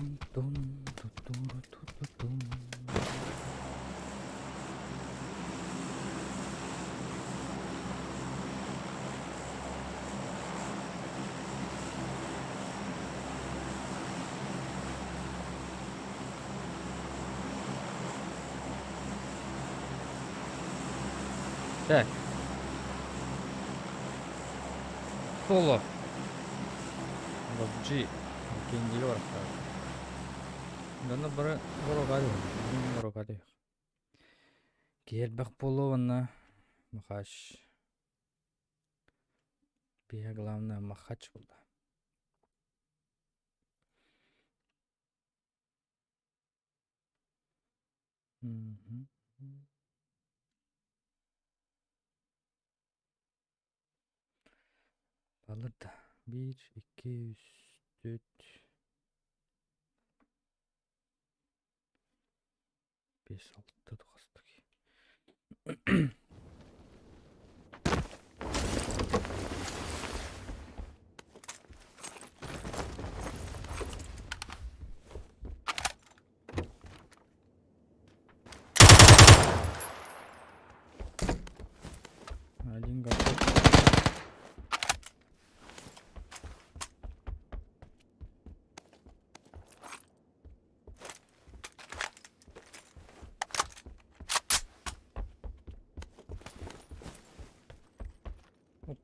Тун-тун, ту-туру-ту-ту-тун. Так. Соло. PUBG киэҥ барахтаах. Дьоно бары боруокаады боруокаады. Киһи элбэх буолуо уонна Махач. Биһиэхэ главное Махач буолла. Балыр да биир, икки, үс, түөрт, биэс, алта, тоҕус Один готов. Ок.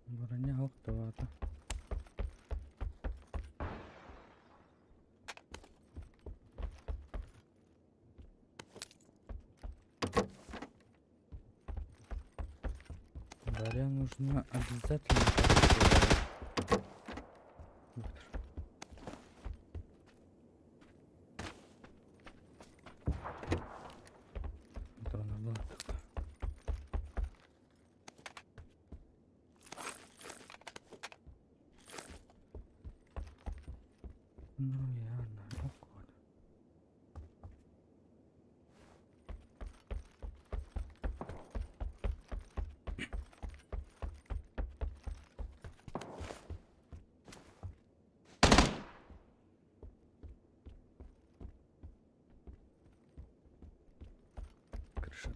Броня охтоото. Дарья нужна обязательно. Ну, я на Крыша.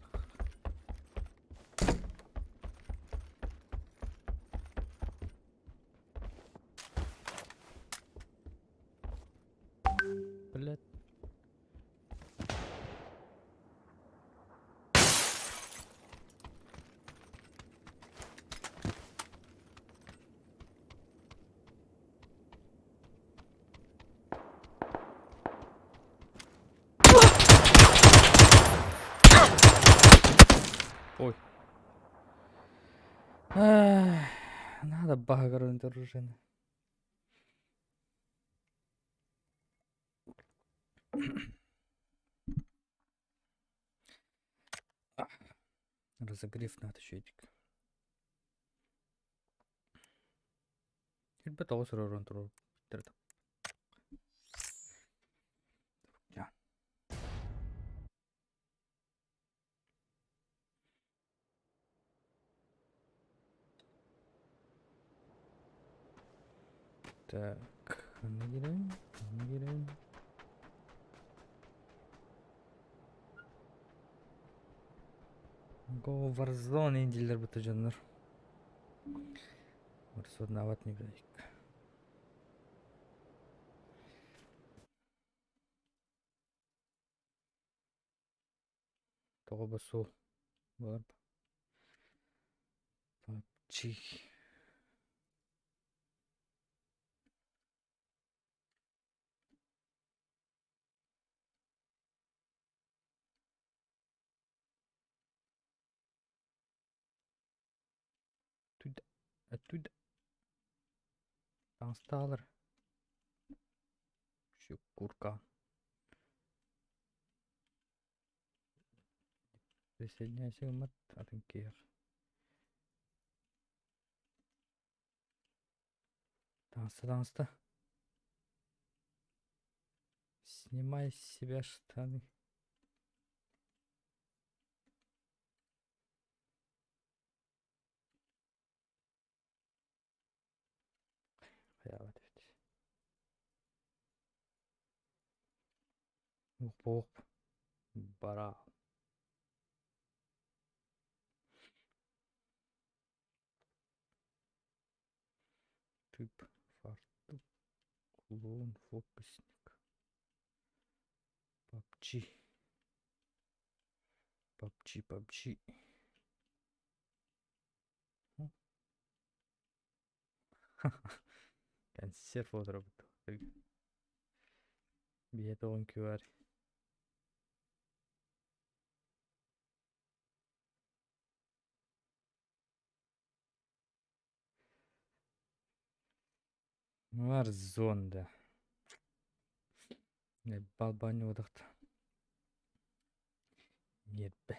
Блядь. Ой. Надо багарун дружины. Разогрев надо счетик. Сүүрбэ тоҕус өрөөрөн туруорбуттар Так, ханна киирэн, ханна киирэн. Go Warzone дииллэр бу дьоннор. Warzone не билик. Тоҕо бу суол буолар PUBG. Туда, оттуда. Таҥастаалар. Курка. Присоединяйся гыммат атын киһиэхэ. Таҥаста, таҥаста. Снимай с себя штаны. Уох Бара. Тып, фартук, клоун, фокусник. PUBG. PUBG, PUBG. Консерв отыробут. Биһиэ тоҕун QR. Warzone да. Балбаанньыбатахта. Ньиэрбэ.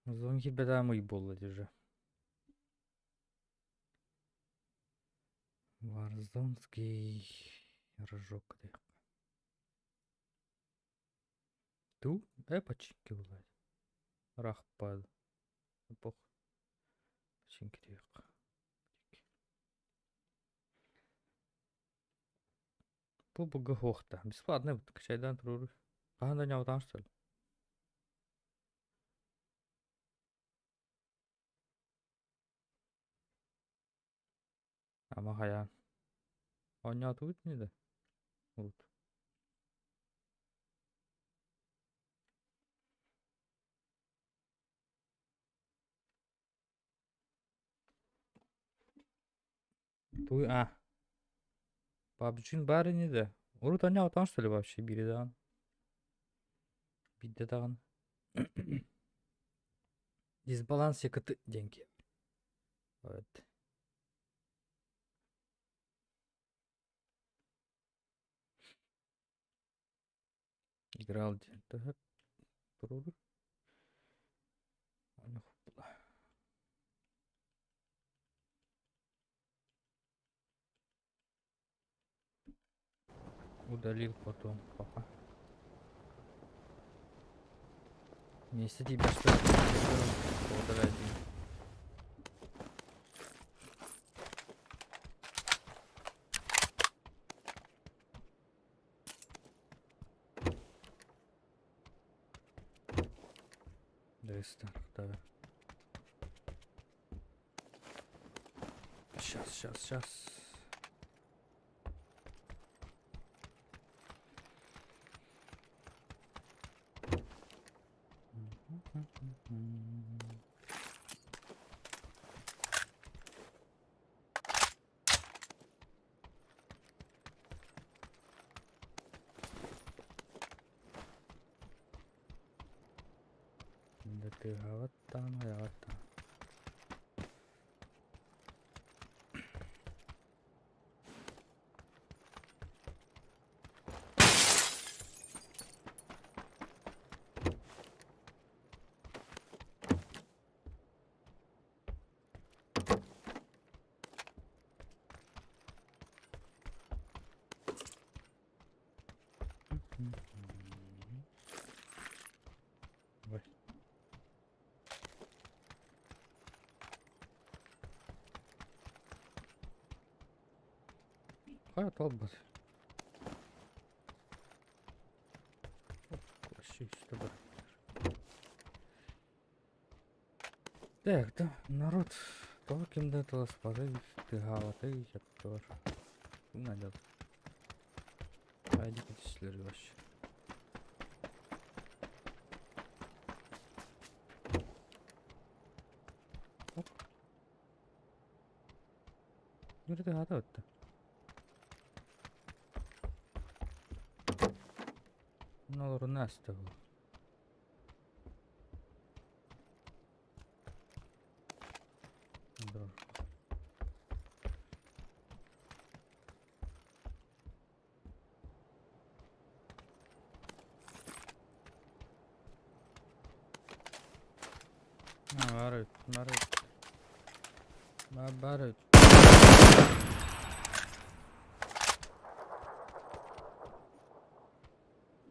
Зон киирбэтэҕим ый буолла дии уже. Варзонский рожок диэххэ. Ту починки буолаат. Рахпад. Эпох. Починки диэххэ. Бу быгы хуохта. Бесплатный бут. Качайдан туруору. Хаһан да ньаутаан что ли? Ама хайаан. Оонньоотубут ини да? Урут. Туй а. PUBG баар ини да? Урут оонньоотоон что ли вообще биири даҕаны? Биирдэ даҕаны. Дисбаланс якыты диэн киһи. Вот. Играл диэн төһө туруору? Удалил потом пока. Вместе тебя что ли? Да. Сейчас, сейчас, сейчас. Тыаһаабаттаан хайаҕаттаан Ой. Хайа талбат. Так, да, народ, тоҕо ким да таласпатай, тыаһаабатай сөптөөр. Надо. Хайди түстүлэр вообще. Оп. Нөрү тыаһаата бытта. Олоруна аста бу. Баар баар баар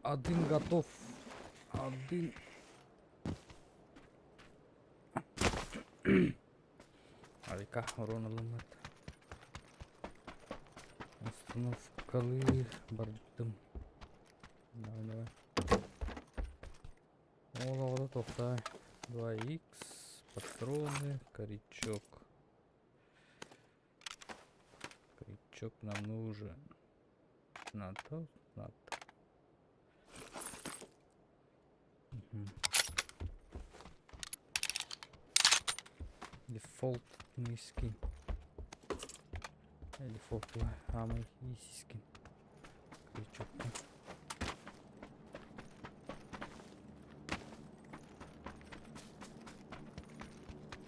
Один готов. Один. Авика урон ылыммыт. Остановкалыы бардым. Давай, давай. Ол оҕото тохтой. 2х, патроны, корячок. Крючок нам нужен. Надо, надо. Угу. Дефолт низкий. Дефолт самый низкий. Крючок.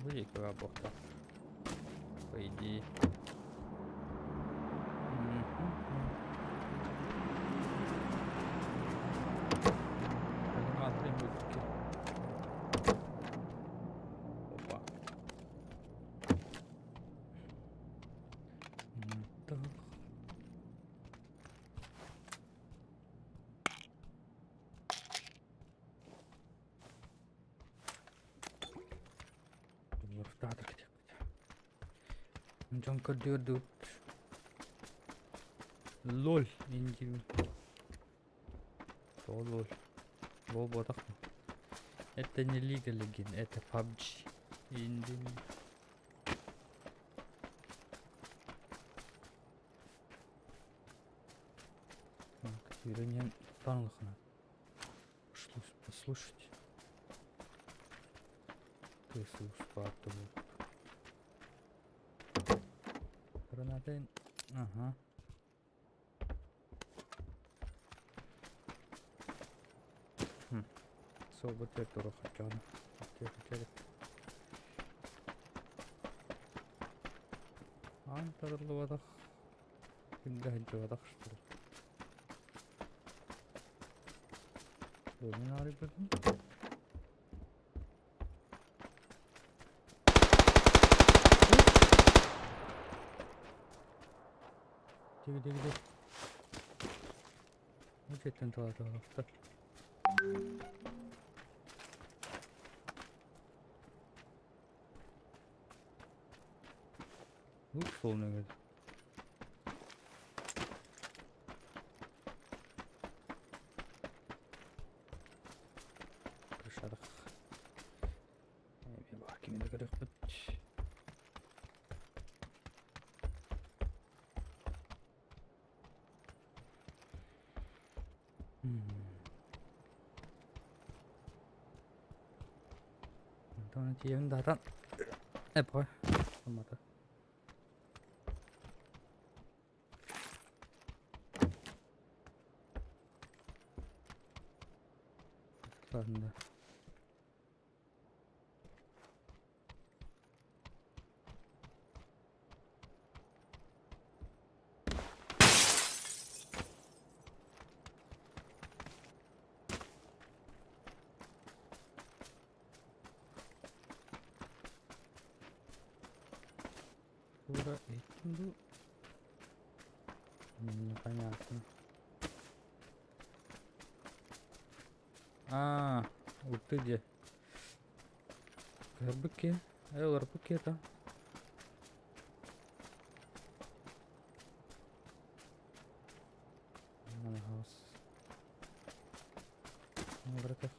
Великого бога. По идее. Опа. Так. Дьон көрдүөрдүбүт. Лоль индивин. Тоҕо лоль? Лол буотах Это не Лига Легенд, это PUBG. Индивин. Так, Юринен Тарлахана. Пришлось послушать. Гранаты. Ага. Суолбут түөрт хотчоҕуна. Аан тарыллыбатах, ким да сылдьыбатах что ли? Мин арыйбытым. Где, где, где? Үчэттэн туһатыахтар. Ух, солнце. Крышадах. Эми баар кими да көрүөхпүт. Онтон тиийэн даатан эпой аммата. Ладно. Куда этим был? Непонятно. А, вот ты где. РБК. ЛРПК это.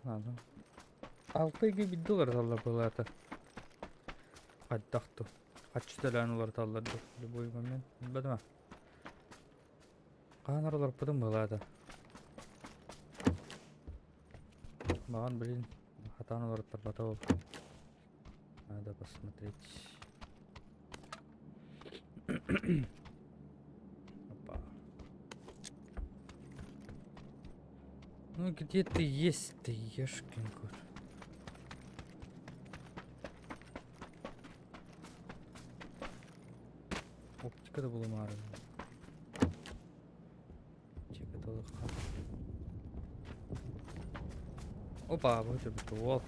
Надо. Алты биирдэ уларыталлар былаата. Хайдах ту. Хаччы төлөөн уларыталлар ду. Любой момент. Билбэтим Хаһан уларыппытым былаата. Маҕан блин хатаан уларыттарбата ол. Надо посмотреть. Опа. Ну где ты есть ты, ешкин кот? Оптика да булумаары. Опа, вот это вот.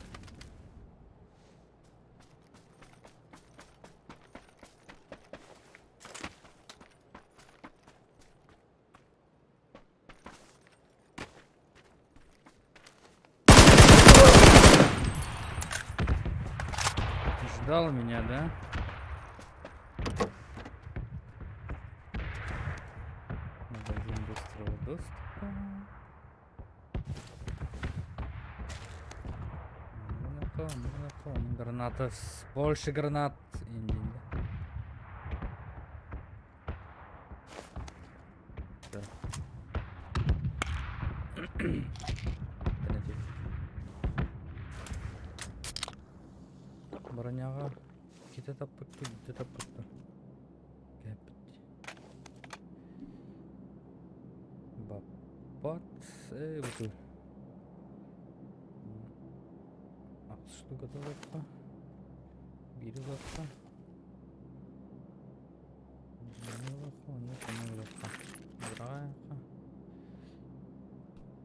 Ждал меня, да? Магазин быстрого доступа. Граната. Больше гранат. Да. Броняга ките таппытты, ките таппытты. Кэппит. Баппат. Эй, буту. Штука долларка. Биир ылыахха.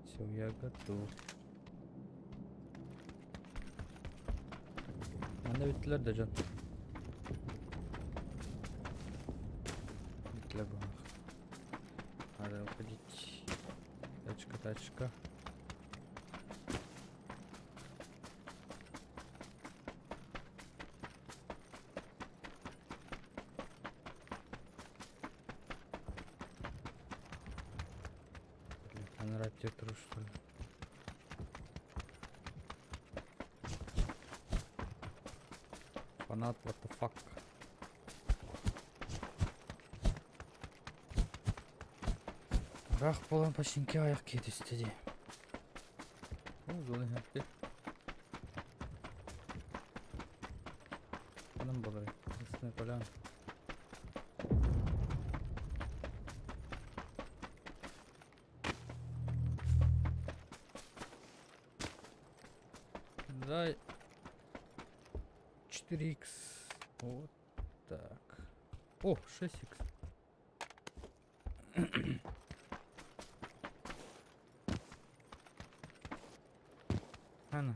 Все, я готов. Манна бүттүлэр да дьон. Бүттүлэр быһах. Надо уходить. Тачка, тачка. Анараа турар что ли? Фанат, what the fuck? Ыраах буолан починки айах киһи түстэ дии. Зона иһэрти. Ханан буоларый? Лесная поляна. Дай 4х. Вот так. О, 6х. Ана.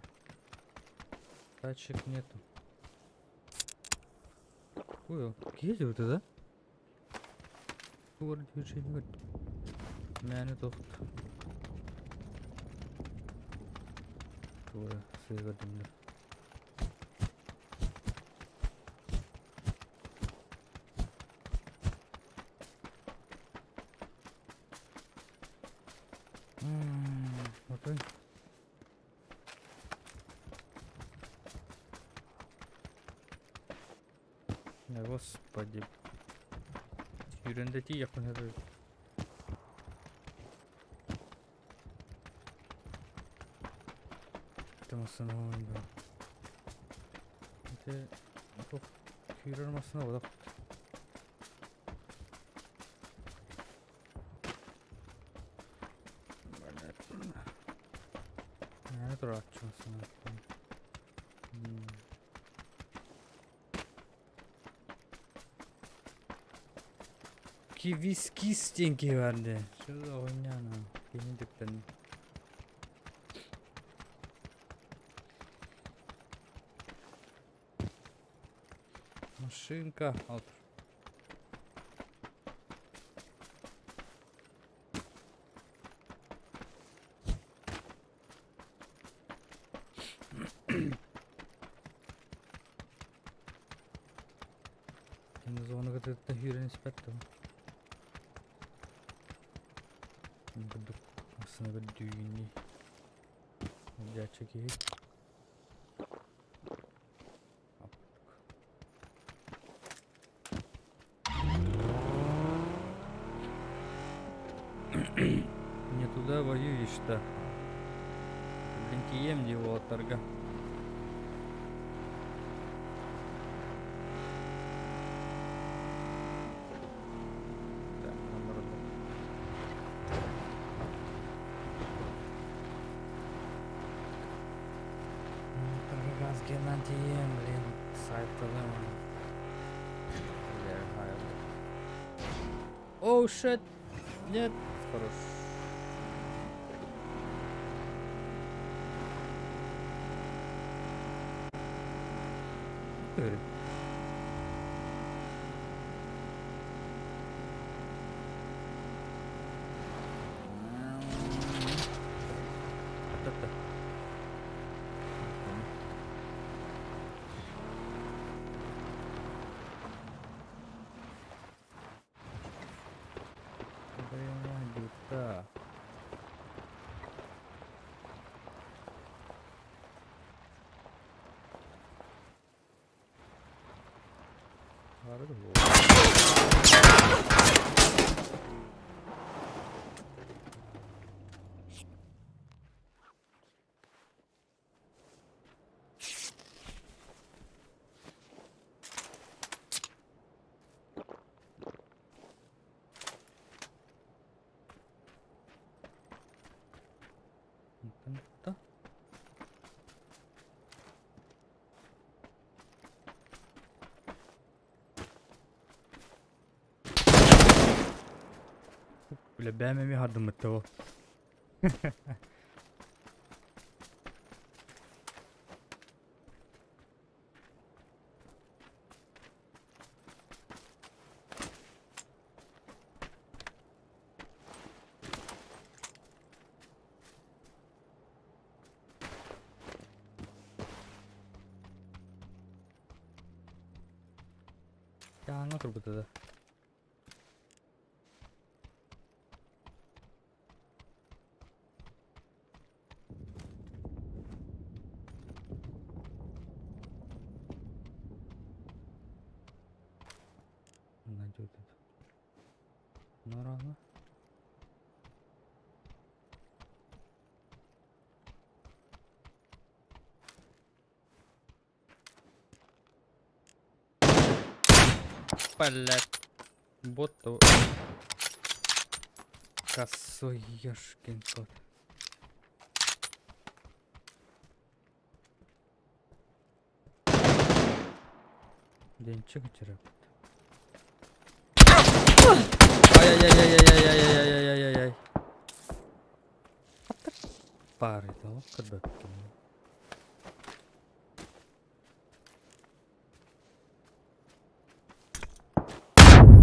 Тачек нету. Ой, ездил ты, да? Город движение. Мээнэ тохт. Туора сыыга дымнар. Отой. Да господи. Сүүрэн да тиийэхпин сөп. Массыына Ити туох күүрэр массыына буолар. Мээнэ турааччы массыына. Кивискис диэн киһи баар дии. Что за хуйня Кини дьүктэннэ. Машинка. Алтыр. Кини зонаға тыытта сүүрэн испэт дуо? Курдук массыына көрдүүгүн дии. Дьааччы киһи. Не туда воюешь-то. Блин, тиийиэм дии уолаттарга. Так, наоборот. Газ тиийиэм, блин, сайталым. Оу, shit! Нет! Хорош. Баара да Онтон Бля, бэйэм эмиэ хардыммыт ол. Дьааҥҥа турбута да. Нарана. Блять. Вот то. Косой ёшкин кот. Денчик черепит. Ай-яй-яй-яй-яй-яй-яй-яй-яй-яй. Пары того, когда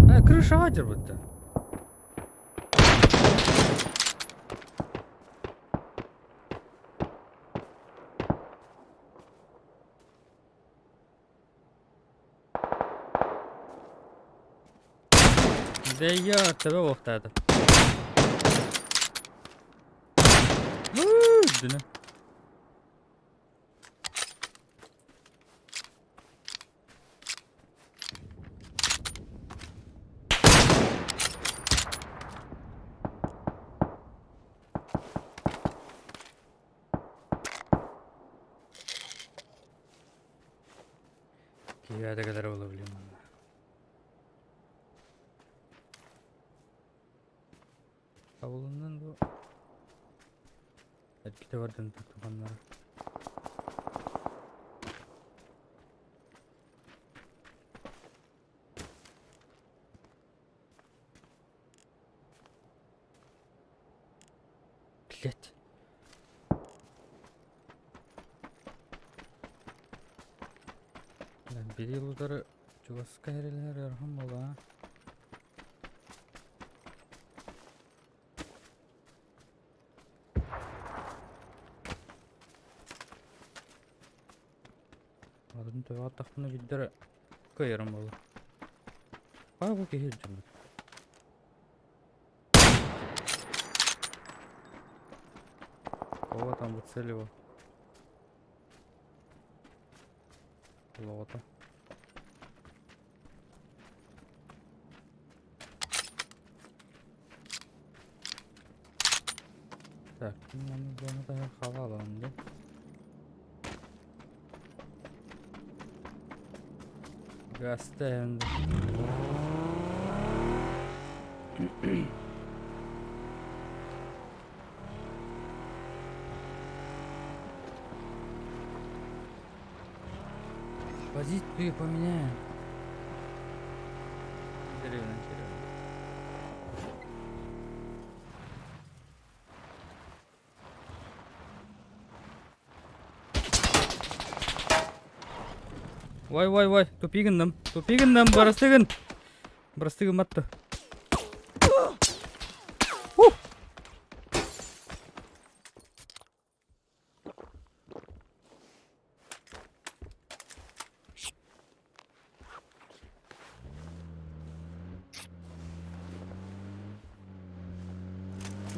Э, крышаҕа дьарбыттар. Дэйя, төбө буохтаата. Үрдүнэ. Киһи кэлэр буола билим манна. Табылыннын бу. Эргитэ бардын тутуханнара. Блять. Били удары чугаска эрэлэр ыарахан буолаа. Атын төбө аттахпына биирдэрэ кыайарым буолуо. Хаа бу киһи илдьиммит. Кого там выцеливал? Лота. Так, маны зонада хавалан да. Гастен. Позицию поменяем. Деревня, деревня. Вай, вай, вай, тупи гынным, тупи гынным, бырастыы гын. Бырастыы гымматты.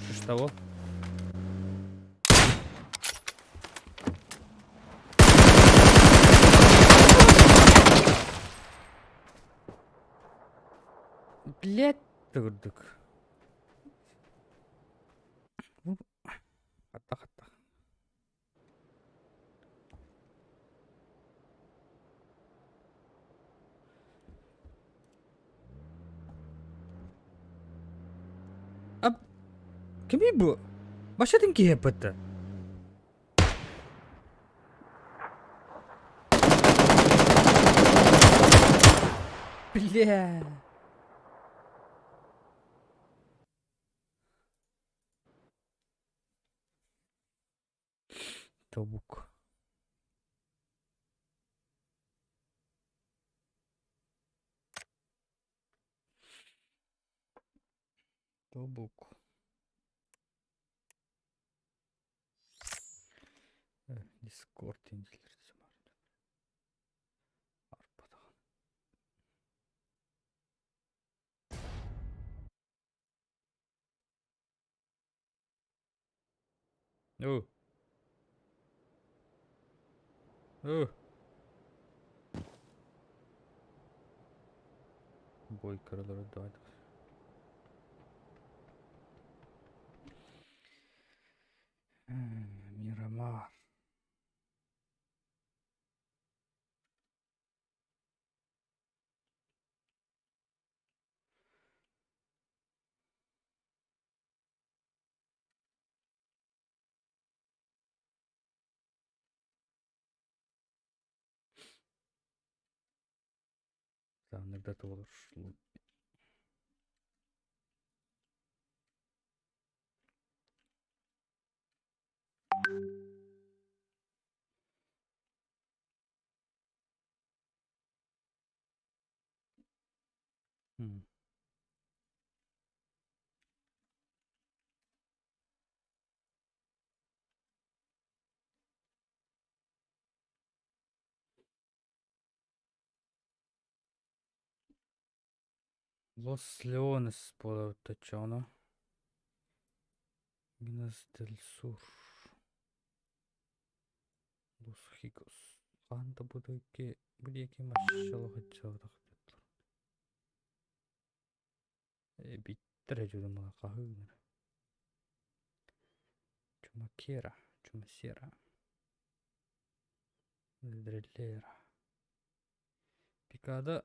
Слышишь того? Блядь курдук. Хатта хатта. Ап, кимий бу? Башатын киһи эппэтэ. Бля. Тобук. Тобук. Discord Оо. Оо. Бой кыралары давай. Мирамар. Nerede olur? Лос Леонес буолар Минас дель Сур. Лос Хигос. Хаһан да бу диэки бу диэки машшалахаччалах Биттэр дьудумала хаһыынар. Чумакера, Чумасера. Дреллера. Пикада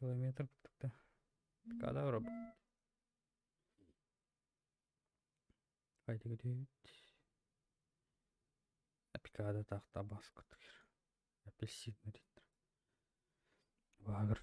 километр курдук Пикада робот. Пикада таах табаас курдук. Апельсин Вагр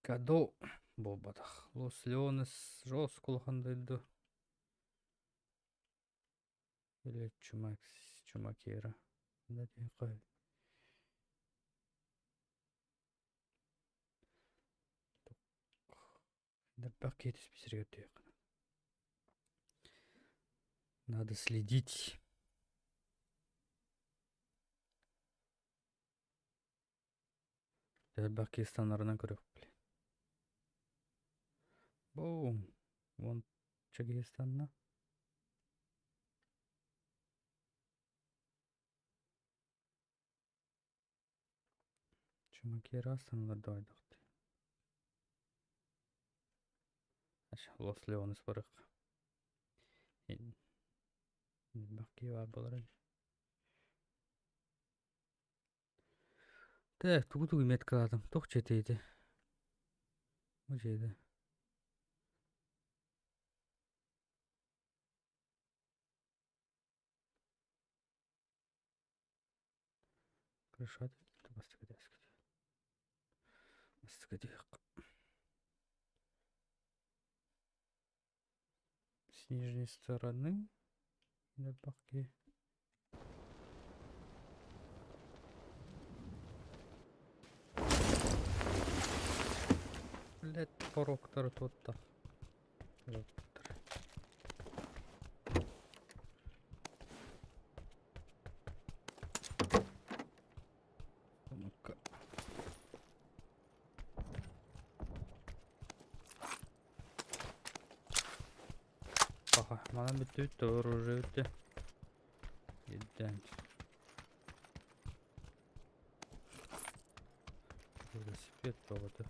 Пикадо буолбатах. Лос Леонес жестко улахан дойду. Или Чумакс, Чумакера. Надо следить. Элбэх кистаннарынан көрөх, блин. Боум. Вон Чагистанна. Чумакера станалар дойдохти. Лос Леонес барык. Элбэх киһи баар буолар. Так, тугу-тугу меткалаатым? Туох дьиэтэй ити? Бу дьиэтэ. Крышат С нижней стороны баки. Блять, пороктар туттар. Ну-ка. Пока. Манан бүттүбүт да оружие бүттэ. Ирдээн. Велосипед бөҕөтө.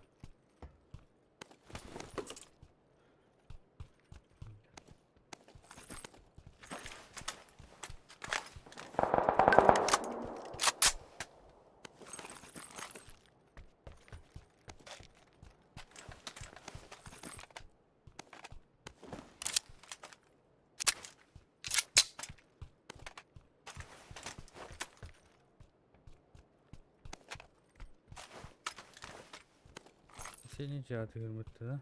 Сeni icatı да?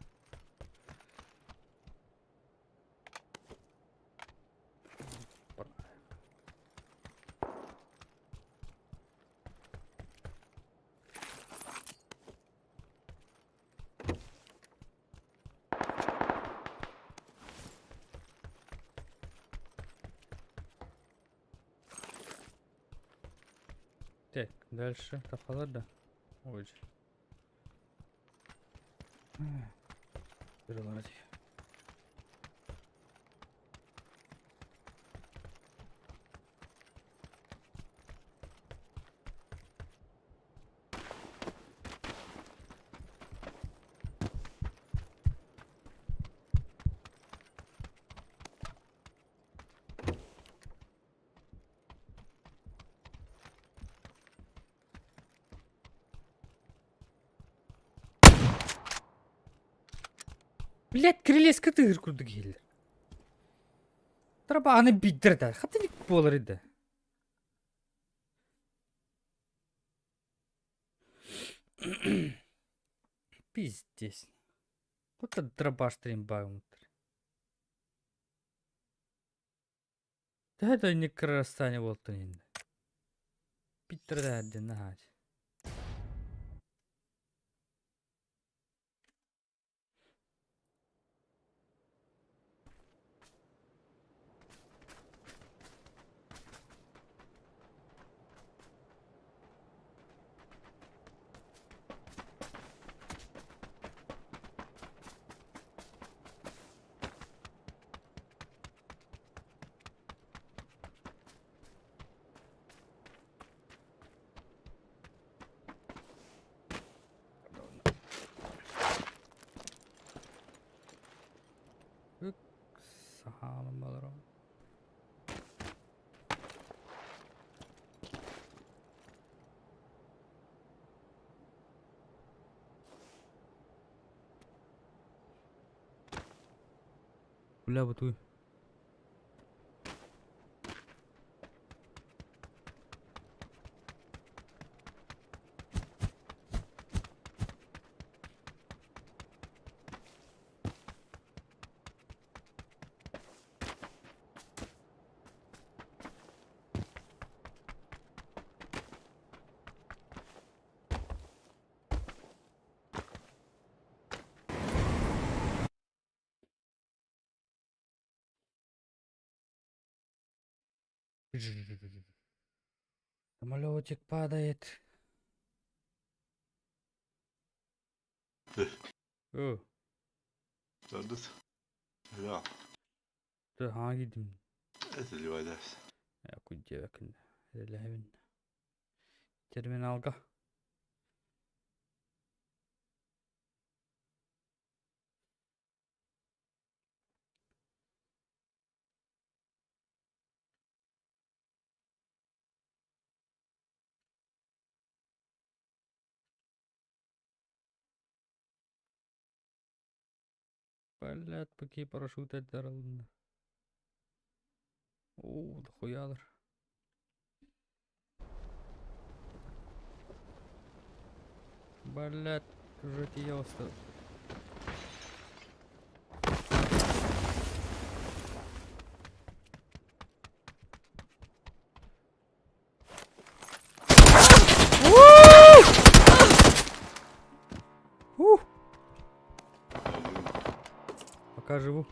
Так, дальше тахалар да. Ой. Бир Блять, кирилеска тыыр курдук иһиллэр. Тарабааны биддер да, хатыник буолар да. Пиздец. Вот это дробаш тренбаумтер. Төһө да инник кырарастаани буолтун иннэ. Питтер да эрдин наһаа. Сахалым балар. Бля, бутуй. Самолетик падает. О, Dördüt. Ja, Ха гидим. Это ливайдас. Куддиэбэкин үлэлэһэбин. Терминалга. Блядь, какие парашюты дарылынна. Оо, дохуялар. Блядь, уже тиёсто. Ух! Пока живу.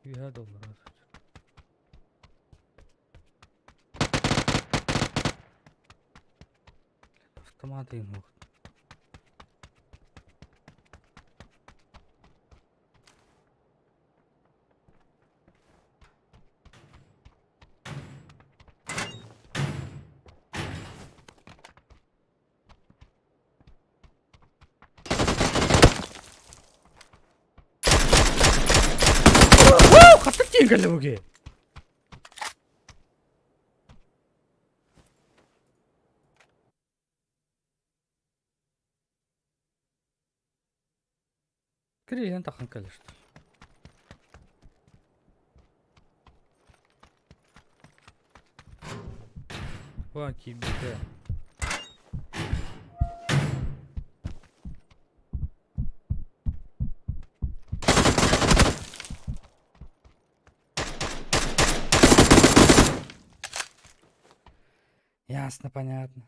Үөһэ доллар. Автомат иһин суох. Хаттык тиийэн кэллэ бу киһи. Кириэн тахан кэлэр. Уа киирбитэ. Ясно, понятно.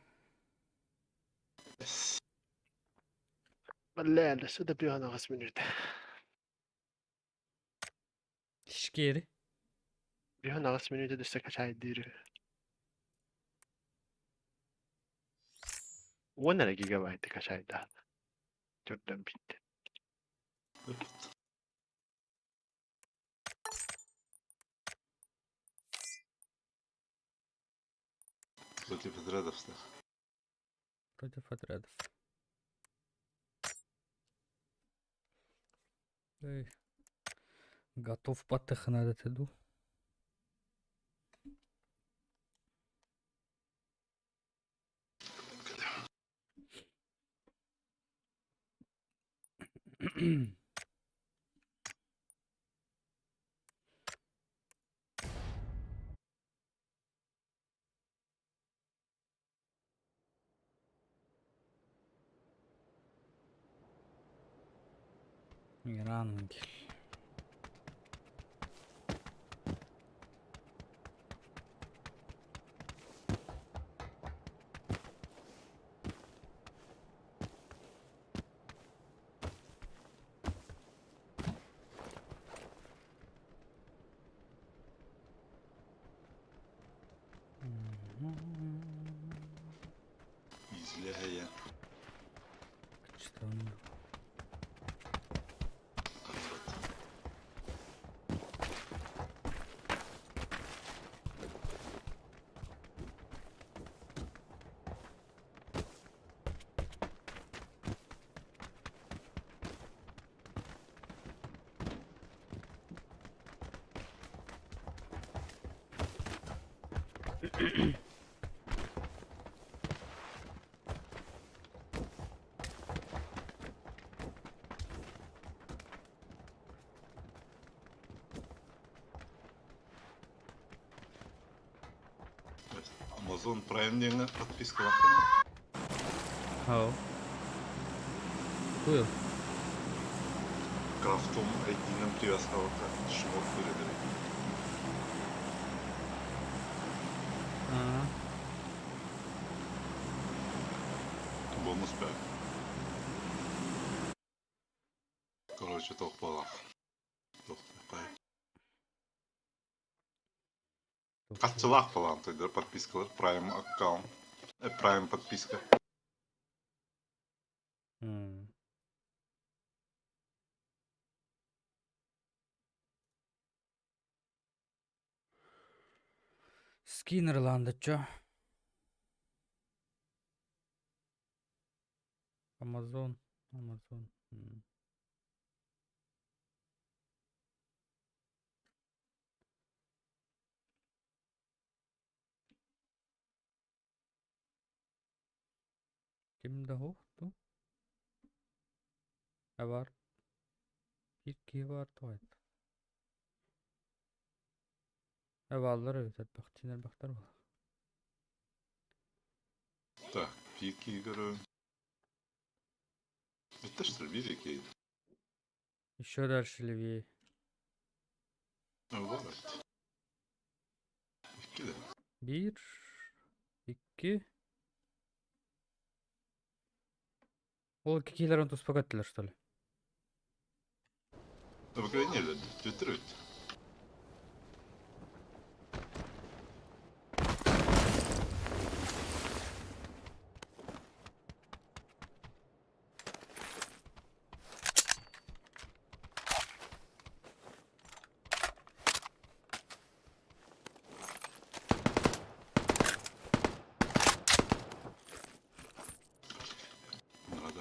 Бля, сюда 5 мүнүүтэ. Шкери. 5 мүнүүтэ дөссө качайдыыр. 10 эрэ гигабайты качайдаат. Төрдөн бүттэ. Против отрядов стах. Против отрядов. Эй. Готов паттахына да иду. Ранги. Излэһэйэн. Что он? Amazon Prime диэҥҥэ подпискалааххын Хау. Куй. Крафтом ID-нан привязкалата шмот көрөдөрүй. Аа. Бонус баар. Короче, туох буолаах. Туох Хаччылаах буолаан тойдор подпискалар Prime аккаунт. Prime подписка. Скинер ылаанда чё? Amazon, Amazon. Ким да суох дуу? Э баар биир киһи баар тоҕойто. Э бааллар эбит элбэхтиин элбэхтэр буолар. Так, пики игры. Это что, великий? Еще дальше левее. Ну, вот. Икки да. Биир, икки. Ол киһилэрин туспа көттүлэр что ли? Обыкновение Твиттер ведь.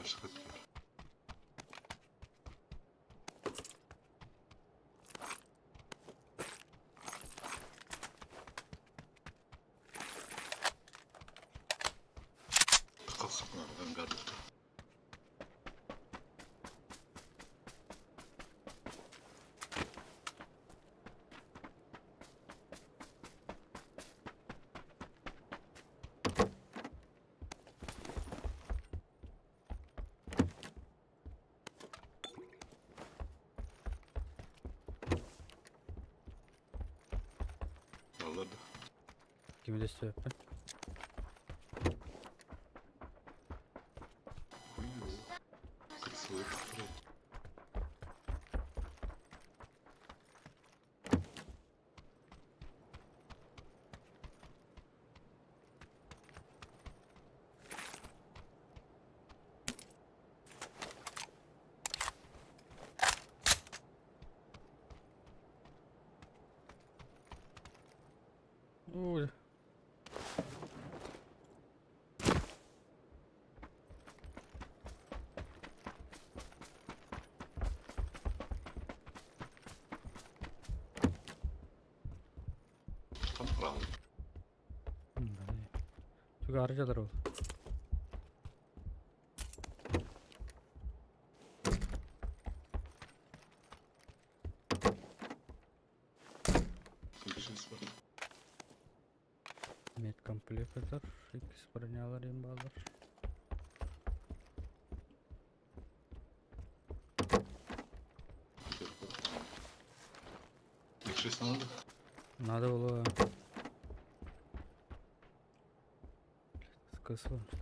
Көрсөкөттөр. Кими да истибэппин. Ой. Тугары жатыр ол. Медкомплектор, иккис бронялар им баалар. Надо? Надо было... Скысылым, что ли?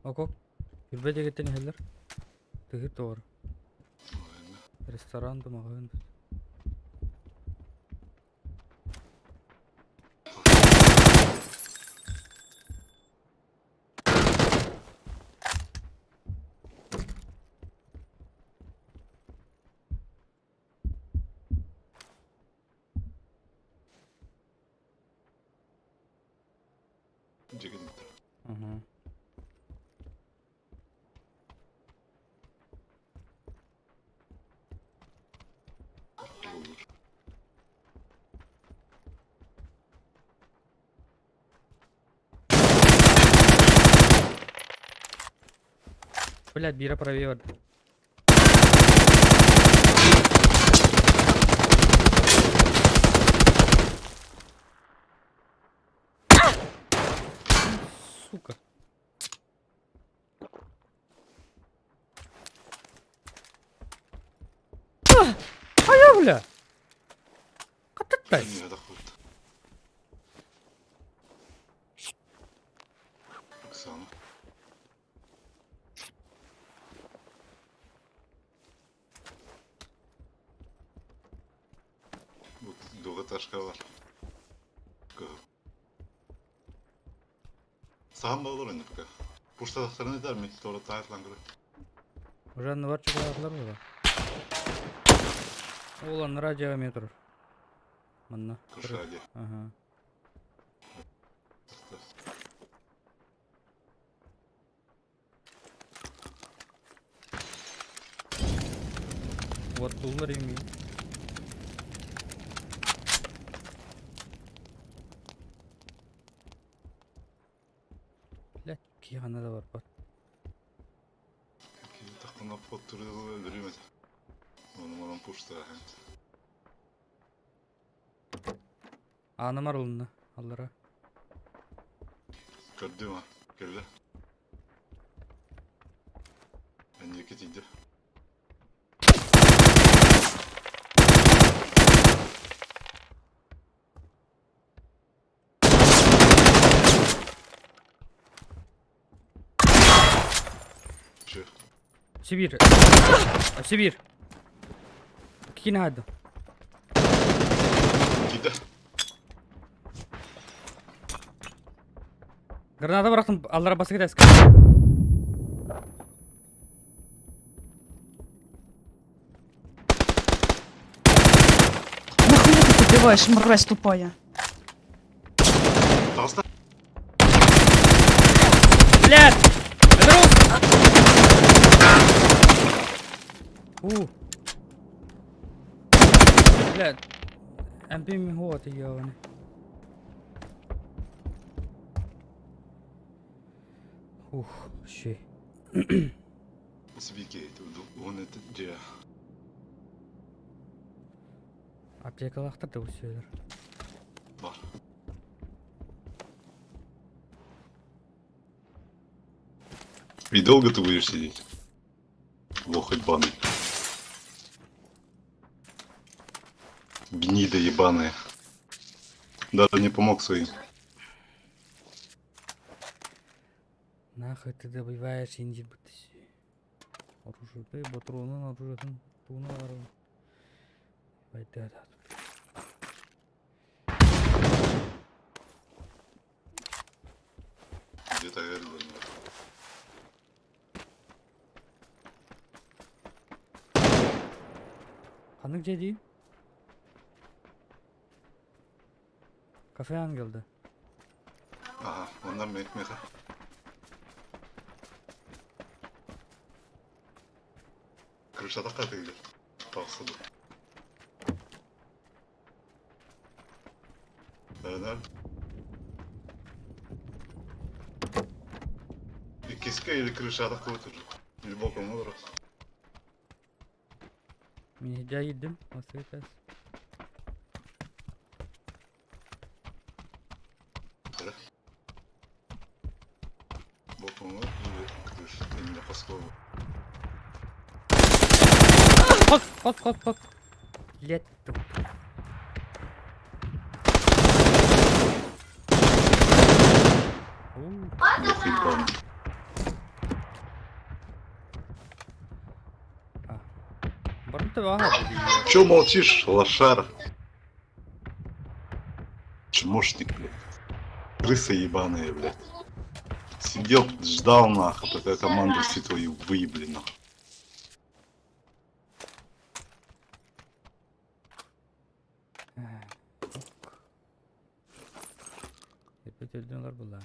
Окок. Үрбэ дэгиттэн иһэллэр. Тыһы туор. Ресторан да маҕаһыын Дьигинтэ. Уһу. Olur. Блядь, биирэ правее барда. Сука. Хайа, бля! Хаттаттай. Оксана. Бу двухэтажка бар. Сахан да olur пока. Пуштадахтарын этэр ми? Туора таайтлан көрө. Уже анныбар чугаһаатылар буолар. Ол анараа дьиэҕэ эмиэ турар. Манна. Кушади. Аха. Уоттууллар имии. Блядь, киһи ханна да барбат. Киһи тахтана поттуру өлөрүм этэ. Ону манан пуштааһын. Ааным арылынна аллара. Көрдүм а. Кэллэ. Энники тиийдэ. Сибирь. Сибирь. Кини хаайда. Тиийдэ. Граната бырахтым аллара бастакы тэска. Убиваешь, мразь тупая. Таҕыста. Блядь! Это рус! У. Блядь. МП мигот ёбаный. Ух, щи. Свики, он это где? Аптекалаахтар да үсүөлэр. Бар. И долго ты будешь сидеть? Лох ебаный. Гнида ебаная. Даже не помог своим. Нахуй ты добиваешь инди бытыси. Оружие, ты патронун оружиетын тууна барабын. Байда. Где-то Эльден. Ханнык дьиэ дии? Кафе Ангелда. Ага, онно меха. Крышата хатыгыр. Тахсыды. Nereden? Иккискэ или крышата кыбытыр. Или боком олорор. Мин дьэ киирдим. Бастакы этээс. Боком или крыша. Именно по слову. Хос, хос, хос, хос. Лет. Лох ебаный. Барымта Чё молчишь, лошара? Чмошник, блядь. Крыса ебаная, блядь. Сидел, ждал нахуй, пока команду все твою выебли нахуй. Эппит өлдүн буллаан.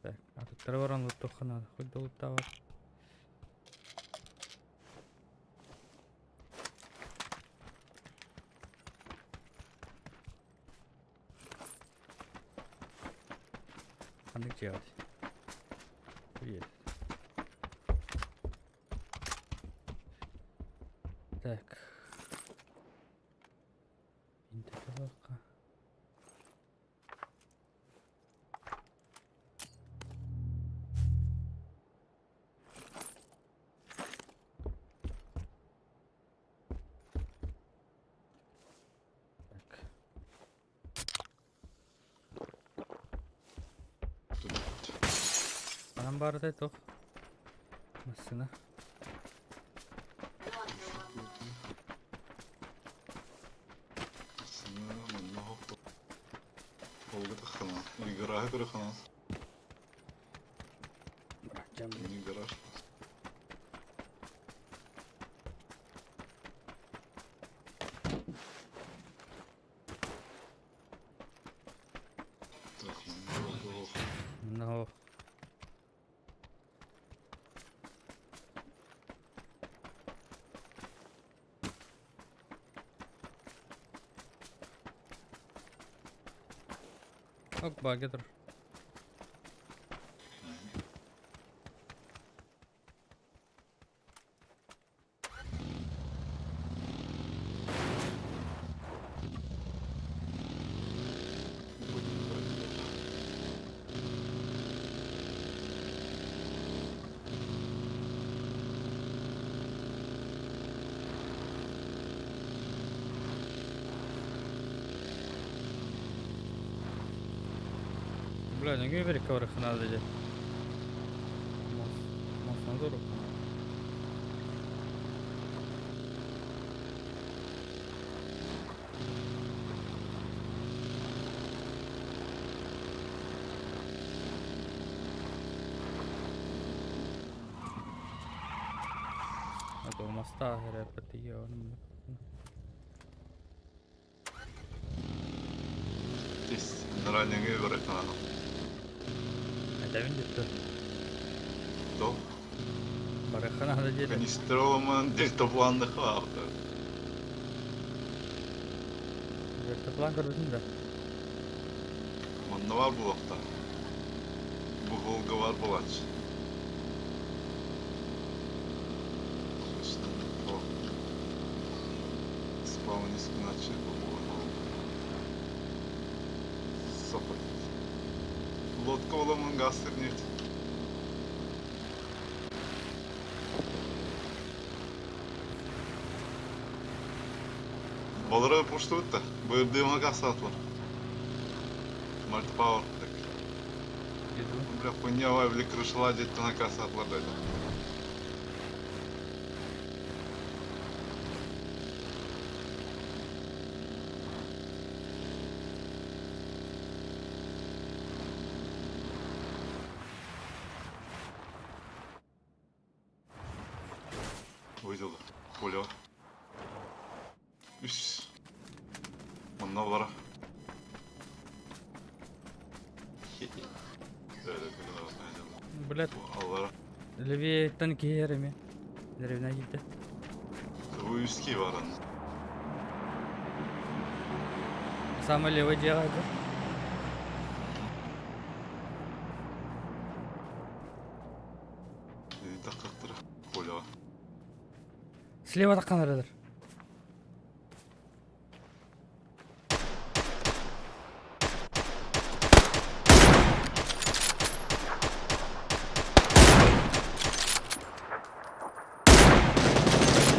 Так, атыттары баран луттуохха наада. Хоть да луттаабат. Ханнык дьиэҕит? Привет. Так. Интегралка. Так. Тут Анан баарытай туох? Массыына. Или гараж көрөхана. Бырахтам. Не гараж. Так, ну, Но. Ок, багетр. Будем брать. Бля, не говори, надо дьэ. Мос, мос надо. Мастаах эрэ патыйыаҕын. Тис ранеҥы барахаана. Этэбин диттэ. То Бараханаада диэтэ. канистроламан дельтапланных аахта. Дельтаплан көрбүтүн да. Манна бар буолуохта. Бу Волга бар буолааччы. Спаунис гыначчы Сопот. Лодка оламын гастыр нет. Балары поштубут да. Бырдыма газ атлар. Мальтпауэр. Бля, хуйня, бля, крышала дед на касса атлар да. Выделда. Поля. Үс. Манна бара. Блядь. Левее киһи Деревня киирдэ. Бу үски баран. Самый левый дьиэҕэ это. Тахтахтара. Поля. Слева таххан эрэлэр.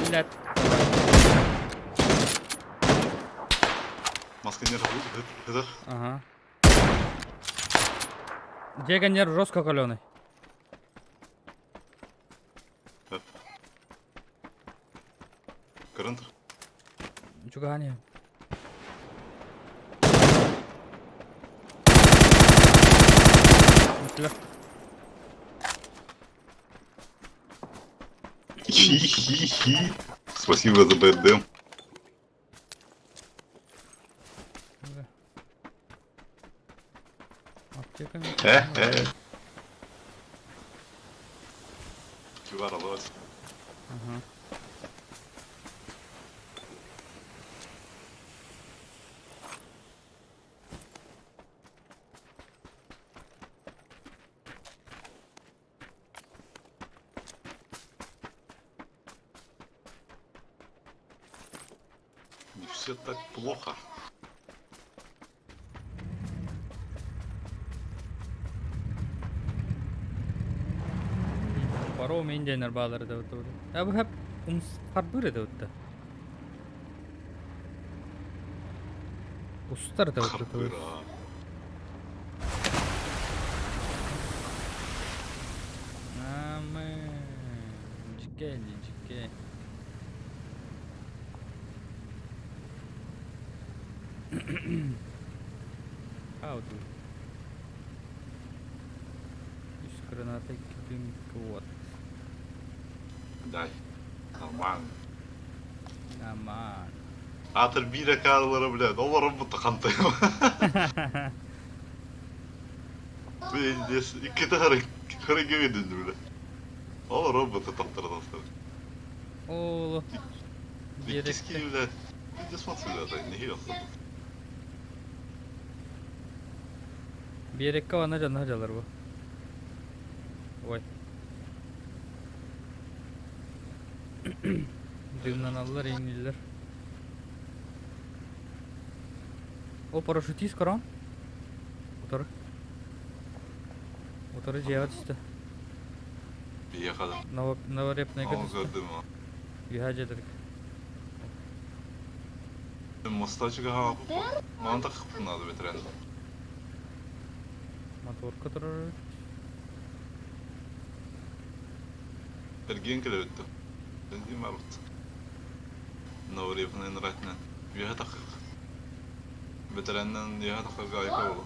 Блядь. Масканер хыдах. Ага. Дегонер жестко каленый. Кырынт. Чугани. Хи-хи-хи. Спасибо за БРДМ. Аптека. Э-э. Кювар алабas. Ага. Не все так плохо. Паром индианер баалары да бут. Я бу хеп умс харбыр да бут. Устар да бут. Харбыра. Аме. Жике, жике. How do? Үс граната кипим вот. Дай. Нормально. Нормально. Атыр бире карлары блядь, олар бұты қантайым. Пиздец, икки хары кебедin бля. Олар роботы таптырды. Оло. Иккиски, блядь. Пиздец мат блядь, не хиласың. Биэрекке вана дьонно дьалар бу. Ой. Дымнаналлар, иңниллер. О, парашютист корон. Утары. Утары дьиэҕэ түстэ. Приехали. Новорепныйга Ол түстэ. көрдүм. Үһэ дьиэлэргэ. Мостачыга хаапы. Мана тахпынады ветеран. Моторка турар. Эрген келебитти. Бензин бар бит. Новорепнын ратнан. Үһэ тахык. Ветераннан үһэ тахык гайка болу.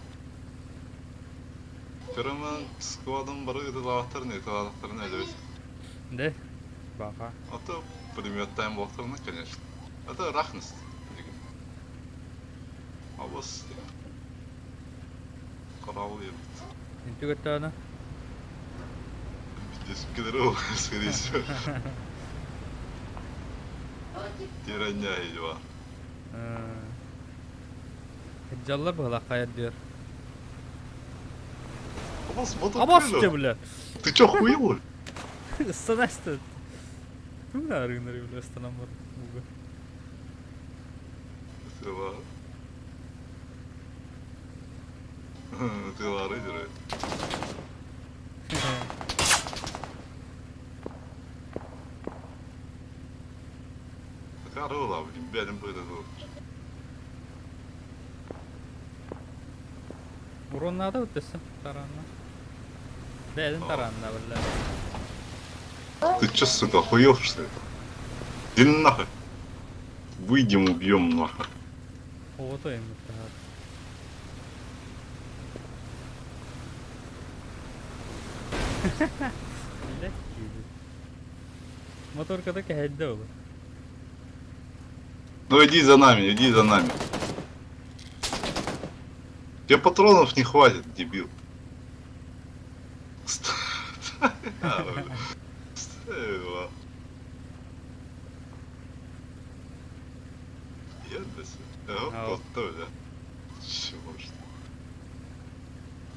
Көрөмөн сквадын бары ытылааттар не ытылааттар не дебит. Де. Баха. Ата Пулеметтаан буолтаҕына, конечно. Это рахность билигин. Абыс Караул ебит. Интүгэттээҕинэ Дискилери скорее всего. Тираньяй бар. Дьаллар быһалаах хайа диэр. Абас мотор Абас бля. Ты чё охуел? Ыстанасты. Ким да арыгыннары бля ыстанан бар. Тыла. Тылары дөрөт. Карыла, блин, бәрін бұрды. Уроннаада өттөсө таранна. Бэйдин таранна биллэ. Ты чё, сука, охуел, что ли? Иди нахуй. Выйдем, убьем нахуй. Оҕото эммит Блять, Моторкада кэһэйдэ ол. Ну иди за нами, иди за нами. Тебе патронов не хватит, дебил. Стой.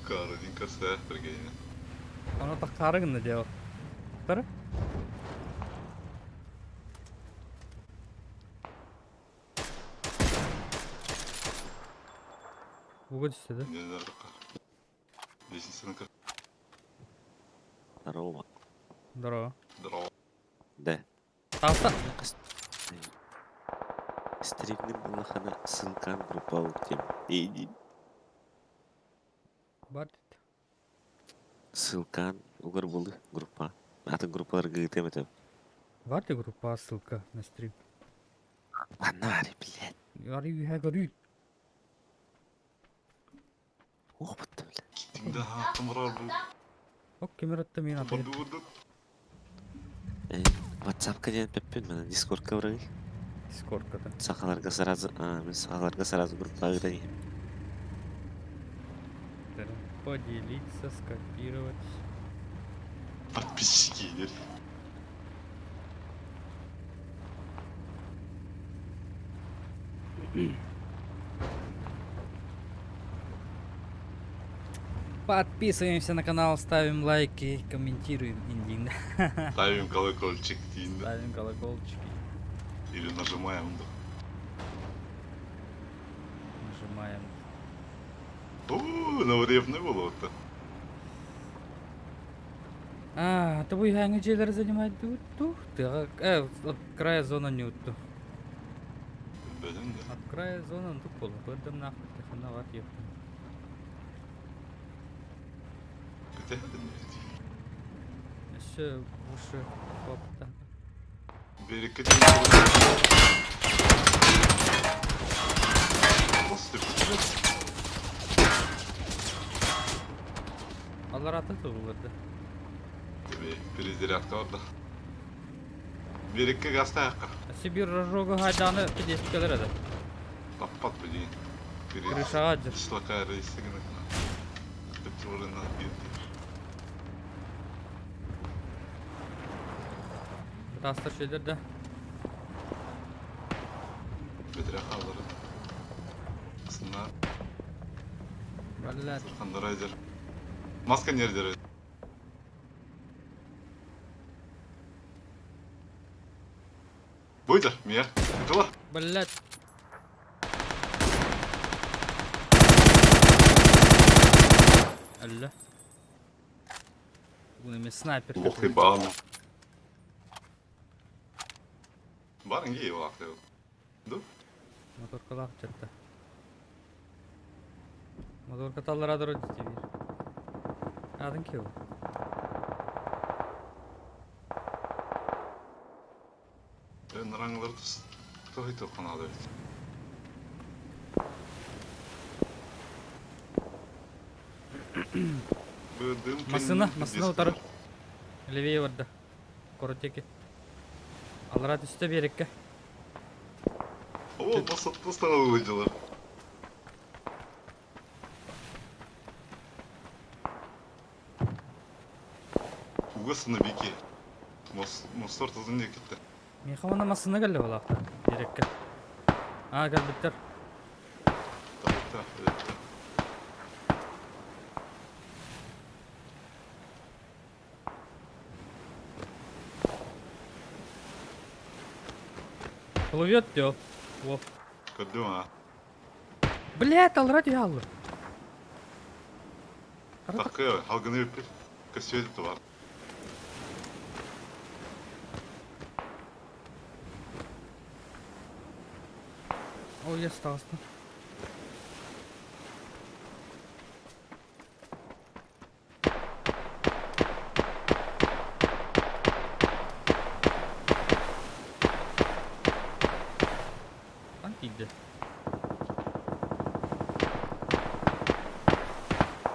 Карадинка сэ, прикинь. Ону таххаары гынна диэ Тары? Уга түстэ да? Лестница Здорово. Здорово. Здорово. Да. Таста. Стримним улахана ссылкан группа тем. Иди. Бар Ссылкан угар булы группа. Атын группаларга ыытыам этэ. Бар группа ссылка на стрим. Анари, блядь. Ари үһэ көрүй. Опыт, блядь. Киттиҥ да томорор бу. Ок кемератта мен аты. Бурду. WhatsApp-ка диэн пеппин, мана Discord-ка барай. Discord-ка Сахаларга сразу, мин сахаларга сразу группа ыытан Поделиться, скопировать. Подписчики, или? Подписываемся на канал, ставим лайки, комментируем индин. Ставим колокольчик, Ставим колокольчики. Или нажимаем, да. Нажимаем. О, наврев не было-то. А, то вы дьиэлэр занимает тух ты, от края зона не утту. Бэлэн да. От края зона ну пол, быдым нахуй, ты хановат ехтым. Где это? Еще выше хлопта. Берег После Алар аты тугуларды. Перезарядка бар да. Берекке гастаяққа. Сибир рожога хайданы пидескелер эди. Таппат билейин. Крышаға жыр. Шлака рейсигini. Петролина бирди. Таста şeyler de. Бетре қалдыры. Сына Блядь. Хандарайзер. Маска нерде? Буйдер, мия. Этила. Блядь. Алла. Буну снайпер. Лох ебаный. Барынги его Ду? Моторкалаах жатта. Моторка таллара дұры дите бир. Адың кеу? Ben rangları тоһой тоқанады бит. Масына, масына утары. Левее барда. Коротеки. Аллара түстэ биэрэккэ. О, бастаҕа выдела. Угас на бике. Мостор тазын не кетті. Миэхэ уонна массыына кэллэ буолаахтар биэрэккэ. Аа кэлбиттэр. Та, та, Плывет дё. Во. Көрдүм а. Блядь, алра дьааллы. Такы, халгыны өппүт. Көсүөт бар. Ой, я остался. Хантан тиийдэ?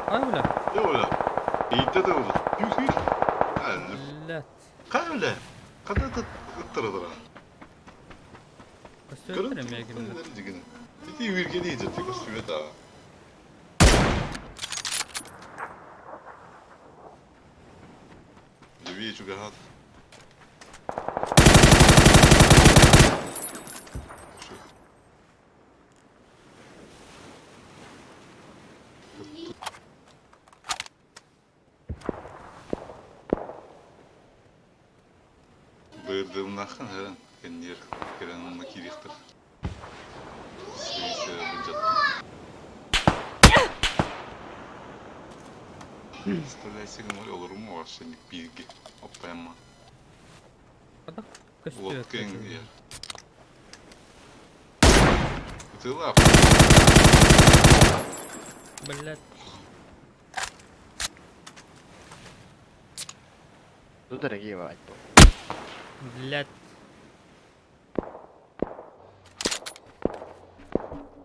Ай, бля. Бля. Иитэ да бля. Блядь. Хай бля. Хата ыттыра Көстүбэттэр эмиэ кинилэр. Ити үөргени дьэ көстүбэт аа. Леви чугаһаат. Быырдымнахын һэрэн кэнниэр кэлэн онно киириэхтэр. Сириисэ былдьаттым. Представляйся мой олорум вообще бииргэ оппайма. Көстүбэт. Лодка иҥ Ытыла. Блядь. Ну дорогие бывает. Блядь.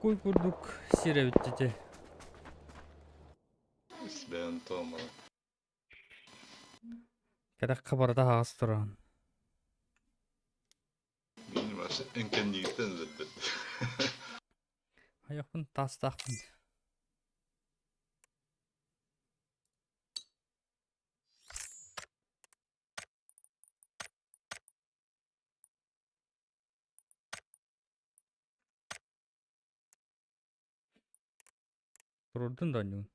Куй курдук сир эбит ити. Бэйэн тома. Кэтэххэ барыта аһаҕас туран. Мин вообще эҥкэннигиттэн өлөрбөт. Айахпын таастаахпын. Турурдун да оонньуун.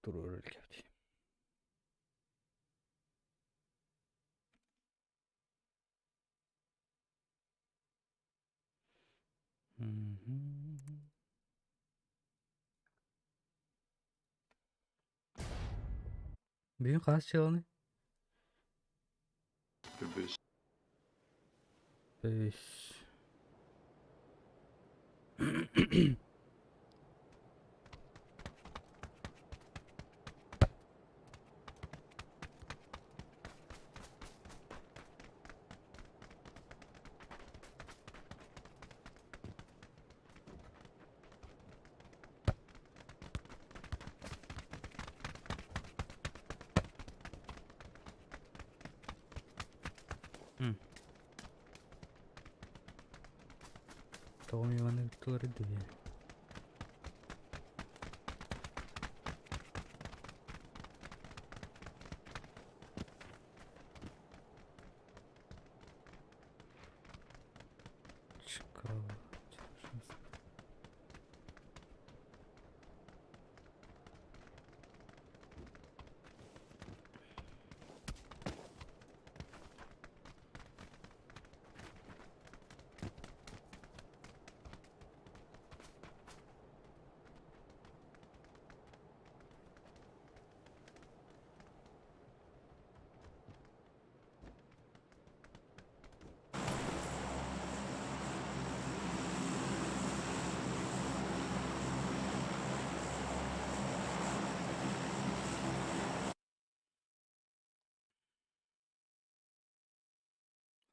Туруору илгэбит. Бүгүн хаһыс дьыаланый? Үбүс. Үс. Тоҕо миигин ыыттылар дии. Чкалова.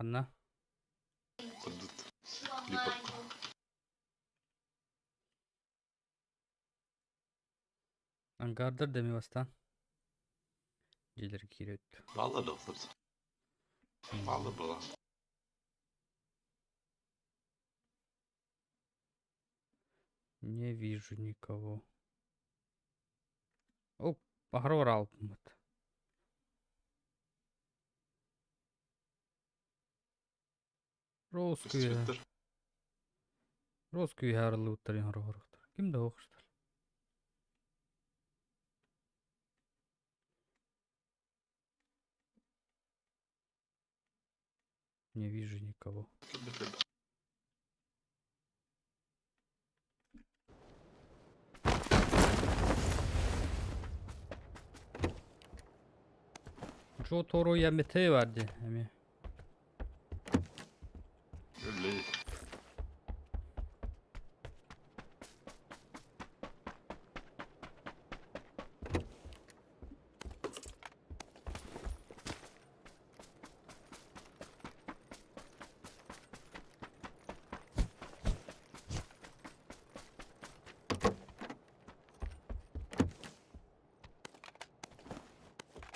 Ханна? Курдут. Липовка. Ангардар деми бастаан. Дьиэлэр киирэ өттө. Бааллар да олор. Бааллар буолан. Не вижу никого. Оп, аһара бараалбыт. Роз күүһэ. Көстүбэттэр. Роз күүһэ арыллыбыттарын хороҕорохтор. Ким да оһохтор. Не вижу никого. Кэлбэт. Джо Торо Ямете бар дии эмиэ. Өллөй.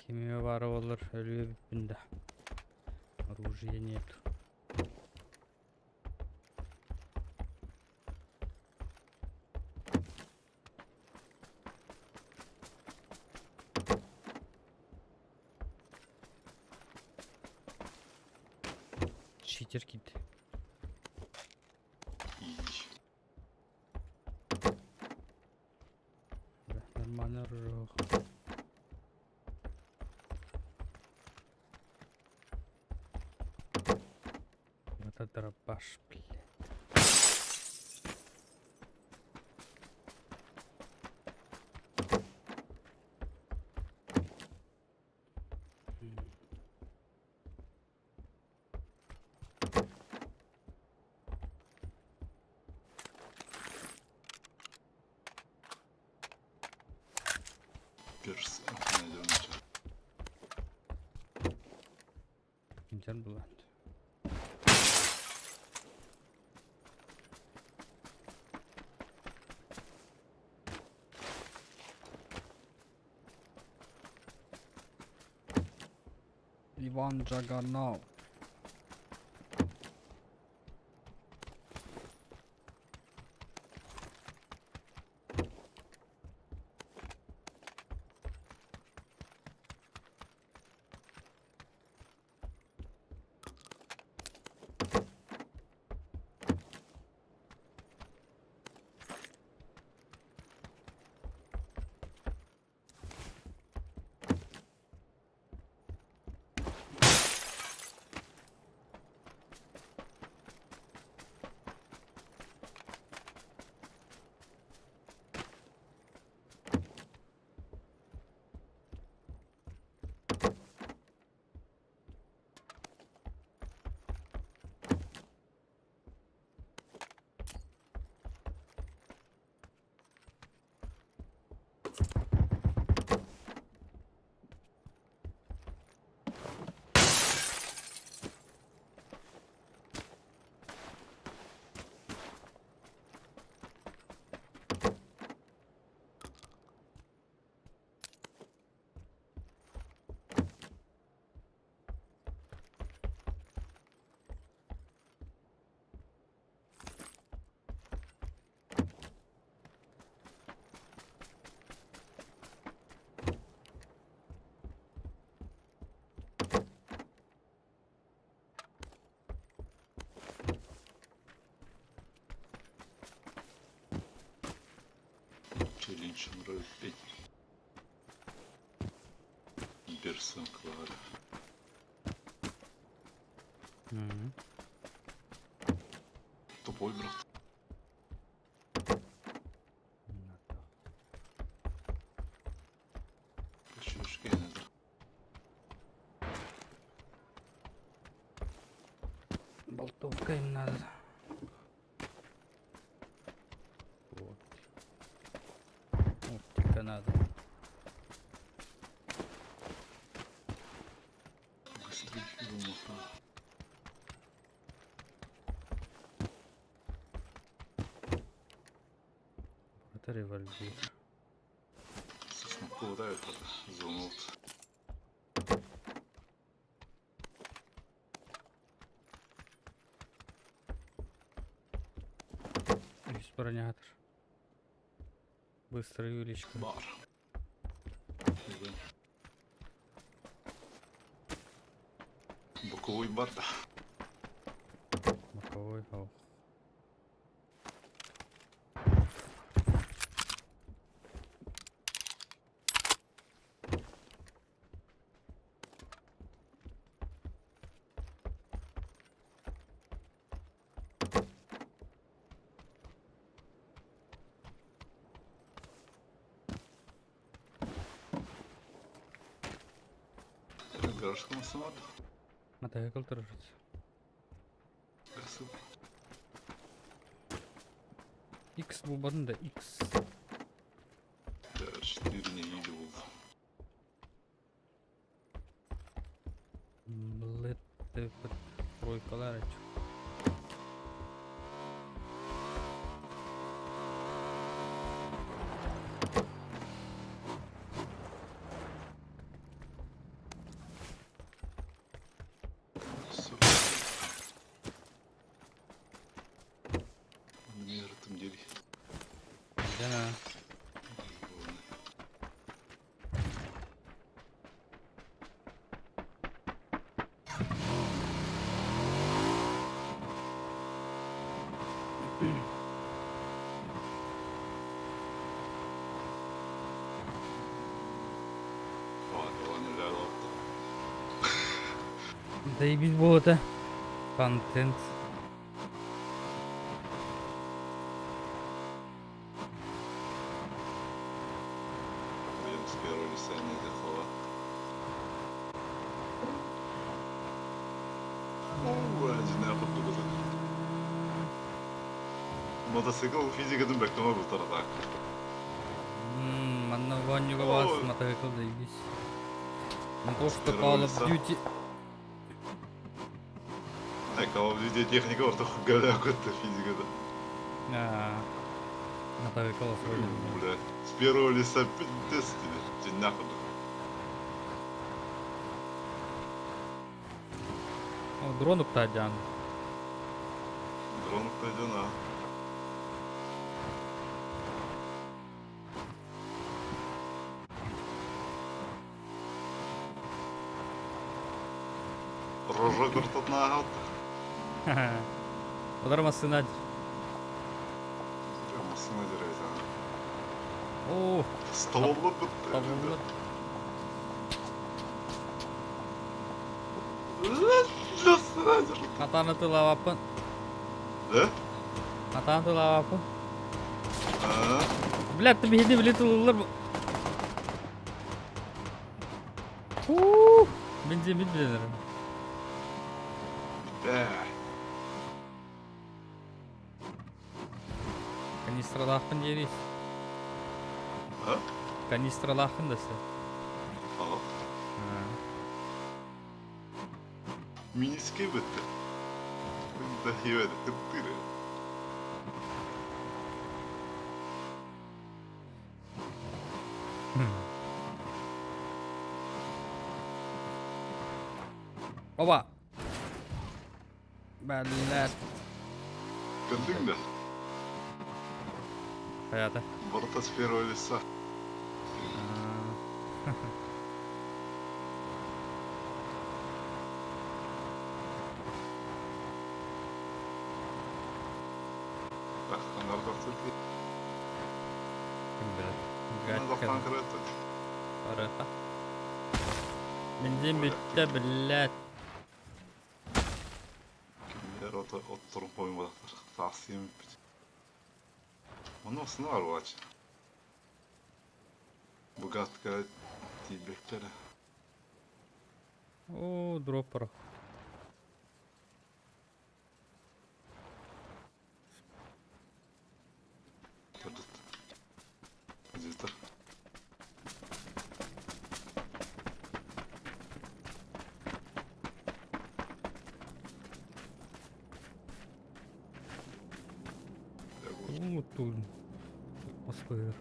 Кимиэ баара буоллар өлүө эбиппин да. Оружия нету. Читер киирдэ. Ий. Нормально оружие. Вот это дробаш, блядь. М. Перс. Найдем. Кимтэн булан. Иван Джаганов. Челлендж 5. Берсен Клара. Мгм. Тупой брат. Надо. Чушки надо. Болтовка им надо. Вот. Оптика надо. Быстрее думал. Это револьвер. Сосновку дают зонут. Үс бронятор. Быстрый увеличка. Бар. Боковой бар да. Боковой, ох. Гаражка самар. Мотоцикл держится. Красиво. X булбадын да X. Да, 4 не видел. Блэт тройкалар. Все. Мир там дели. Да. Заебись было-то. Контент. Блин, с первого лица не захова. Мотоцикл физикатын бэктома бултара так. Манна ваннюга вас мотоцикл заебись. Не то что Call of Duty. Ай, Call of Duty техника орто галя көттө физикада. Мотоцикл вроде. Бля, с первого лица пиздец тебе. Ты нахуй. О, дрон уктадян. Дрон уктадян, а. Рожок ортотнаагат. Удар массына. Массына дерез. О, Столлы бітті. табылды. Атаны тылаваппын. Да? Атаны тылаваппын. А? Блядь, ты беги, блядь, тылылар. Бензин бит билер. Да. Канистралаахпын диэрий. А? Канистралаахпын десе. А? Миниски бітті. Да хиведі, кыттыры. Оба! Блядь. Көрдің да? Хаята. Борта с первого лица. Так, анардақтыр. Ким билет. Анардақтан кіреді. Арата. Бензин бүттэ, блядь. Кимдер оттурун қоймадақтыр. Тақсиым бит. Оны осыны бар буач. Бугатка тибектері. О, дроппер. Көрдүт. Зитер. О, тут. Москвы.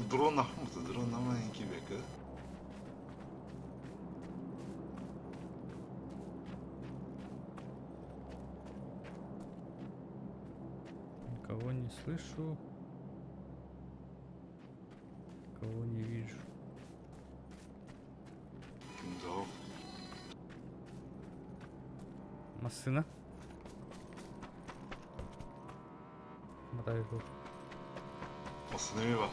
Дрон ахмыты, дрон маленький бек, а? Никого не слышу. Кого не вижу. Ким да Массыына. Мотоцикл. Массыына эмиэ баар.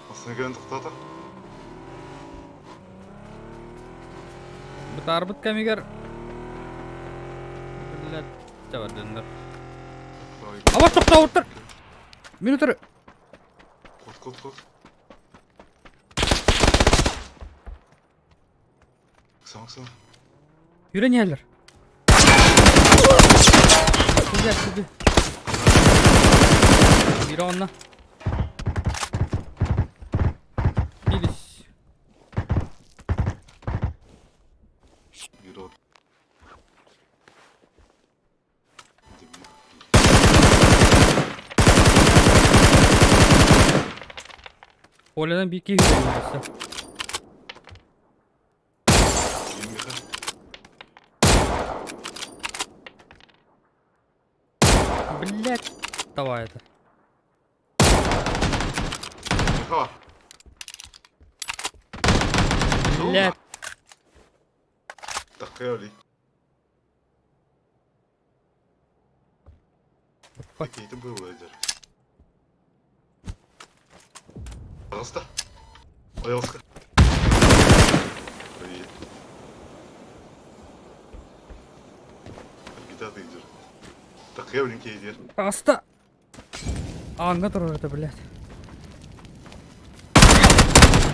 Массыына кэлэн тохтоото. Бытаарбыт кэмигэр блядь, чабардыннар. Аба тохтообуттар! Мин утары. Кот, кот, кот. Ыксама, ыксама. Yürü иһэллэр. Сылдьар, сылдьар. Биир онно. Киирис. Биир от. Олядан биир киһи үүрэн Блять, давай это. Блять. Такая Какие-то было лазер. Пожалуйста. Пожалуйста. Привет. Где ты идешь? Так я блин идешь. Пожалуйста. Ааҥҥа турар этэ, блядь.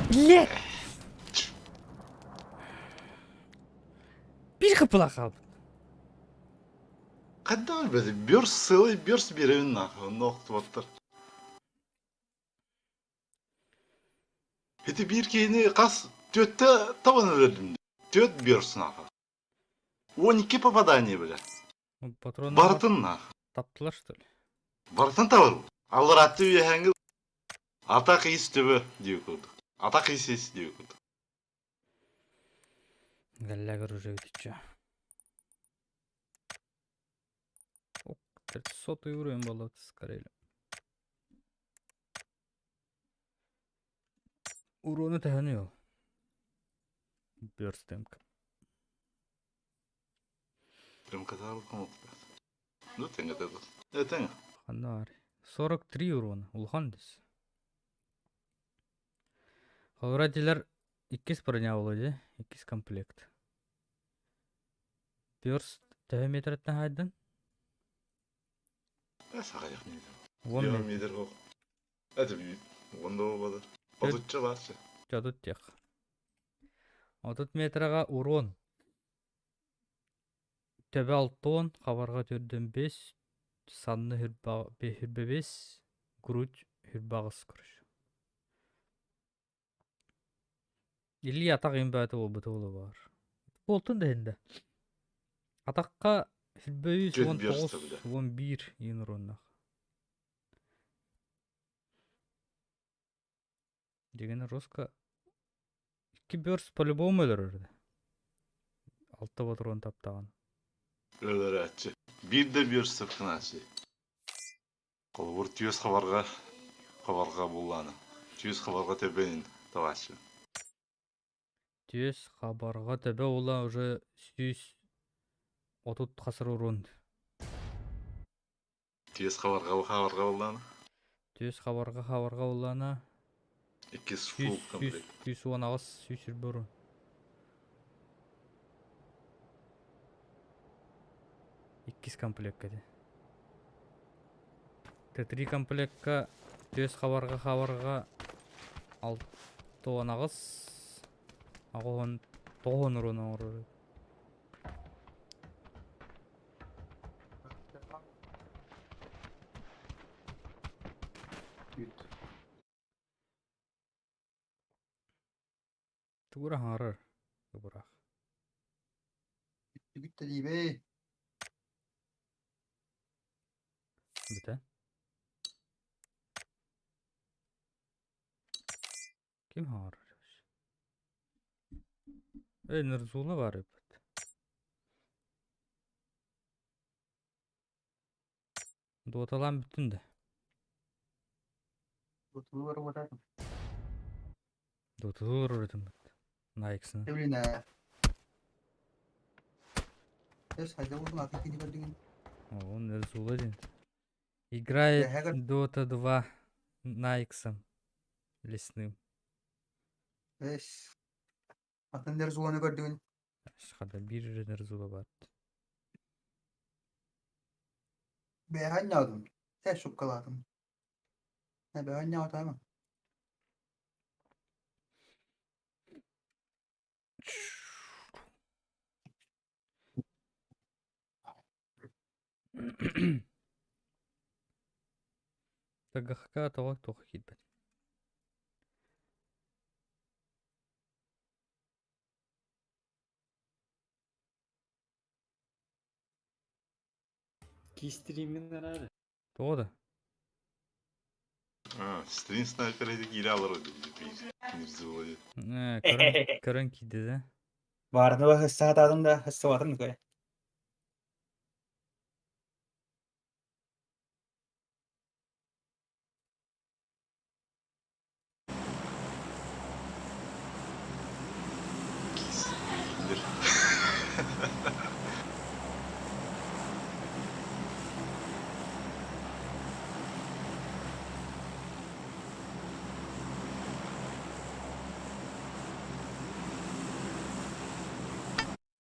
Блядь! Биир хаппылаах хаалбыт. Хайдах билбэтим, бөрс сыалай бөрс биэрэбин нахуй, онно охтубаттар. Ити биир киһини хас түөттэ табан өлөрдүм түөрт бөрс нахуй. 12 попадание бля. Патроннар Барытын нахуй. таптылар что ли? Барытын табар. Аллараатты үөһээҥҥи атах ис төбө диэбит курдук. Атах ис ис диэбит курдук. Галлягер уже бүтүччү. Сотый уровень буолла скорее. Урону төһөнүй ол? Бёрстемка. Прям катарылкам Ну тэҥэ это. Тэҥэ. Ханна баар? 43 урона. Улахан дес. Холобура дилер иккис броня буолуо дии. Иккис комплект. Бёрст төһө метреттэн хаайдын? Саҕайах метр. 10 метр. Метр хоқ. Это онда болбады. Отучча барчы. Отут тех. 30 метрага урон. Төбө алтон, хабарга төрдөн 5, санны хүрбэ 5, грудь хүрбэ аҕыс короче. Илии атах имбээтэ буолбута буола баар. Буолтун да иһин да. Атахха хүрбэ үс, Түөрт уон верста тоҕус, бile. 11 иин уруоннаах. Дегенэ Роска икки бёрс по-любому өлөрөр да. Алта патрон таптаҕын. Өлөрөөччү. Биир да верста кынааччы. Холобур түөс хабарга хабарга буллааны. Түөс хабарга төбөнүн табааччы. Түөс хабарга төбө ула уже 130 хасыр урун. Түөс хабарга хабарга буллааны. Түөс хабарга хабарга уллаана Иккис сүүс фул сүүс комплект. 118 120 урун. Иккис комплекка дии. Т3 комплекка түөс хабарга хабарга 68 89 урун оҥорор. Тугура хаҥарар быраах. Бүттэ диибэй. Бүтэ. Ким хаҥарар? Эй, Нурзула баар эбит. Дуоталаан бүттүн да. Доталыы работаатым. Доталыы олорор этим. Найксына. Блин, ээ. Эс хайда буоллун атын кини көрдүгүн. О, он Нерзула диэн. Играет Бэһэ көр. Dota 2 Найксом. Лесным. Эс. Атын Нерзуланы көрдүгүн. Хада биир эрэ Нерзула баар. Бэһэ анньаатым. Тэ шупкалаатым. Э бэһэ анньаатаама. ТГХК тоҕо туох киирбэт. Кистримин арары. Тоҕо да? А, стрим снайпер эти киирэ олорор Нерзула диэн. Э, көрөн, көрөн киирдэ да. Баарына хыссаатаатым да хыссабатым кое. Кис. Киир.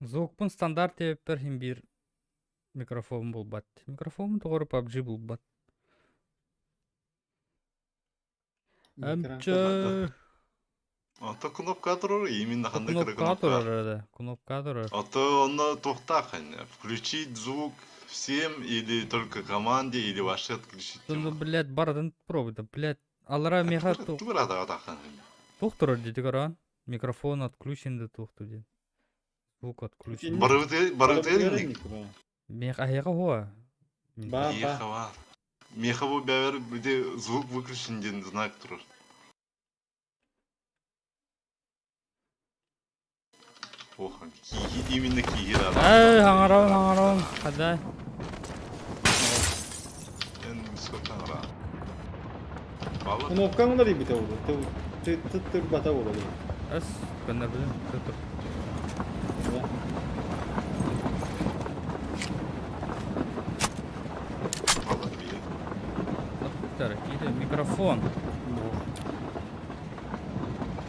Звукпун стандарт диэбиппэр иһин биир микрофон булбат. Микрофон тоҕо эрэ PUBG булбат. Эмчэ А то кнопка турар, именно ханнык эрэ кнопка кнопка. турар эрэ, кнопка турар. А то онно туохтаах ини. Включить звук всем или только команде, или вообще отключить Ну, его. блядь, барытын пробуй да, блядь. Аллара меха Тура таҕатааххын. туох турар диэтик аран. Микрофон отключен да туох диэн. Звук отключен. Барыбытыгар барыбытыгар инник. Мех аһыаха хуа. Ба, ба. Меха бар. Меха бу бэбэр бити звук выключен диэн знак турар. Ох, киһи именно киһи да. Эй, хаҥарабын, хаҥарабын. Хадай. Эн сколько ара. Балар. Кнопкаң да бите oldu. Ты ты ты бата oldu. Эс, көннөрбүтүн тутур. Балар бие. Оттар, киһи микрофон.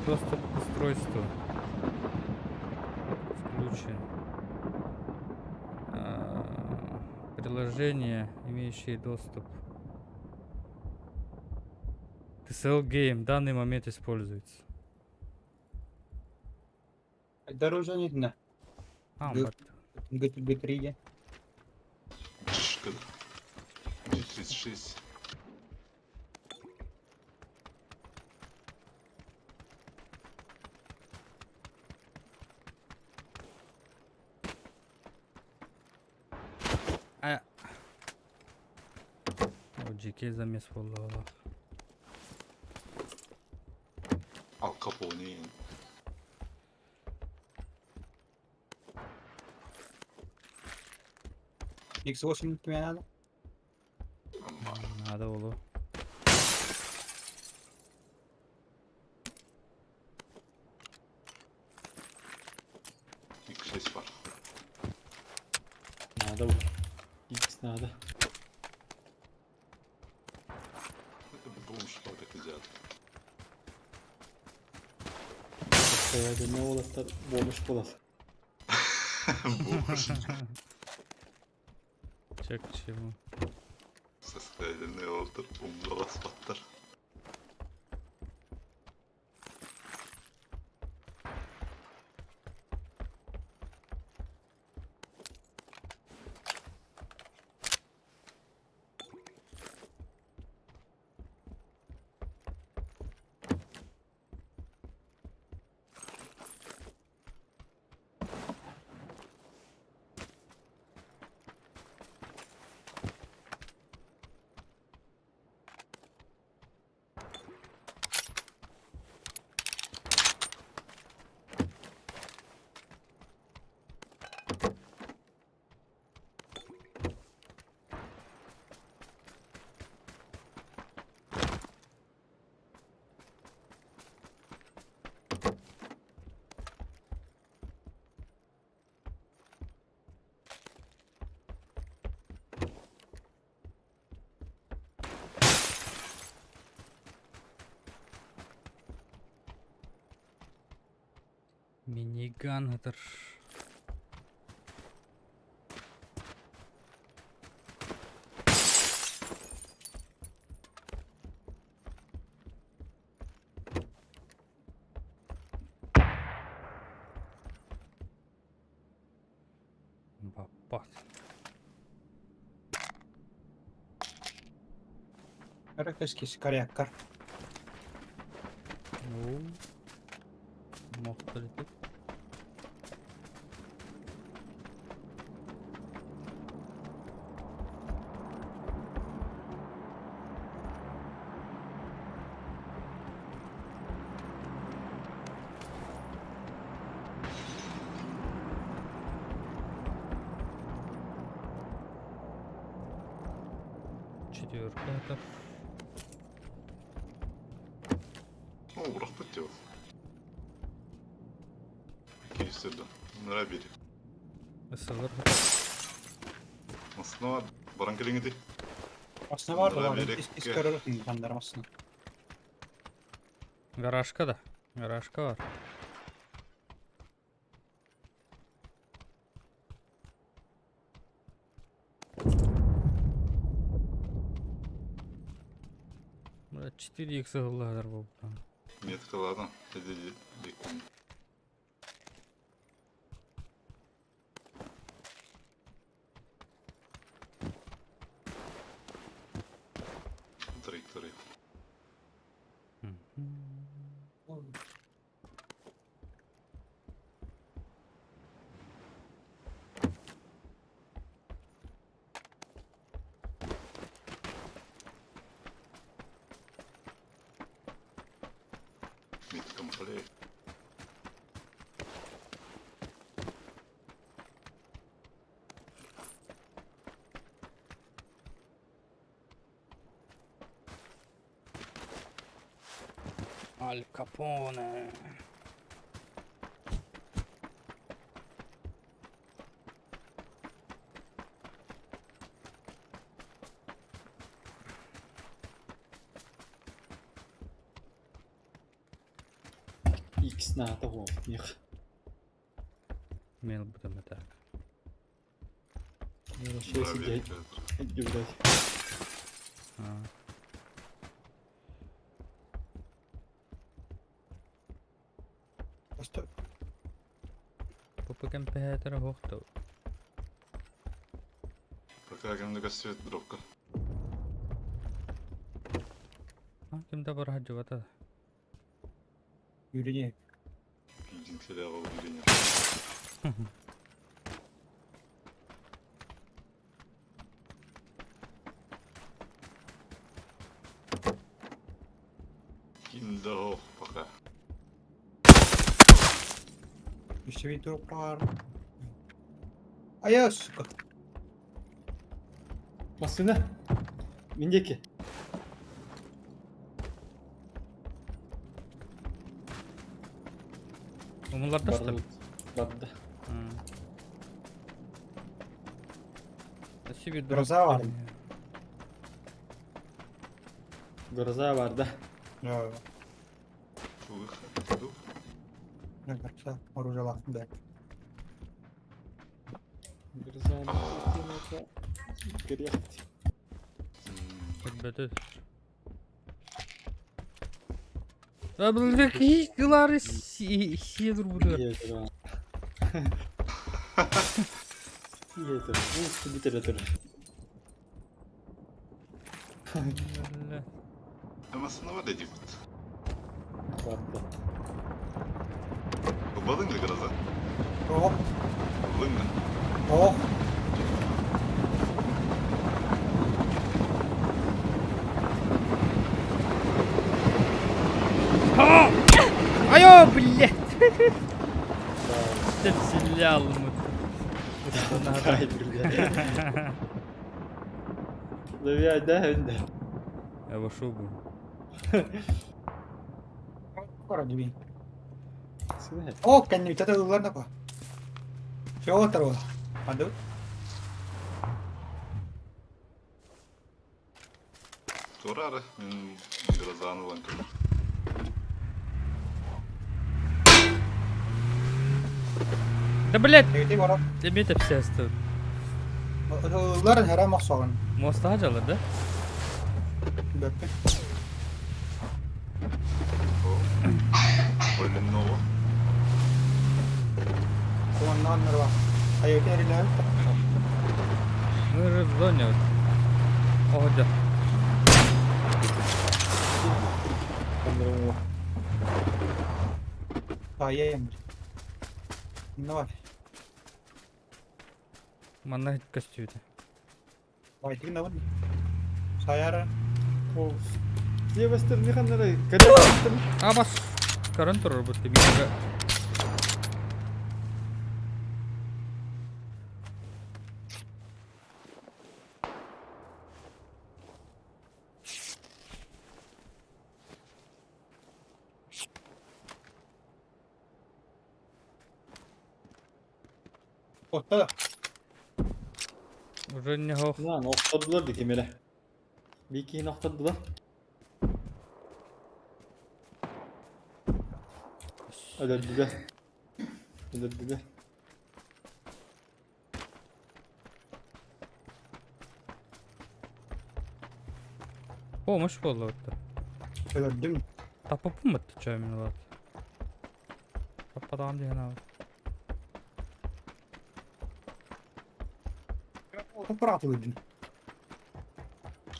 Доступ к устройству. Включен. А, Приложение, имеющее доступ. TSL Game в данный момент используется. Дорожание дна. А, Г- вот. Г3 Чишка. 36. А. О, GK замес буолла. Ал Капоне. X8 кимиэ надо? Амма. Надо было. X6 бар. Надо bu. X надо. Бомж так взят. Ne olasılar bolmuş bulas. Бомж. Чек к чему. Состоятельный олтер. Умдалас баттар. Миниган ытыр. Баппат. Ракыскис коряккар. Ну, мохтолитик. Четверка это. Ну, урахпыт его. Киристерді. Нара бери. СЛР. Основа баран келиңити. Основа Нара бар, берекке. ис көрөрүн жандармасын. Гаражка да. Гаражка бар. Бля, 4 х ыллаһар буолбутан. Метка ладно. Эди беккин. Траектория. Метка махалей. Аль Капоне. Икс наата хуох. Мен бутам это. Вообще сидеть. Блядь. А. Просто ППКМП хохто. Пока кемде свет дропка. А ким да бар хаджыбата. Юрий Пиздин селяға убили. Кинда пока. Еще ведь бар. А я, сука. Масына. Миндеки. Умуларда что ли? Барда. Себе Гроза бар. Гроза барда. Да. Выход. Гроза. Оружие лахтым да. Гроза. Грех. Бөтө. А бұл килары сидр буду. Yeter. Yeter. Bu biter Ama var dedik. Барда. Бадың ли гроза? Ох, Бадың ли? ох. Айо, блядь. Стрелял мы. Ай, блядь. Да да, да. Я вошел бы. Кора диби. Сына. О, кэнни тата ыллар па. Все оторвал. Аду. Турары. Мен грозаны ланкы. Да блять! Эти барар. Эмиэ тэпсээстэн. Ыллар хара мохсоҕун. Муостаҕа дьалар да? Бөппүт. Больного. Уоннаан нырва. Айыты эрилэһэр. Мы же в зоне вот. Оҕо Ханнырым Айым. Давай. Манна көстүүтэ. Байтыгын абын. Саяра. Ол Дебастер не ханнары? Кадеттер. Абас. Көрөн турар бу тибигэ. Отта да. Уже не хох. Lan охтордулар ди кемере. Bir iki охтордулар. Өлөрдүлэр. Өлөрдүлэр. Помощь буолла бутта. Өлөрдүм. Таппаппын бутта чөмүн улаат. Таппатаҕым диэн аабыт. Топпураатылыдын.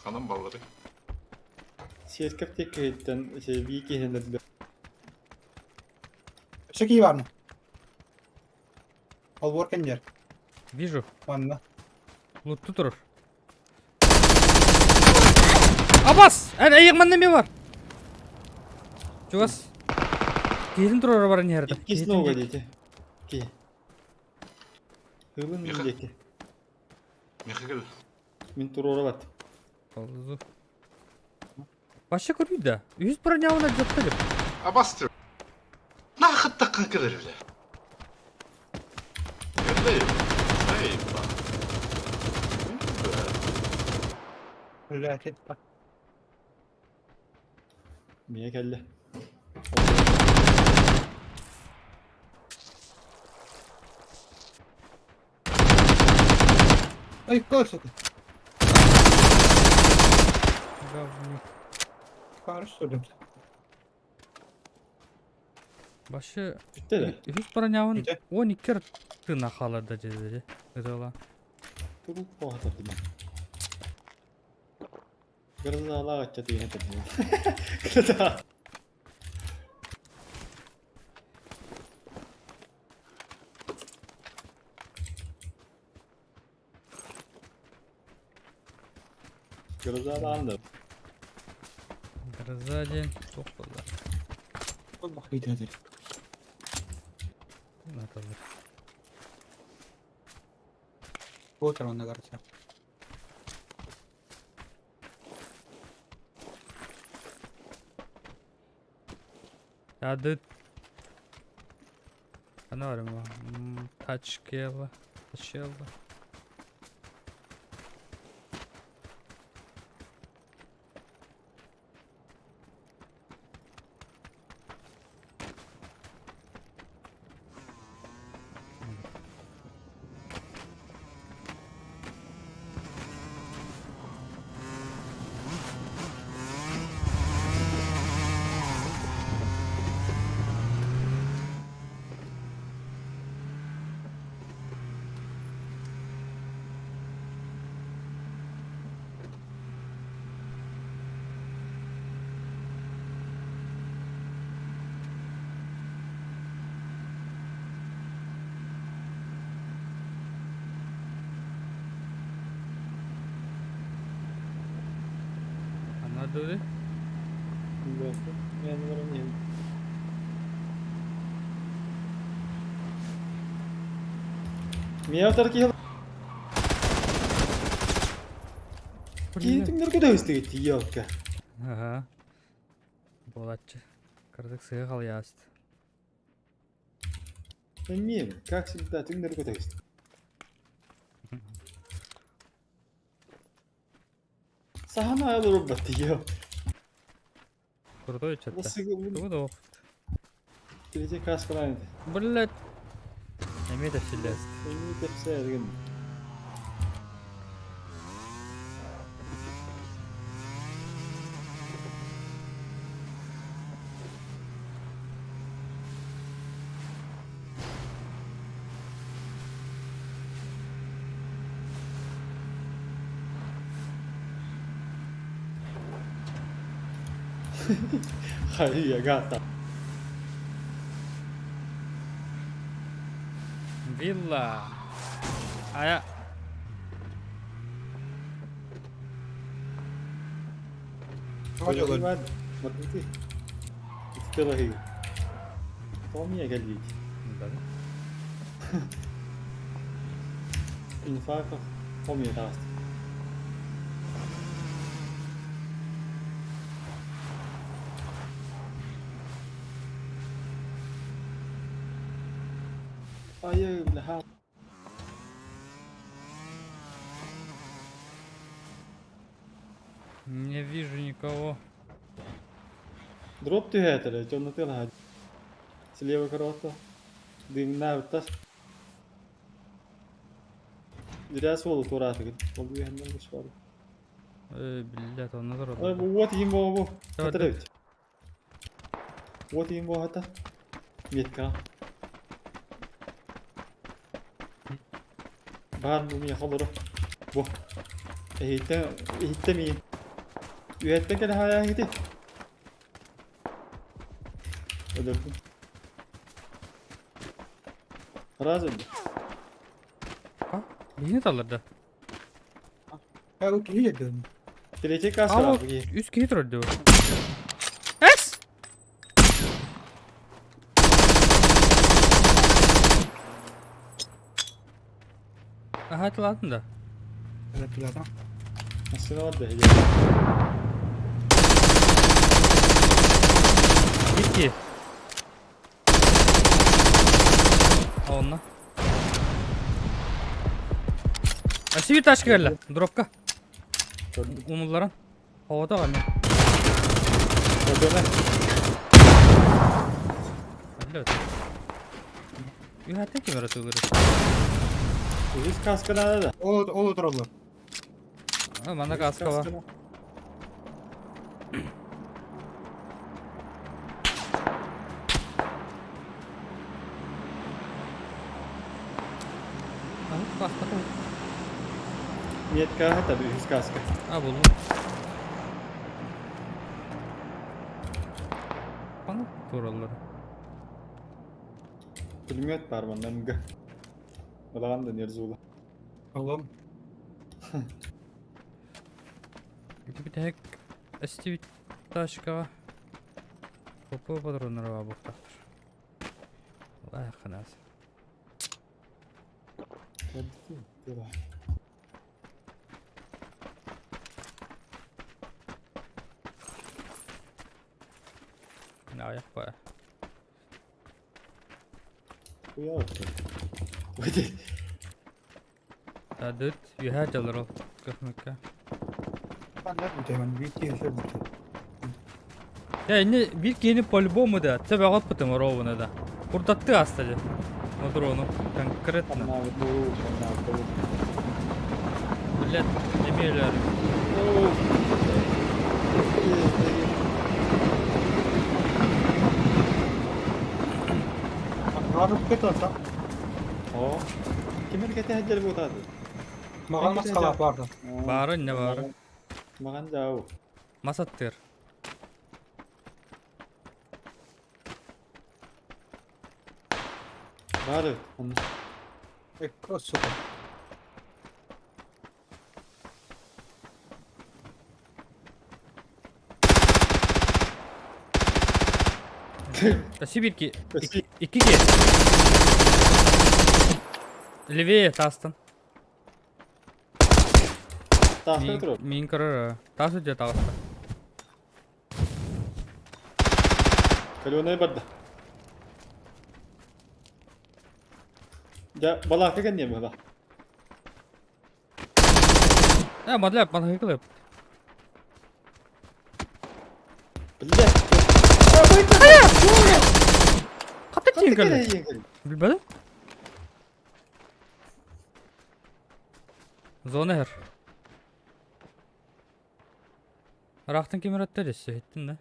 Ханан баллары. Сиэскэп теккэһиттэн şey bir iki өлөрдүлэр. Өссө кии барны. Олбор кендер. Вижу. Манна. Лутту турар. Абас! Эн эйиэк манна эмиэ бар. Чугас. Киһитин туруора баран иһэрдэ. Икки снова дети. Ки. Хылын Миха. дети. Михаил. Мин туруора бат. Олзу. Вообще көрбүйт да. Үс бронявына жатты деп. Абастыр. Нахыт таккан кэлэр бля. Кэллэй. Эй, ба. Блядь, это. Мия кэллэ. Ой, көр сука. Говнюк. Карış сөйлөм. Вообще Бүттэ да. үс бронявын Бүтэ. 12 тына халарда деді. Ытыла. Тугу коохатардым. Гырзалаах ачча тиийэн этэрдим. Гырза. Гырзалаан да. Гроза день. Тоқталар. Бак битәдер. Наталар. Отыр онда короче. Ядыт. Ана бар ма? Тачкела. Тачкела. Ана дури. Мен баран иһин. Мия отар киһи киһи түҥнэр көтөһүстүгүт тиийэ Ага. Болатчы. Кырдык сыгы қаляст. Эмиэ, как всегда, түҥнэр көтөһүст. Саһана олорбат тиийэ. Крутой что-то. Насыгы Тугу да Третий каскалайн. Блять. Эмиэ тэпсиллээс. Эмиэ тэпсээргин. Хайа гата. Вилла. Ая. Тоҕо Матвей. Итилэһи. Томия кэлбит. Инфаркт хомуйа таҕыста. Айыы, бля, Не вижу никого. Дроп түһээтэрэ, дьонно тыалаһа. Слева корота. Дыҥнаабыттар. Дирээ суолу туораатыгыт. Ол үөһэннэн бу Э, блядь, он назад. Ой, бу уот иһин буо бу. Хатыр эбит. Уот иһин буо хата. Метка. Баар бу миэхэ олоро. Бу. Эһиттэн, иһиттэ миин. Үөһэттэн кэлэ хаайаахити. Өлөрдүм. Раз өлдү. Биһини талларда. Э, бу киһи дедим. Третий касса А, бу киһи. Үс киһи турар дуу. Эс! Аха тылаатын да. Тылаатын. Массыына бар да Икки. Онно. Асиби тачка кэллэ. Дропка. Умулларан. Оҕото ҕанна. Көрдөмө. Үһәттен ким ырытылыр? Үһүс каска наада да. Ол ол отыраллар. А, манна каска бар. Каска. Метка таbi үһүс каска. А, булдум. Ханна тураллар? Пулемет бар манна мга. Балаҕан да нерзула. Аллам. Ити бүтэһик эстибит тачкаҕа ПП патроннара баар буолуохтаахтар. Лайханаас. Аҕыйах баа. Дыт үөһээ дьаллар ол көхмөккө. Я инни биир киһини по-любому да төбөҕө ыппытым ровно да. Курдаттыы ааста дьэ. Модуруону конкретно. Блядь, эмиэ өлөөрү. Ким эргэтэ сылдьар буолаады? Маҕан маскалаах баарда. Баара иннэ баара. Маҕан дьаабы. Мас аттыыр. Баар эбит онно. Экко сука. Сибирки. Икки ки. Левее таастан. Тааска турар. Мин көрөр. Таас үрдүө таҕыста. Калёнай барда. Дьэ, балаакка кэнниэ быһыла. Э, мадляп, мадляп. Биллэ. Хата тиийэн кэллэ. Билбэтим. Зона иһэр. Ыраахтан ким ыраттар өссө иһиттин да?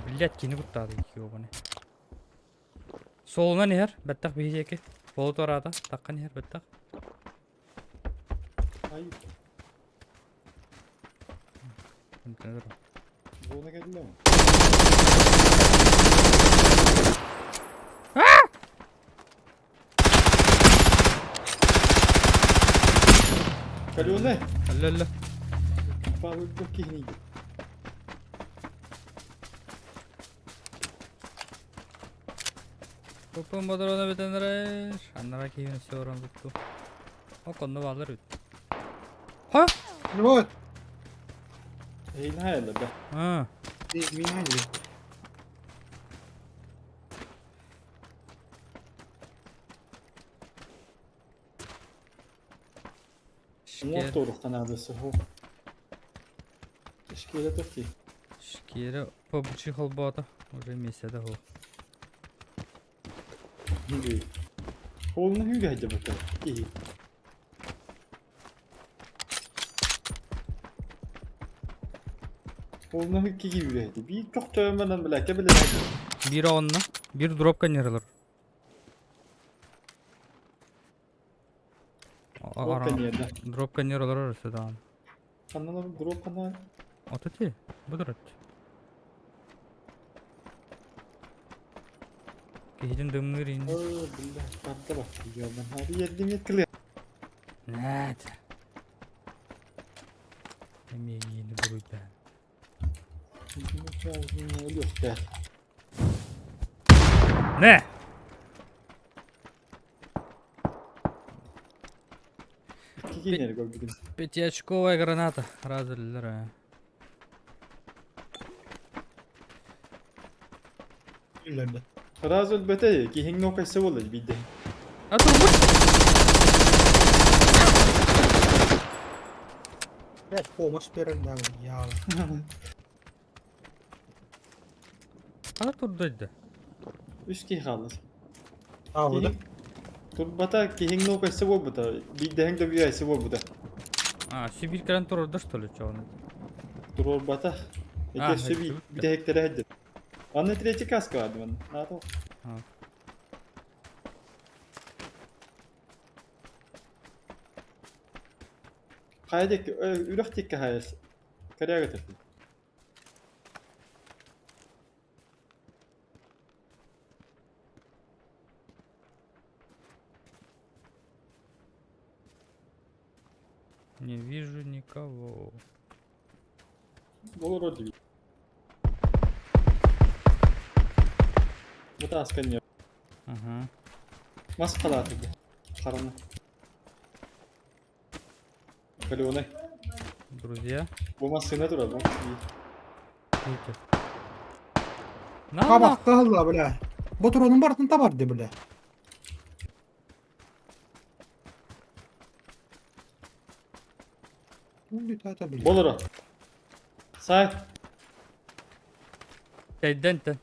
Блять, кини куттааты ёбаный. Суолунан иһэр, бэттэх биһи диэки. Суолу туораата, таххан иһэр бэттэх. Ай, зона кэллэ ма? Калюны! Алло, алло. Павел киһини. Туппун ботурона бүтэн эрэр. Аннара киһини өссө орон тутту. Ол конно баалар үт. Ха? Вот. Эйин хайалар да. А, Меня ли? Уҥуох туоруохха наада суһу. Ишкиэрэ туох дии? Шкиэрэ PUBG холбоото. Уже миэстэтэ суох. Үгүй. Хоолуна хүүгэ хайдабата. Киһи. Хоолуна киһи үүрэ Биир чохчойон билэккэ билэ Биир оҕонно. Биир дробка нерылар. Дробка нерылар өссө даҕаны. Ханна дроп ханна? Ото ти. Бу турар. Киһитин дымныыр ин. Оо, биллэ, тарда бak. Йобан хари yerdim yetkili. Нет. Эмиэ буруйдаан. Не! Пятиочковая граната. Разрыв. Үллэрбит. Раз өлбөтө киһиҥ нокайса буолла биирдэ. А турбут! Блять, помощь берер да, я. А турдойда. Үс киһи хаалла. А, вот. Турбата киһиҥ нокайса буолбута. Биирдэһиҥ да бүйайса буолбута. А, Сибирь кэлэн турарда что ли, чё он? Турбата. А, Эти все это битэһиктэрэ хэддэ. Анна третий каска барды манна. Наато. А. Хайдек үрэх тикке хайас. Коряга теппи. Не вижу никого. Болор диби. Бутааска не. Ага. Мас халаты. Харана. Калёный. Друзья, Бу массыына турар бу. видите? На, на! Кабакта алла, бля. Бу туронун бартын табар ди, бля. Улетает, бля. Болоро. Сай. Тэйдэн тэн.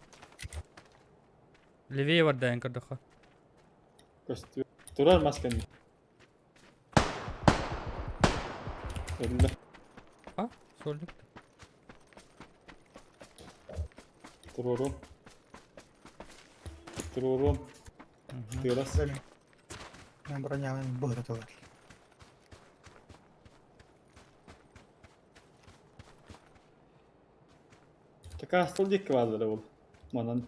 Левее бардаyan көрдөххө. Көстүү. Турар масканы. Өлдө. А, сольник. Турорум. Турорум. Тыырас. Мен бронявын быһырытылар. Така стол дикки баалара ол. Манан.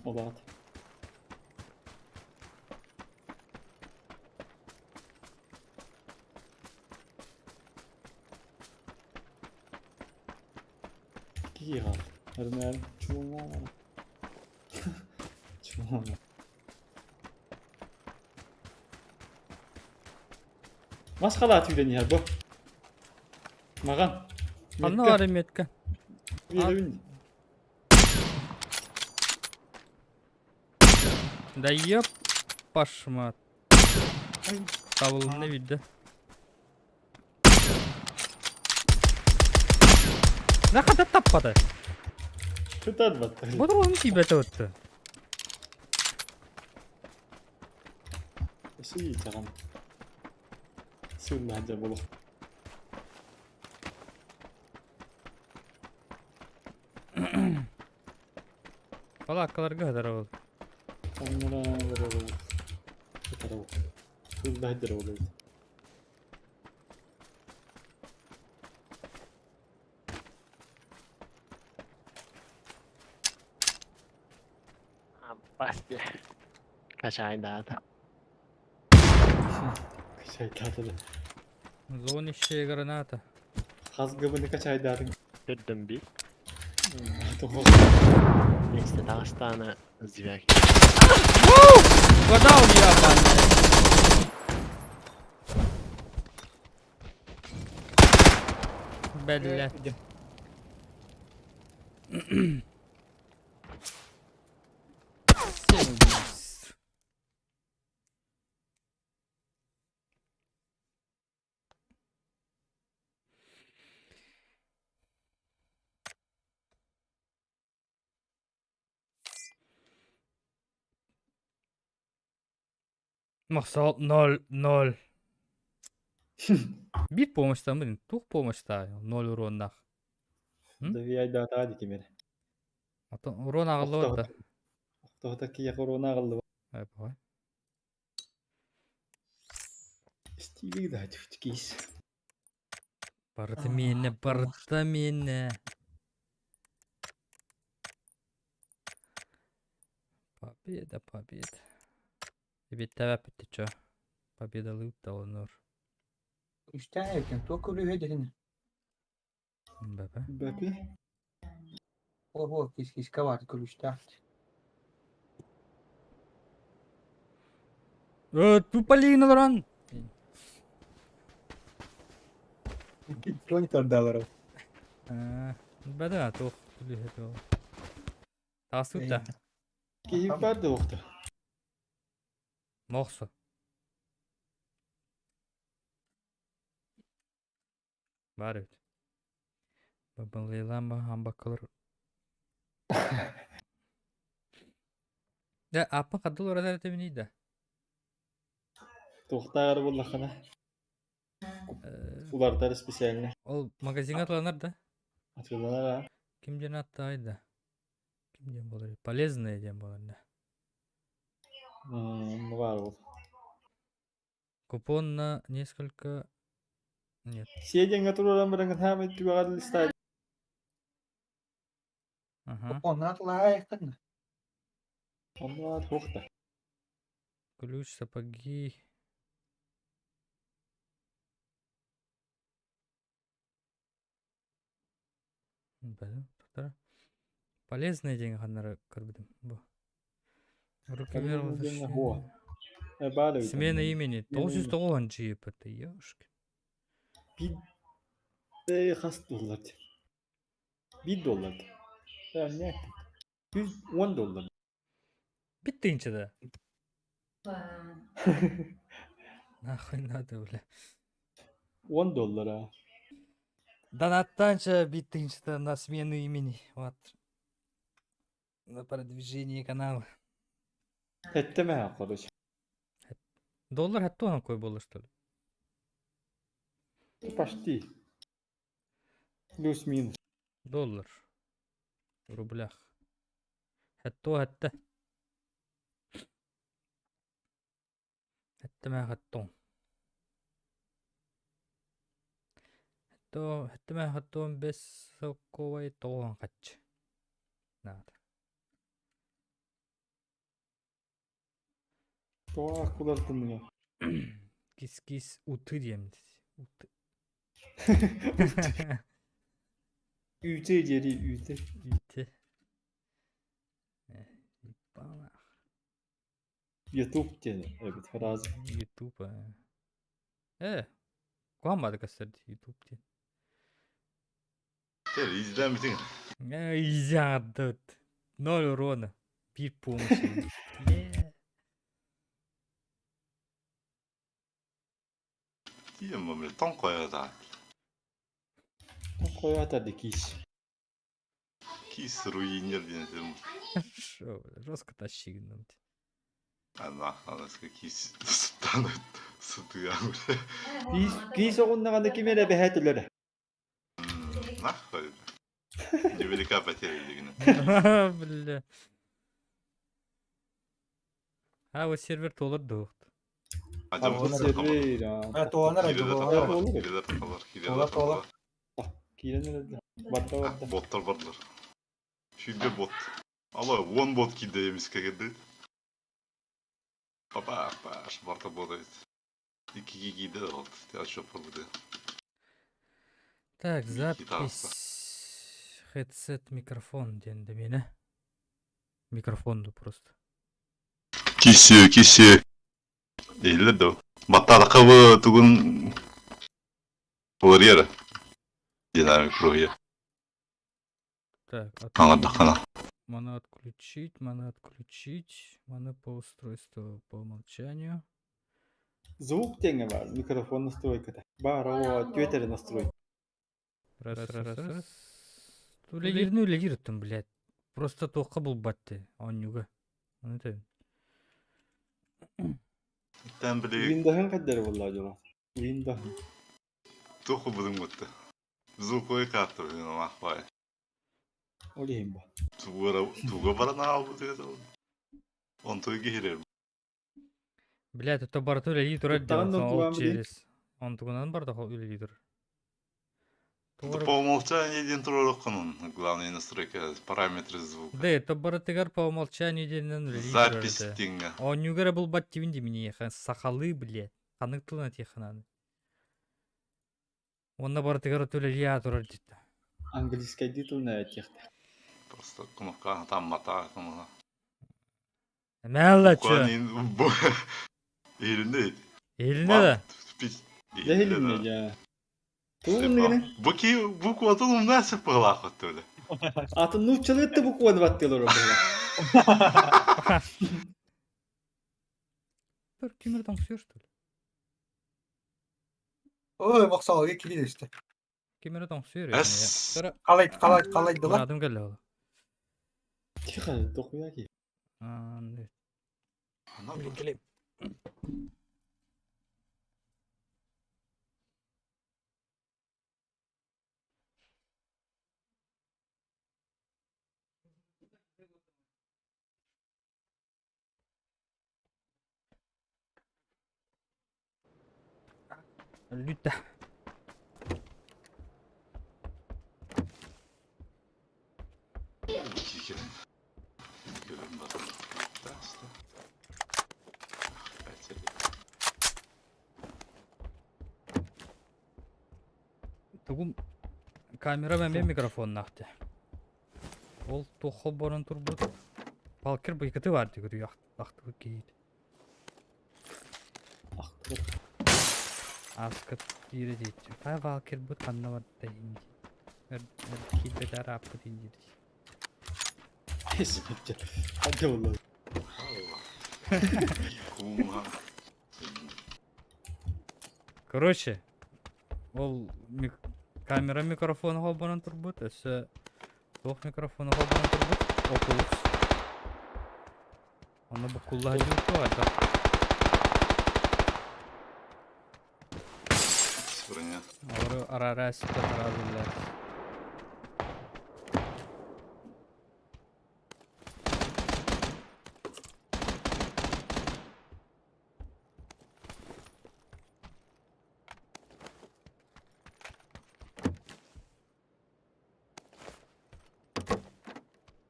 Олаат. Киһи хаал. Эрнээр чума. Чума. Мас халаат үйден иһэр бу. Маҕан. Ханна бар метка? Биэрэбин. Да ёп, пашмат. Табылынна видно. Нахата таппата. Сытар батта. Бодор оны тиибэтэ өттө. Өссө иитэҕин. Сыыннаһа дьэ буолуох. Палааккаларга сытар ол. Оннора олорор сытар ол. Сыыннаһа дьэ буолуо. Аббас диэ. Качайдаата. Качайдаата да. Зонищая граната. Хас гыбыны качайдаатыҥ? Көрдüm bir. Тоҕо? Neyse Dağıstan'a звяк. Угадал я, банда. Бля. Семь убийств. Махсал 0-0. Биир помощьтаммын, туох помощьтаай, 0 уруоннаах. Давиайдаатаҕа дии ким эрэ. Атын урон аҕаллыбат да. Охтоһута киһиэхэ урон аҕаллыбат. Э, Стилик да киис. Барыта миэнэ, барыта миэнэ. Победа, победа. Эбиэттэбэппит чё. Победалыып да онор. Үстээн эбиккин, туох күлүүһэ дэтин? Бэбэ. Бэпи. О, кис-киска баар күлүүстээх. Э, туполин олорон. Тони тардаалар. Бэдэ туох күлүүһэ туох. Таасыт да. Киһи бар да уохта. Мохсо. Баар эбит. Бабалыйлаан хамбаккалар. Дьэ, ааппын хардыл уратар этибиний да? Туохтааҕар буоллаххына улардар специально. Ол магазиҥҥа атыланар да? Атыыланар аа. Ким диэн ааттаай да? Ким диэн буолар? Полезное диэн буолар да. Баар ол. Купон на несколько... Нет. Сиэдиэҥҥэ туруоран бараҥҥын хаамай түгэҕэр листаай. Ага. Купонна атылаайаххын. Онно туох да. Ключ, сапоги. Блин, Полезные деньги ханнары көрбүтүм бу. Руки вверх возвращение. Смена имени. 909 GPT, ёшки. Биир хас доллар. Биир доллар. Не 110 доллар. Биттинчи да. Нахуй надо, бля. 10 доллар а. Донаттанча биттинчи на смену имени. Вот. На продвижение канала. Эттеме короче. Доллар хаттуан какой было, что ли? Почти. Плюс-минус. Доллар. В рублях. Хатто хатта. Хаттама хаттон. Хатто хаттама хаттон бес сокковай тоон хач. Надо. Тоах кулартымҥа. Кис-кис уты диэм. Уты. Үүтэ диэри үүтэ. Үүтэ. Ебана. Ютуб диэн эбит фраза. Ютуб. Э. Куһаҕан баады көстөр Ютуб диэн. Тэр излээмитиҥ. Э, изяадыт. Ноль урона. Биир помощи. Тиийэн бля, тоҥхойо Тоҥхойоото да киис. Киис руинер диэн этим. Хорошо, жестко тащи гнуть. Нахуй, киис сытыан Киис киис оҕуннаҕына ким эрэ бэһээт өлөрө. Нахуй. Невелика потеря дигини. Бля. А, вот сервер толор дуохт. Сервер Туонар Киирэ Туола. Киирэн эрэллэр. Барда барда. Боттар бардылар. Сүүрбэ бот. Алло, 10 бот киирдэ эмискэ кэлбит. Папа, паш, барта бот эбит. Иккиге киирдэ да вот. Отчет барбыты. Так, запись. Headset микрофон диэн дэмиэнэ. Микрофон ду просто. Киси, киси. Иһиллэр да. Баттаатахха тугун уларыйар. Динамик руһуйа. Так, Аҥардаххына. Маны отключить, маны отключить, маны по устройству по умолчанию. Звук диэҥҥэ баар, микрофон настройката. Баар оо, түөт эрэ настрой. Раз, раз, раз. Үлэлиирин үлэлиир оттон, блядь. Просто туохха булбат ти, оонньууга. Ону этэбин. Тэн били Windows-ын хайдары буолла дьоно. Windows. туох булбутуҥ бутта. Звуковой карта махпай. Ол иһин бу. Туга баран аалбыт Онтуй киһирер. Блядь, это барыта үлэлии турар Туттаҕын диэн да ол туган билин. через. Онтугунан барда үлэлии турар. По умолчанию диэн туруоруккунун. Главное настройка параметры звука. Да, это барытыгар по умолчанию диэнинэн үлэлии турар Запись этэ. диҥҥэ. Оонньууга эрэ булбат тибин диминиэхэ сахалыы, блядь. Ханнык тылын этиэххэ Уонна барытыгар үлэлии турар диттэ. Английскайдыы тылын этиэхтэ. Просто кнопка там мата там. Мэллэ чё? Бу Илинде. Илинне да? Илинне дьэ. Тугун гына? Бу ки бу куотун умна сөп быһылаах өттүлэ. Атын нууччалыы да букваны баттыылар ордуга. Бір кимер тоңсуйар что ли? Ой, боксалга кири исте. Кимер тоңсуйар. Эс. Қалай қалай қалайдылар? Адым келді ол. Тихо, дохуя ки. Келем. Люта. Тугум камера мен микрофон нахты. Ол туох холборон турбут. Палкер быйкыты бар дигүрү ахтыбыт киһит. Ахтыбыт. Аскыт киирэ диэччи. Хай Валкер бут ханна барда инди. Эр киирбэтэ арааппыт инди. Ханна болла. Короче, ол камера микрофон холбонон турбут, өссө туох микрофону холбонон турбут, Oculus. Онно буккуллаһа дьууту ата. Броня. Олору арара сыта тараазыллар.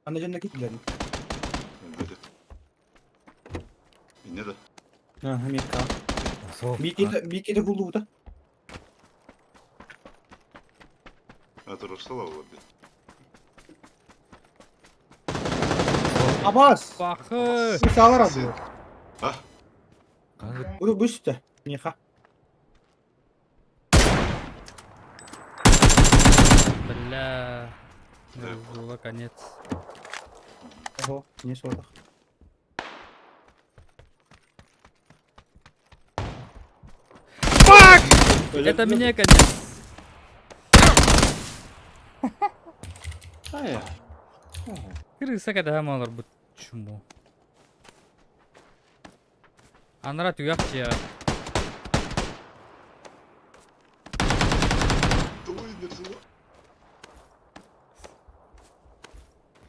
Ана жөннө китлерин. Dedi. İnne de. Ha, Мика. Сол. Бикеде куллугута. Это Руслава olabilir. Абас. Бахы! Салар алды. Ha? Бу бүстө. Миха. Бля. Было конец. Ого, не сордах. Это мне конец. Хайа. Крыса когда малар бут чуму. Анара түгэх дьиэҕэ. Давай, держи.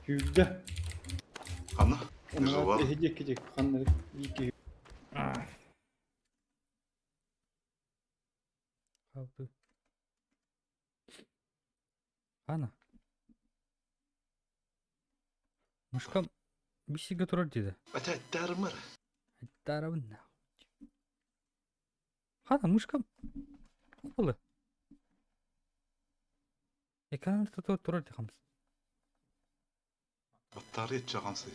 Күүрдэ. Ханна? Онно Держала. эһи диэки диэки ханна биир киһи. Алты. Ана. Мышка бисигэ турар диде. Опять дармыр. Дарабын нахуй. Хана мышка Купалы. Экран турар турар дихамс. Батарея чагамсы.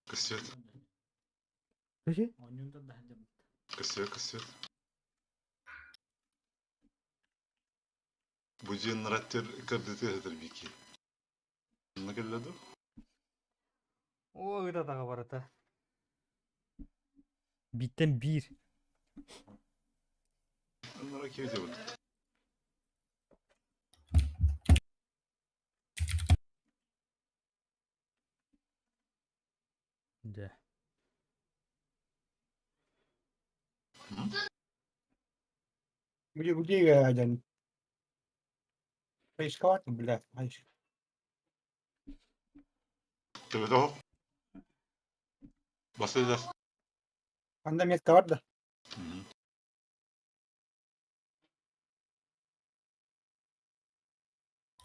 Кассет. Köşe? Кассет, кассет. Бу дьиэн раттер кардыты хатыр бики. Накалладу? О, ыта таға барата. Биттен бир. Нара кевите вот. Да. Где где один? Поискать, блядь, поиск. Тебе Басыдас. Анда метка бар да.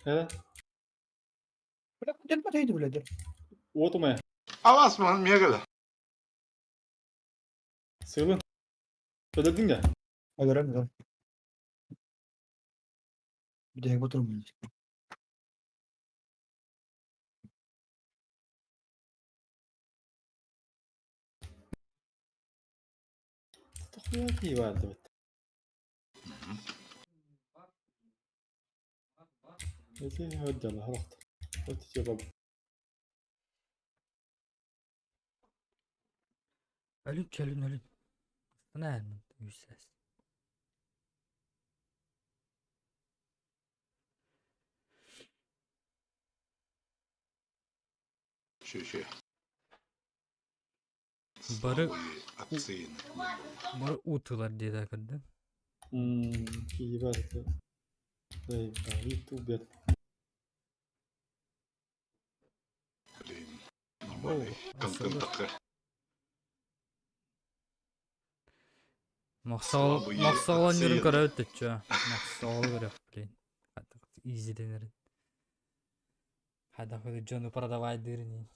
Э? Бля, дел батайды, бля, дел. Уот умая. Авас ман мегала. Сылын. Ödedin ya. Өлөрөм, өлөрөм. Бля, отурмун. Тохуя кии баар эбит. Эти höddala harахт. Вот тебе Ölün çölün ölün. Ne ermin? Yüzses. Шү-шү. Бары- Слабые отцы. Бары утылар диде кырды. Кии баар это. Дай, да, убет. Блин. Нормальный контент такой. Мақсал Слабые мақсалан yürün отцы. көрөт чө. Мақсал көрөк, блин. Изи денер. Хада худы Джону продавай дырни.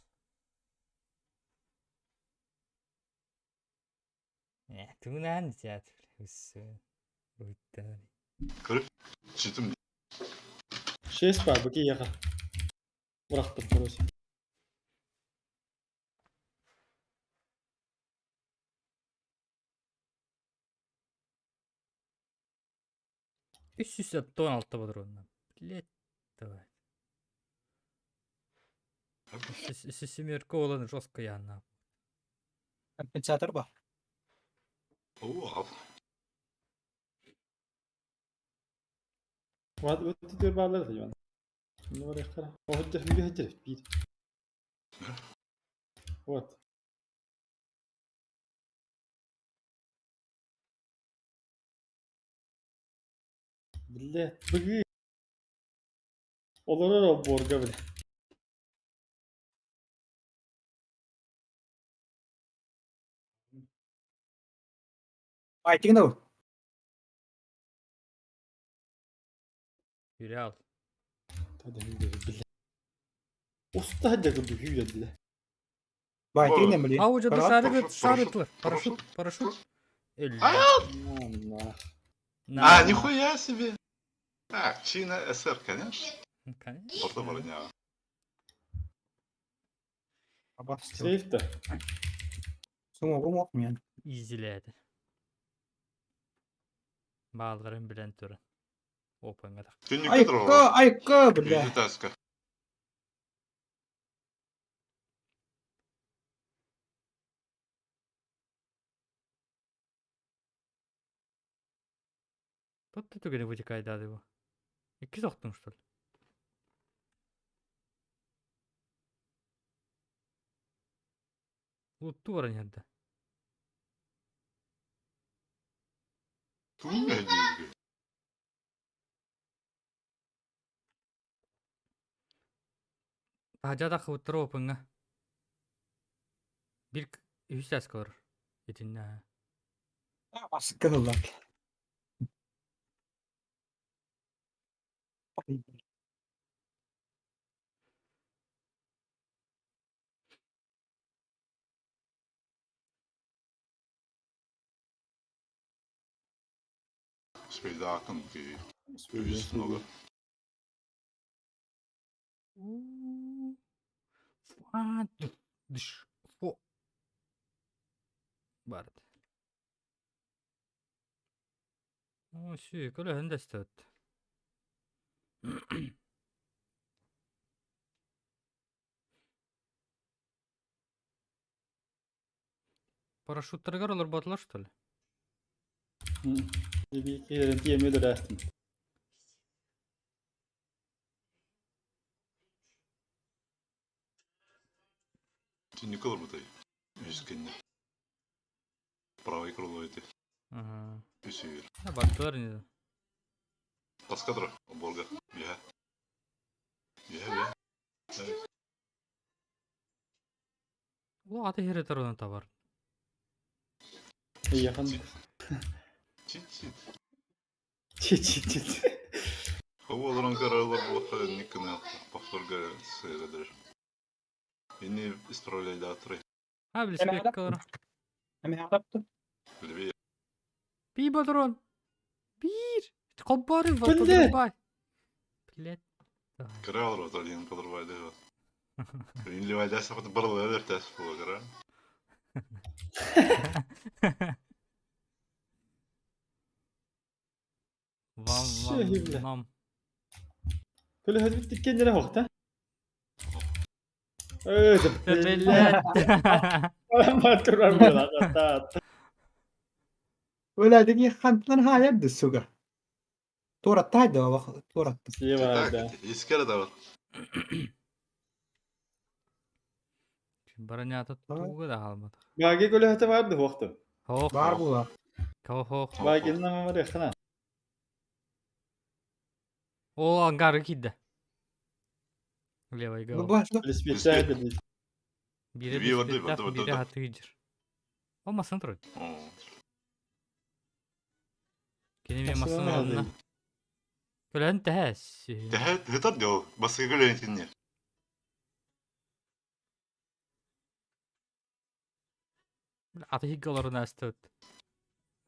Э, тунан театр. Уссе. Уттан. Көрүп читим. Шесть бар, бу кии яха. Бырахтым, короче. Үс жүз тон алты патронна. Блять, давай. Семерка olan жестко я на. Компенсатор бар. О, Вот вот теперь баалар да жан. Не бар яхара. О хөддө хүгө хөддө бир. Вот. Блять, быгы. Олорор борга бile. Айтыгын ау. Yürü al. Тада хүгө блять. Уста хөддө күрдү хүгө диле. Байтыгын бля. А уже Парашют, шарик парашют, шарытлар. Парашют, парашют. Эль. На. А, нихуя себе. Так, Чина СР, конечно. Конечно. Орто броня. Сейф да. Суңугум ок мен. Изилedi. Бааларын билен түрі. Опаңа да. Түннүккө Айка, турар. айка, бля. Үйдү таска. Тот түгені вытекает его. Икки соқтың, что ли? Лутту баран иһэрдэ. Тугу дииргэ? Таһдьа таххыбыттара опыҥҥа. Биир үһүс чааска олорор. Итиннэ. Баска ыллар. Успейдаакын киһи. Үһүс нога. Фу. Барыт. О, сүй, көлөһүн да өстөөт. Парашюттарыгар олорботулар, что ли? Киирэн тиэмэ өлөрөөстүм. Түннүккэ олорбутай. Үһүс кэннэ. Правый крыло ити. Ага. Үсүгэр. Бардылар ини. Таска турар, оборга. Үһэ. Үһэ, үһэ. Ол аты хире турунан табар. Ыйахан. Чит-чит. Чит-чит-чит. Хобу олорон көрөлөр буолха инник гына повторга сыыгыдыр. Ини исправляйдаатыры. А, билиспекка олорон. Эми араптı. Билбей. Бии патрон. Биир. Холбоору Билле. бай. Блядь. Кыра олорбут Алина подорвайды. Инливайда сапат барылы өртәс була кыра. Вам, Шehirle. вам, нам. Көлөһөт тиккеннere хохта. Э, Блядь. Мат көрөр була. Öyle dediği хантан hayal suga. Туораттаай да туоратты. Сиэбарда. Искere да бар. Баранята туга да халмат. Баги көлөһөтө барды хохта. Хох. Бар була. Хох. Баги намар яхна. О, ангары кидде. Левый Бу гол. бу Лиспечай били. Бире Бири барды, беспеттах, барды, барды, бире барды. хаты идер. О, масын тұрады. Кенеме масын орнына. Көлән тәһәс. Тэһэ хытар дел. Баскы көлөн Аты хиггаларын әсті өт.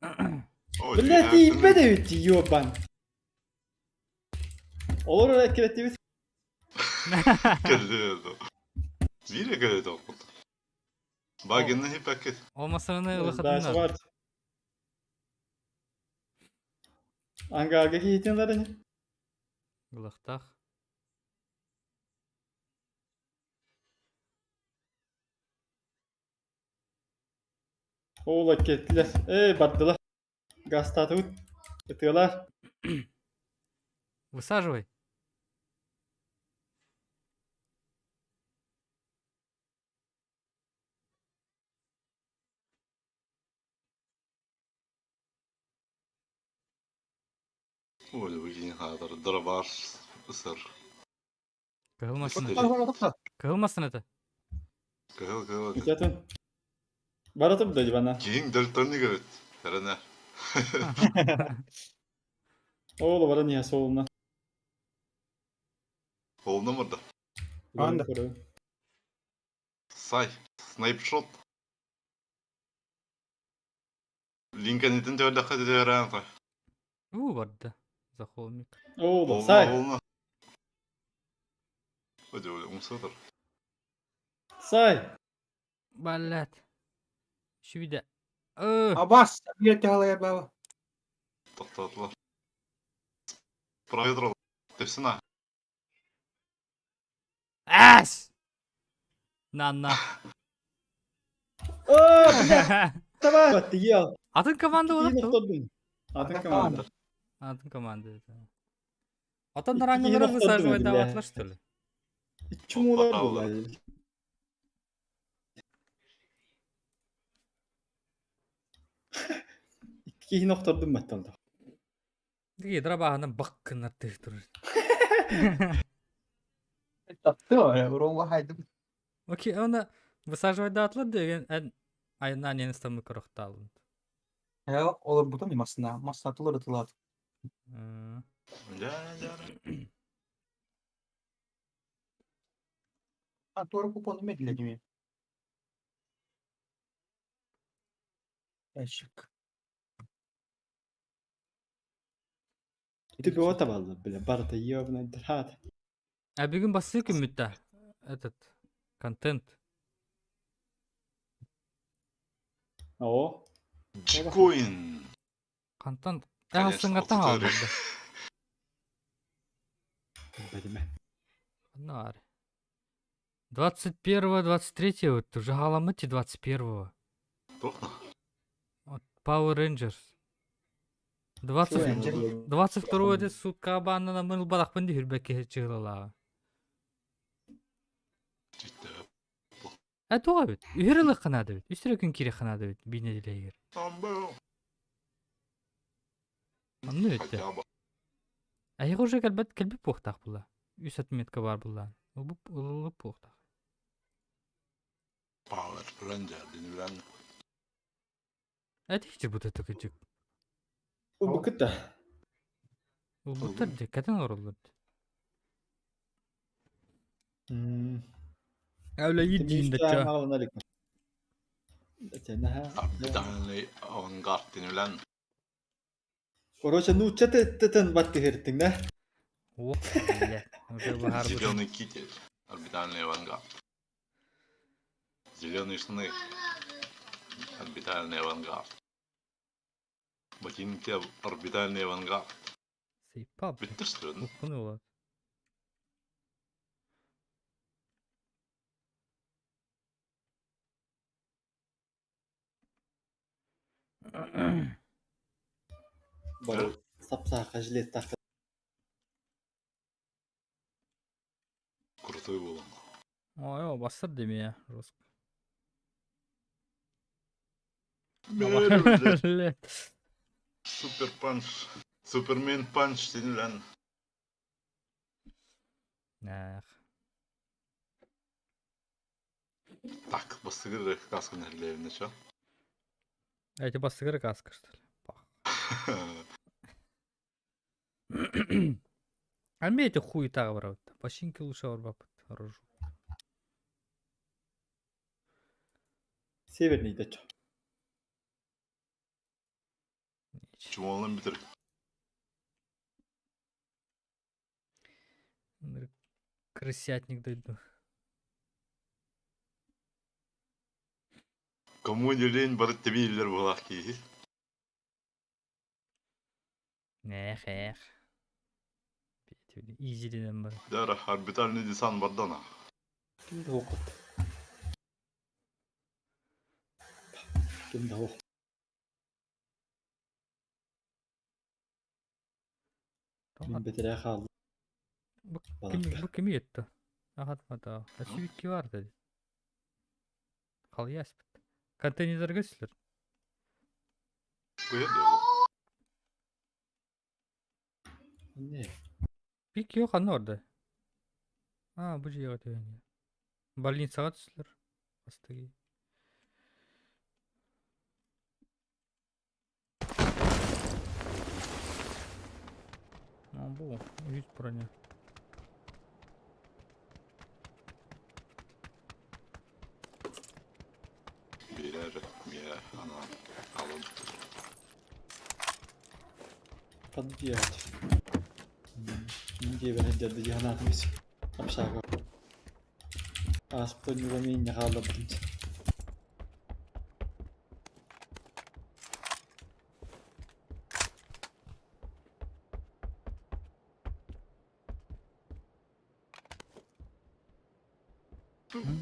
Блядь, ииппэ да бит ёбан. Олор эккиреттибит. Келди. Бире келди окут. Багинны хипакет. О, масыны Даш ылықытын. бар. Ангарга киитин Ылықтақ. Ола кеттилер. Эй, бардылар. Гастатыбыт. Ытыалар. Высаживай. Ой, выкинь хатар. Дробаш сыр. Кыһыл массыына. Кыһыл Кыһыл массыына Кыһыл кыһыл. Ытатын. Баратып да дивана. Киң дальтоник эбит. Эрэнэ. Ола баран я солуна. Холна мырда. Анда. Сай. Снайпшот. Линкольн төрдө хөдөрөн. У, барды. За холмик. Ола, сай. Холна. Өдө умсатыр. Сай. Блядь. Шүбиде. Э, Абас, bir тәһәләй баба. Токтотулар. Проветрол. Тепсина. Әс! На, на. О, блядь, давай. Баттыял. Атын команда Киин олар. охтордун. Атын команда. Атын команда. Атын Икки рангылары киһини высаживать охтордун, даватлар, что ли? Чумулар була. Киһини охтордум батталда. Гидра бааһынан бак гыннар тыы турар. Таптыы уруҥга хайдым. Окей, оны высаживайдаатылар деген эн айынан енестамы көрөхтаалын. Э, олорбутум масына, масына тулар ытылат. А туора купону медледими. Ящик. Ты бөҕө табаллар бile барыта ёбаный хаат. А бүгүн бассыы күммүт да этот контент. Оо. Джикоин. Хантан Конечно, сыҥаттан алтытыары. хаалбыт. Билимэ. Ханна 21-го, 23-го вот уже халаммыт 21-го. Туох Вот Power Rangers. 20 22-го де сутка бааннан мын ылбатахпын дии хүрбэкке чыгылалааҕа. Э туох эбит? Үһүр ылыахха наада эбит. Үс эрэ күн киириэххэ наада эбит биир нэдиэлэ иһигэр. Онно бүттэ. Хотя бы. Эһиги уже кэлбэт кэлбит буохтаах буолла. Үс отметка баар буоллаан. Ылбып ылыллыбыт буохтаах. Power Ranger диэн Этихчи бу тыкычык. Ылбыккыт да. Ылбыттар дьэ кэтэн олороллор. Үлэйит диин дачча. Орбитальный авангард диэн Короче, нуучча тытын баттыһыртыҥ да? О, бля, уже баһаарбыт. Зеленый китель. Орбитальный авангард. Зеленые штаны. Орбитальный авангард. Ботинки орбитальный авангард. Сейпап. Бүттэр что ли? Уккуну улат. Бары сап-саха жилет тахта. Крутой был он. Ой, о, бастыр деме, жестко. Бля, Супер панч. Супермен панч диэн Эх. Так, бастыгыр каскын херлерine чо. Эти бастыгыр каска, что ли? Пах. А мне эти хуй так брат. Починки лучше барбапыт. Рожу. Северный да чо. Чумолун битир. Крысятник дойду. Кому не лень бары тебилер булах ки. Эх, эх. Изиденен бар. Дара орбитальный десант бардана. Ким да оқыт. Ким да оқ. Мин бетере хаалды. Бу ким бу ким етті? Ахатмата. Асибикки бар dedi. Қалай аспыт. Контейнерге сілер. Куеду. Не. Бик yok анна орда. А, бу жига төйін. Больницаға түслер. Астыги. А, бу, үт броня. Бирер, мия, ана, алым. Подбирать. Минге берен деді жиһанатымыз. Апшага. Аспын югамен не қалды бұтын.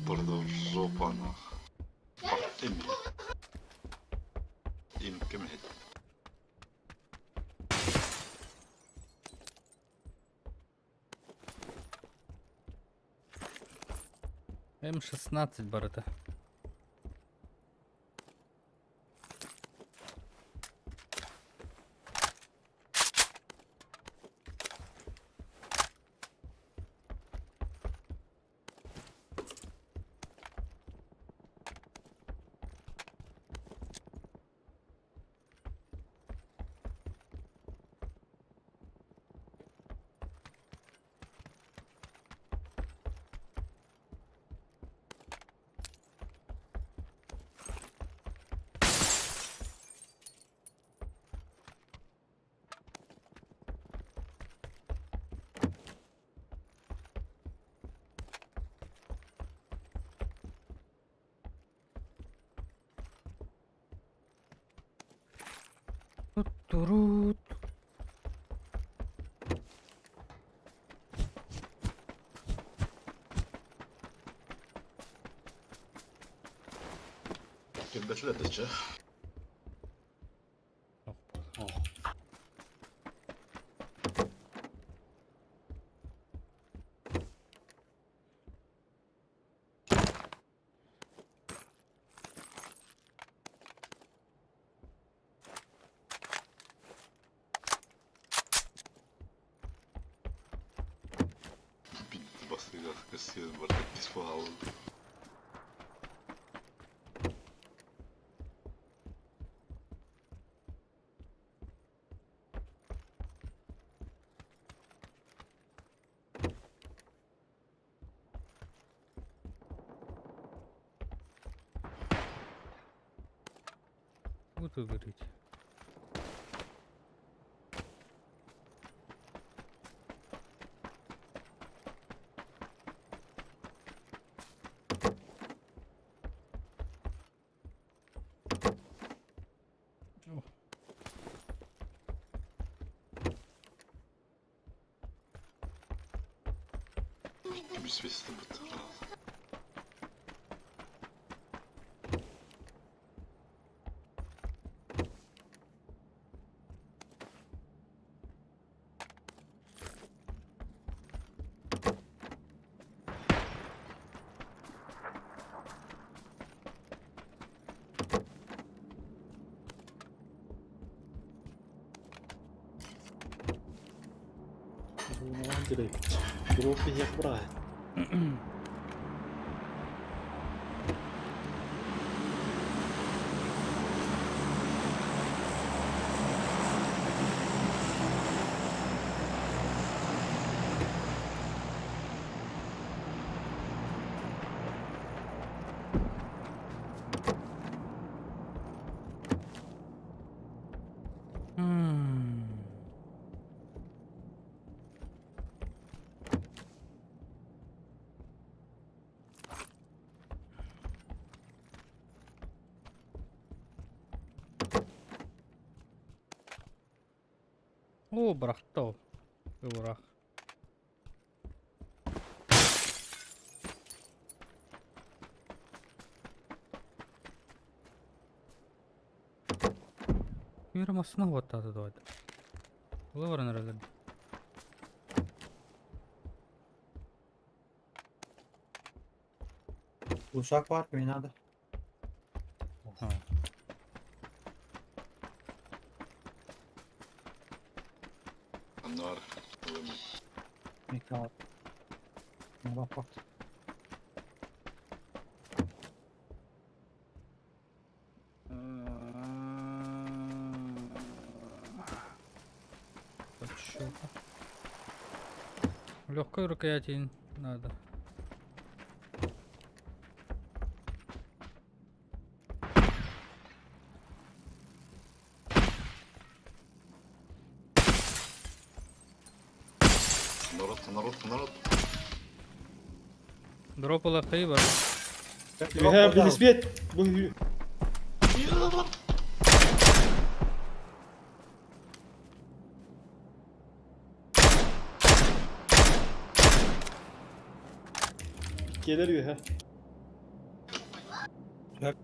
Барда жопа нах. Эми. Им кемет. М16 барыта. Турут. Кирбэтилэр да чэ. Бастыгар кыссыыр барда кисфал. Вот вы говорите. О. Көмүс бит. Дроп иһиэх быраҕа. Оо, бырахта ол. Бырах. Үөрэ массына уоттаата дуо? Ыла баран эрэллэр. Uşak var binada. А. Аннар. Mikro. Bak bak. Легкой рукояти надо. Народ, народ, народ. Дроп лахай бар. Үһэ билисбиэт бу Келер үһэ. Сөп.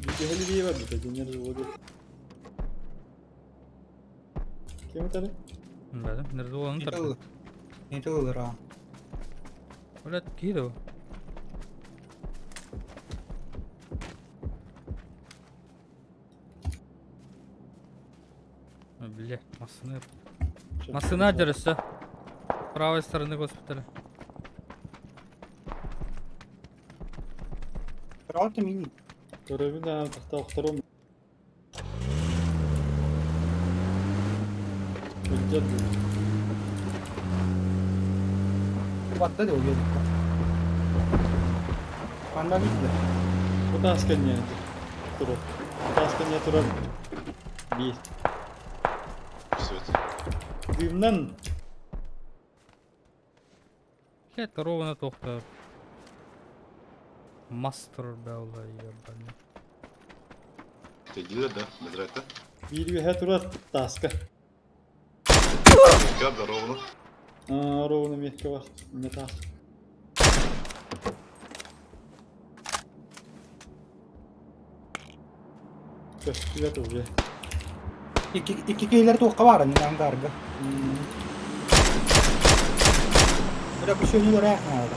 Бүтэһили бие бар бите, динер жолы. Кем өтәле? Да, нердуоланы Ne тарда. olur? Ne olur ha? Блядь, киду. Бля, массыны. Массына дересе. Правой стороны госпиталя. Правда мини. Көрөбүн да тахта охторум. Өтөр. Battı da oluyor. Panda bitti. Кутаас кэннэ турар. Кутаас кэннэ турар. Биир. Все это. Дымнан Блядь, ровно тохта. Мастер бля, ебаный. Тедилер да, бедрәтте. Биир үөһэ турар тааска. Кар да ровно. Аа, ровно метка бар. Не таас. Көстүбэт уже. Икки икки киһилэр туохха баар аны ангарга. Бля, бу сөнүлэр аах наада.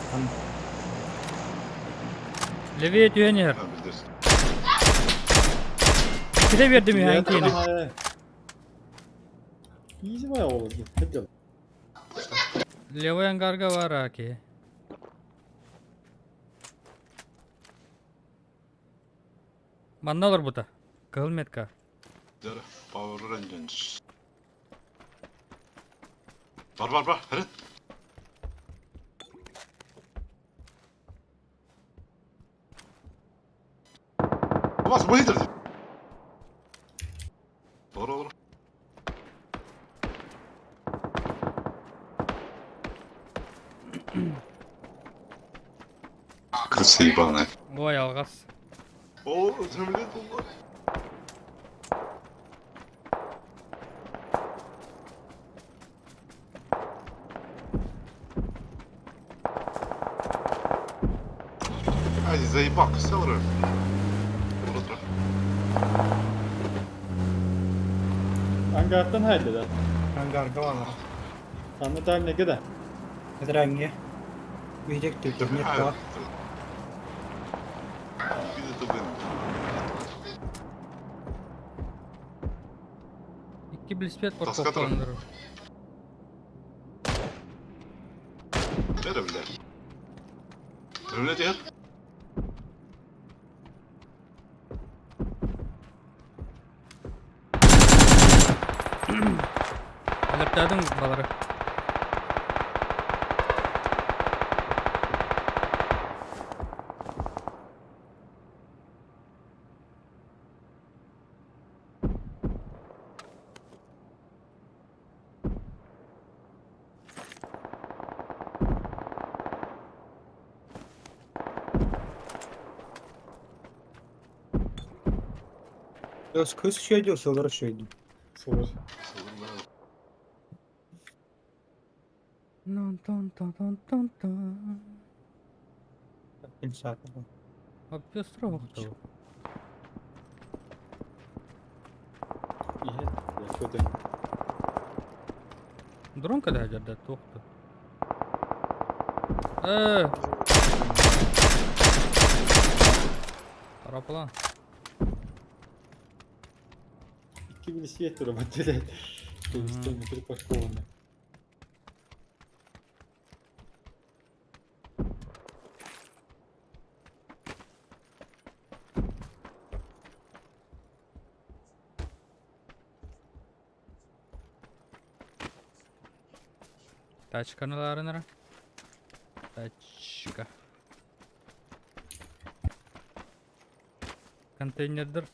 Левее түһэн иһэр. Ha, bildirsin. Кире бердим үһээн киини. Изи бай оҕолор. Хәддел. Левый ангарга бар аки. Манна олорбута. Кыһыл метка. Power Rangers. Бар бар бар. Хәрет. Бас бу хитер. Doğru doğru. Крыса ебаная. Ой, алҕас. О, земле доллар. Ай, заебал, косел Ангартан хайда да. Ангарга баар. Анны дальнеге да. Эдрэҥҥэ. Видек түтүрмет бар. Икки билиспет Тоска турар. парковкаланыр. Бері, бля. Бля, дед. Алертадың балары. Көс шөйдү, сылыр шөйдү. Сылыр. Нон тон тон тон тон тон. Инсаат. Аппестро оқтау. Ihe. Көтен. Дрон когда жерде тоқты. Параплан. Икки билиспет тура баттеле. Билистен припаркованы. Тачканы ларынара. Тачка. Контейнердер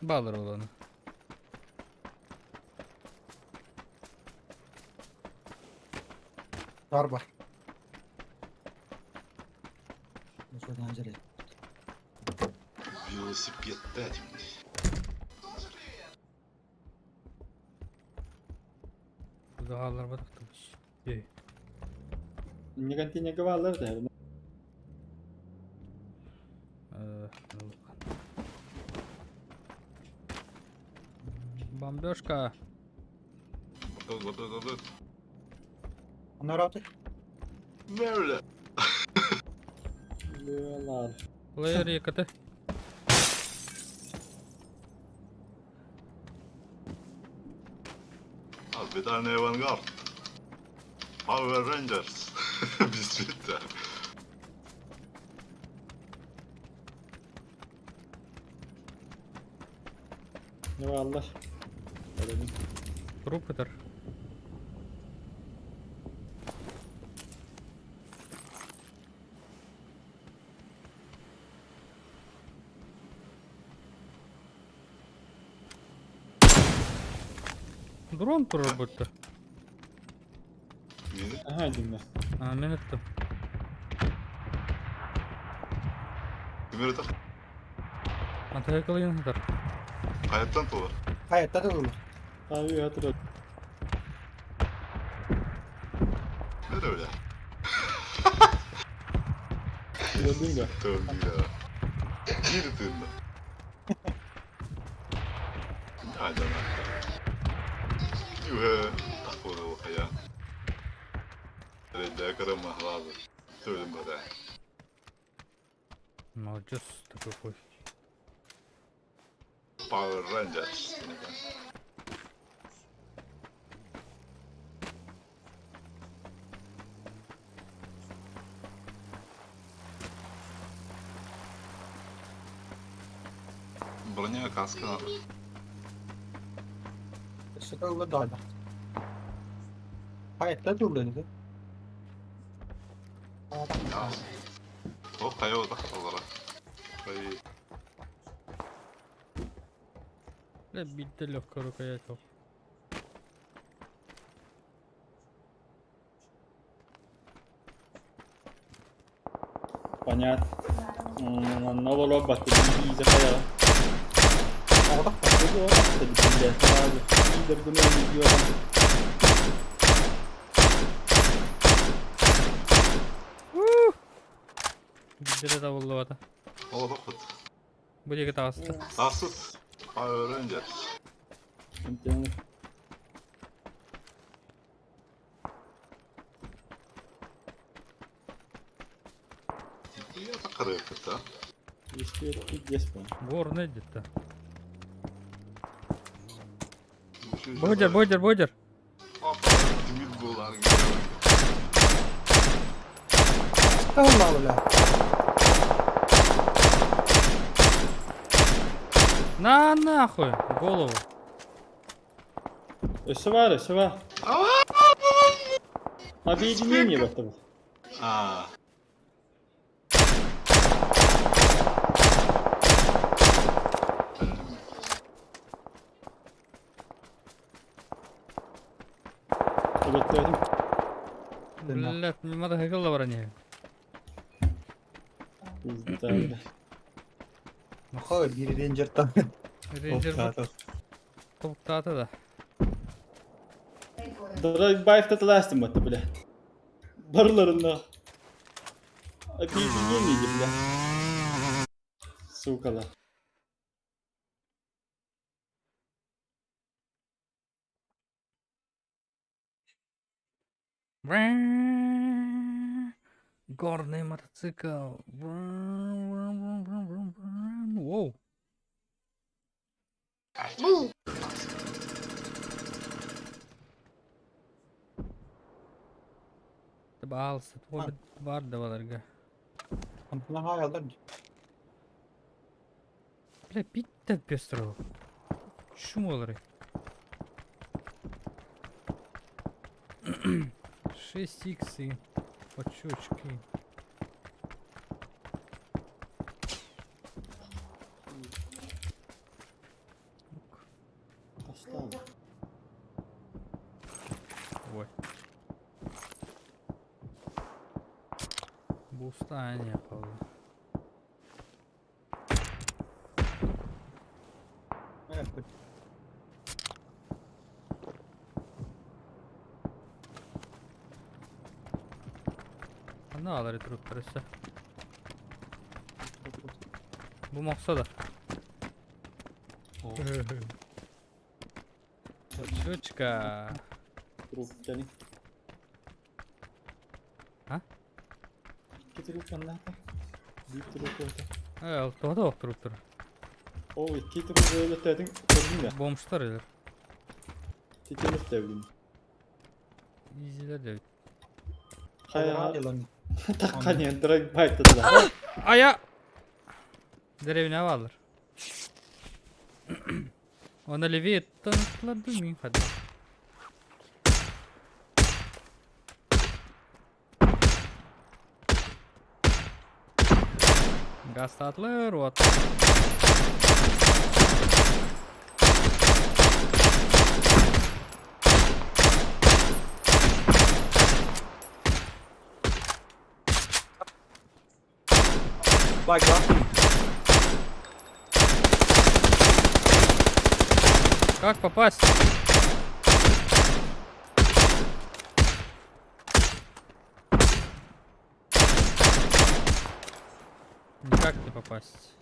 балыр оланы. Бар бар. Şuradan acele. Велосипед дать. Бұзағалар батақтымыз. Ей. Не контейнерге баалар да. Бомбежка. Dur dur dur. Onlar atı. Böyle. Лар. Плеер екіті. Abi bir tane Avantgarde. Power Rangers. Bisiklet. Не баалар. Труп ытар. Дрон турар будто. Ага, димна. А, мен ыттым. Ким ытар? Антагы кылыйын ытар. Hayattan dolar. Hayatta da olur. Abi hatırladım. Ne öyle? Gördün mü? Döndü ya. Bir döndü. Hadi lan. Yuhe. Takuru ya. Reda karama lazım. Söylüm bana. Молодец ты какой. Power Rangers. Броня, каска. Sıkıldı da. Hayatta durdu dedi. О, хайо, да, олара. Хай. Бля, битте легкая рукоять. ол. Понятно. Новолог баттı. İyice kaya. Orada Bu da bir abi. İyidir bunu diyor. Битте да буллубата. О, доход. Бу диэки таҕыста. Асыт. Power Rangers. Я так да? Горный где-то. Бодер, бодер, бодер. Опа, Дмит был Allah Allah. На нахуй, голову. Өссө бар, өссө бар. Объединение в этом. А, Өлөттөдүм. Блядь, мне надо хакала броня. Пизда. Махай bir ranger там. Рейнджер топтата да. Драйв таталастым батты, бля. Барыларында. Объединение, бля. Сукалар. Горный мотоцикл. Воу. Баалсы, бар да баларга. Антона hayallar. Бля, битте пестро. Шум олары. 6 иксы. Почечки. Осталось. Ой. Бустание, правда. Evet. Ne alır trupları Bu maksada. Почечка. Труп кэлин. А? Икки труп маннаата. Биир труп oldu. Э, тоғда оқ труптар. О, икки труп өлөттөдүң. Көрдүң да. Бомжтар элер. Тетелеп тәбилин. Изилер де. Хая. Yalan. Таккан драйв татала. Ая! Деревня алыр. Оны левее танытыларды мен хады. Гастатлар, вот. Bak bak. Как попасть? Никак не попасть.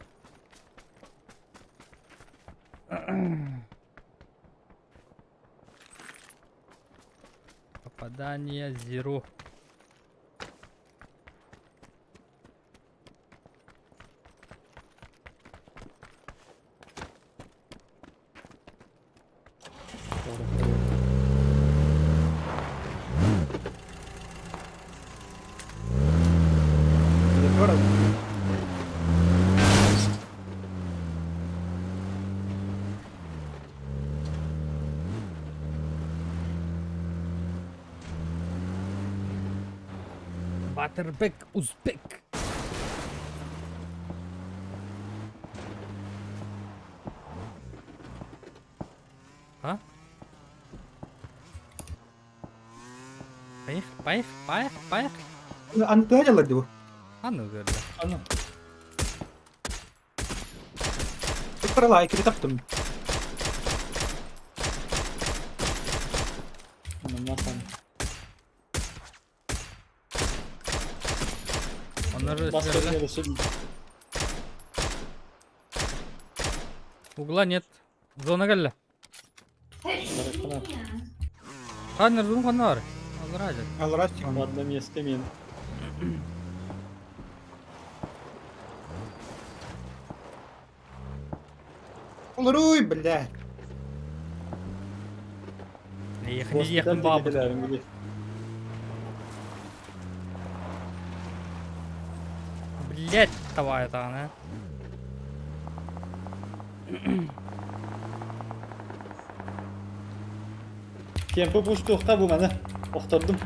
Попадание зеро. Баттербек узбек. А? Поехали, поехали, поехали, поехали. Аны төһө дьаллар дии бу? Аны көрдө. Аны. Туттаралаа иккини таптым. Манна Onları Угла нет. Зона кэллэ. Ханнар зон ханнар. Аллара дьэ. Аллара Ладно, место мен. Олоруй, бля. Ехни бабы. Блять, давай это она. Темпо буштуохта бу маны. Охтордум.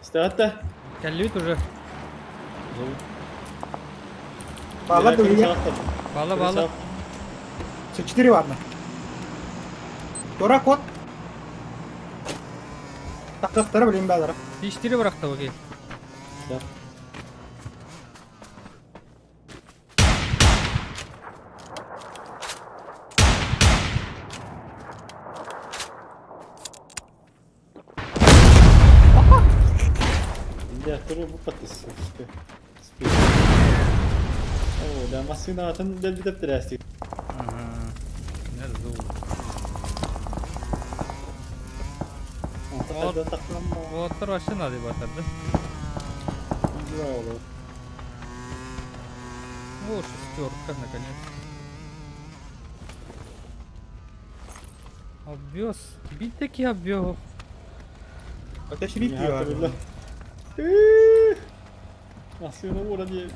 Стата. Кэллибит уже. Баалар да үлэ. Бала бала. Все, четыре ладно. Тура кот. Тахтахтара билин баалара. Тиштири бырахта окей. Да. Дьэ, туру буппат О, да, массыынаҕытын дэлби тэптэрээстик. Ага. Нерзул. Вот. Уолаттар вообще надо батар, да? О, шестерка, наконец. Обвез. Бить такие обвез. Это шрифт. Массыына уора дии.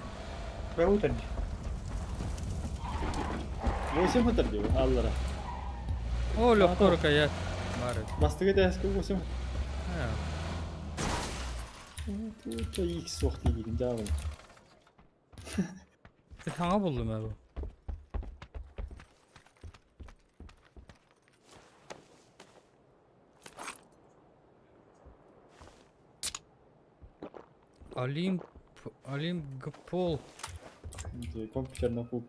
Бэутан. Восемь метр дии, аллара. О, легко рукоять. Бары. Бастыгы тээскэ восемь. Тут икс суох диигин дьаабын. Саҥа буллум ээ бу. Олимп, Олимп Гпол. Компьютерный клуб.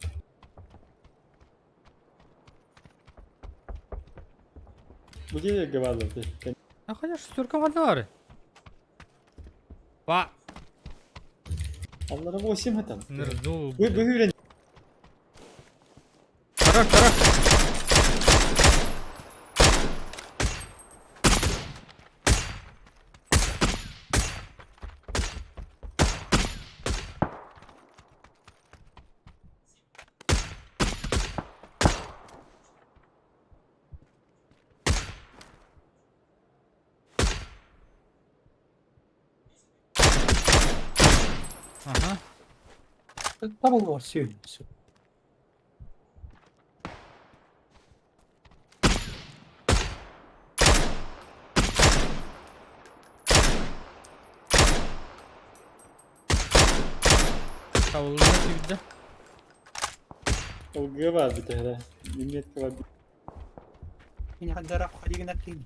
Где я говорил? А хотя шестерка баар. Ба. Аллара 8 там. Нырдул. Вы быһыыран Хорош, хорош. Ага. Табыллар сүйүн. Табыллар киирдэ. Олгы бар бит эрэ. Минет бар. Мин хаддара хадигин аттин.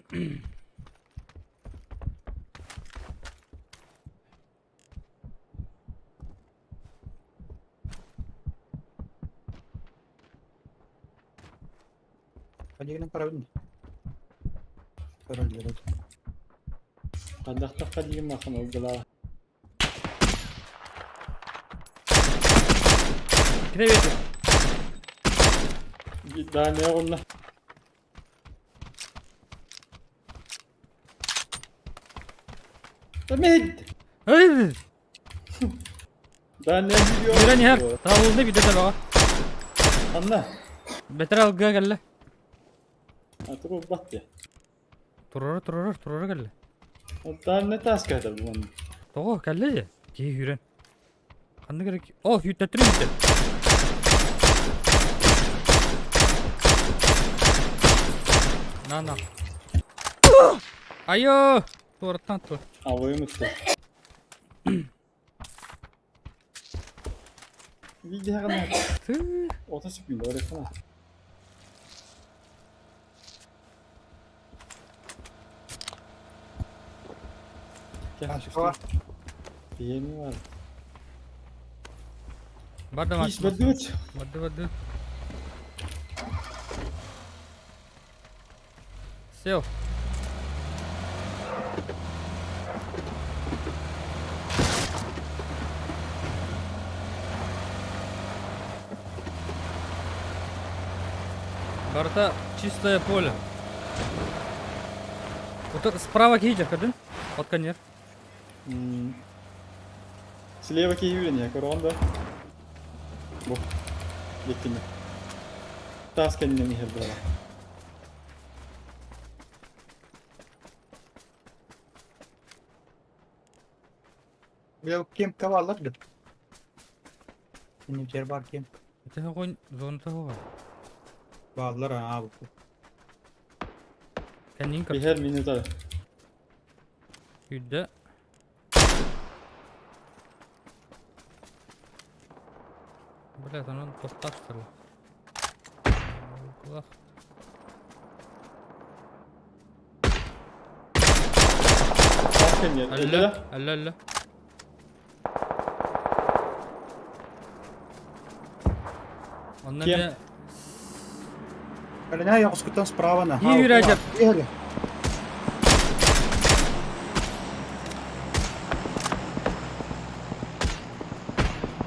Хадигынан көрөбүн. Көрөллөр. Хадахтахха диэн махан ылдылаа. Кире берди. Даанья онно. Мид! Эй! Даанья видео. Мирен иһэр. Таалылды биде табаҕа. Анна. Бэтэр алгыа кэллэ. Атыру бат я. Турара турара турара кэллэ. Даанья таас кэтэр буон. Тоҕо кэллэ дьэ. Киһи сүүрэн. Ханнык эрэ О, сүүртэттэрин сүүрдэ. На на. Айо! Туораттан тур. Абайым үттэ. Видеоҕа Тыы. 30 секунд öğretsene. Gel. Var. Yeni var. Барда Ис бадыт. Барды барды. Сел. Барыта чистое поле. Вот справа киһи көрдүн? От конер. Слева киһи үүрэн көрөҕүн да. Бу. Диэккини. Таас кэннинэн иһэр буолар. Бля, кемпка бааллар да. Иннибитигэр баар кемп. Ити огонь зоната оҕо. Бааллар аа бу. Кэннин көр. Иһэр минута. Үрдэ. Блядь, анан тохташтыр. Кулах. Таас кэннигэр. Әллә, Өллө да? әллә, әллә. Онна Кем? мен Калина яҕыскыттан справа на. Ии, үрээдьэр. Иһэлэ.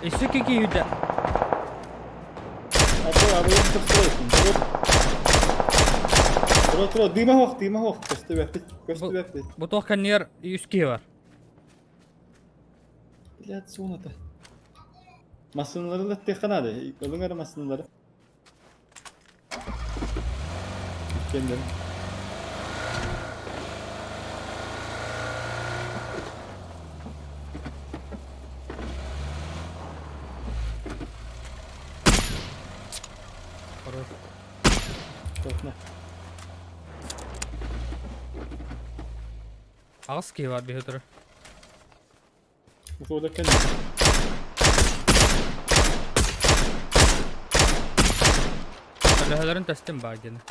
Өссө кики үрдэ. Абы абы көстөр. Тура тура дыма хоох дыма хоох көстүбэппит көстүбэппит. Бу туох кэннигэр үс киһи бар. Блядь, зоната. Массыыналары да аттыахха наада. Ылыҥ эрэ массыыналары. Киэннэрин. Хорош. Тотна. Аҕыс киһи бар биһи турар. Утуода кэлин. Көлөһөлөрүн тэстим баар диэн.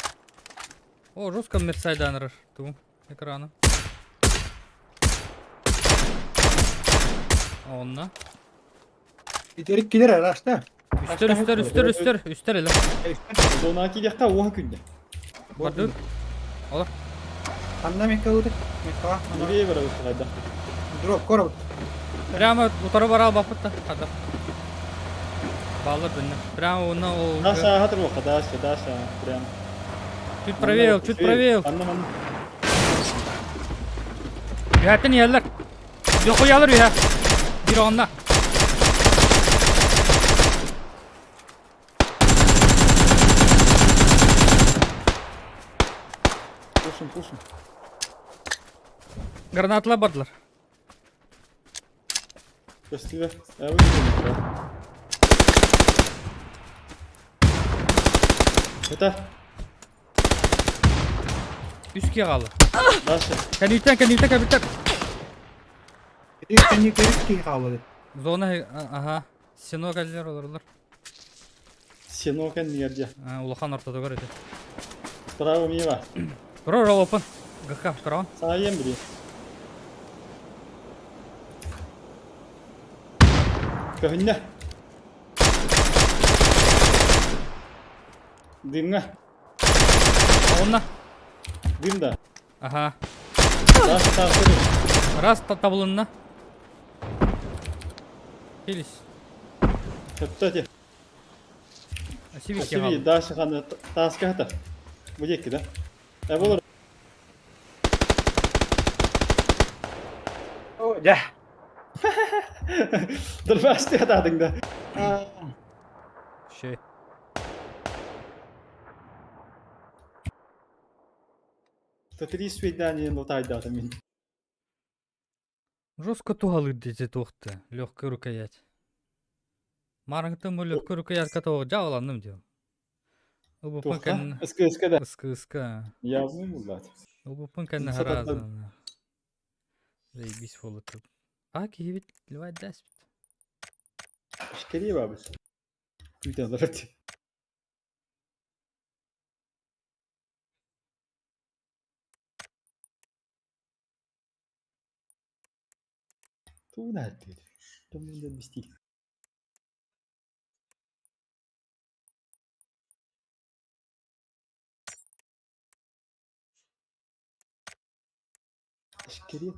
О, жестко мерсайданырар туу экрана. Онно. Итерик килер араста. Үстер, үстер, үстер, үстер, үстер эле. Зонаға кириэххэ уоһа күндэ. Бардыр. Олор. Ханна мекка ылды? Мекка. Нурия барабыт хайда. Дроп корабыт. Прямо утары бара албаппыт да. Хата. Баллар дөннө. Прямо онно ол. Даша хатыр Даша, Даша, прям. Чуть правее, чуть правее. Анна манна. Үһәттен иһэллэр. Дьохуйалар үһэ. Биир онно. Пушим, пушим. Гранаталар бардылар. Көстүбэ. Э, Это Үс киһи хаалла. Даша. Кэнниттэн, кэнниттэн, кэнниттэн. Ити кэнни көрүк киһи хааллады. Зона, аха. Сено кэллэр олороллор. Сено кэннигэр дьэ. Улахан ортотугар ити. Справа мимо. Турар олоппун. ГХ второн. Саайан били. Көһүннэ. Дымҥа. Онна. Дым да. Ага. Таас таас Раз табылынна. Келис. Сөптө ти. Сивик Сиви дальше ханы тааска хата. Бу диэки да. Э болор. О, дьэ. Дырбасты хатаатыҥ да. Шей. Три свидания лутайдаатым мин. Жестко туһалыыр дии туохта, легкая рукоять. Маарыҥтан бу легкая рукоятка тоҕо дьааланным диэн. Ылбыппын Туохха? кэннэ Ыска-ыска да. ыска-ыска. Явный буллаат. Ылбыппын кэннэ Сататан. хараазан. Заебись буолла. А киһибит ливай дэспит. Кэлиэ баабыт. Күүтэн олорор. Тугун ааттыыр? Томмун бистиир. Кэриэт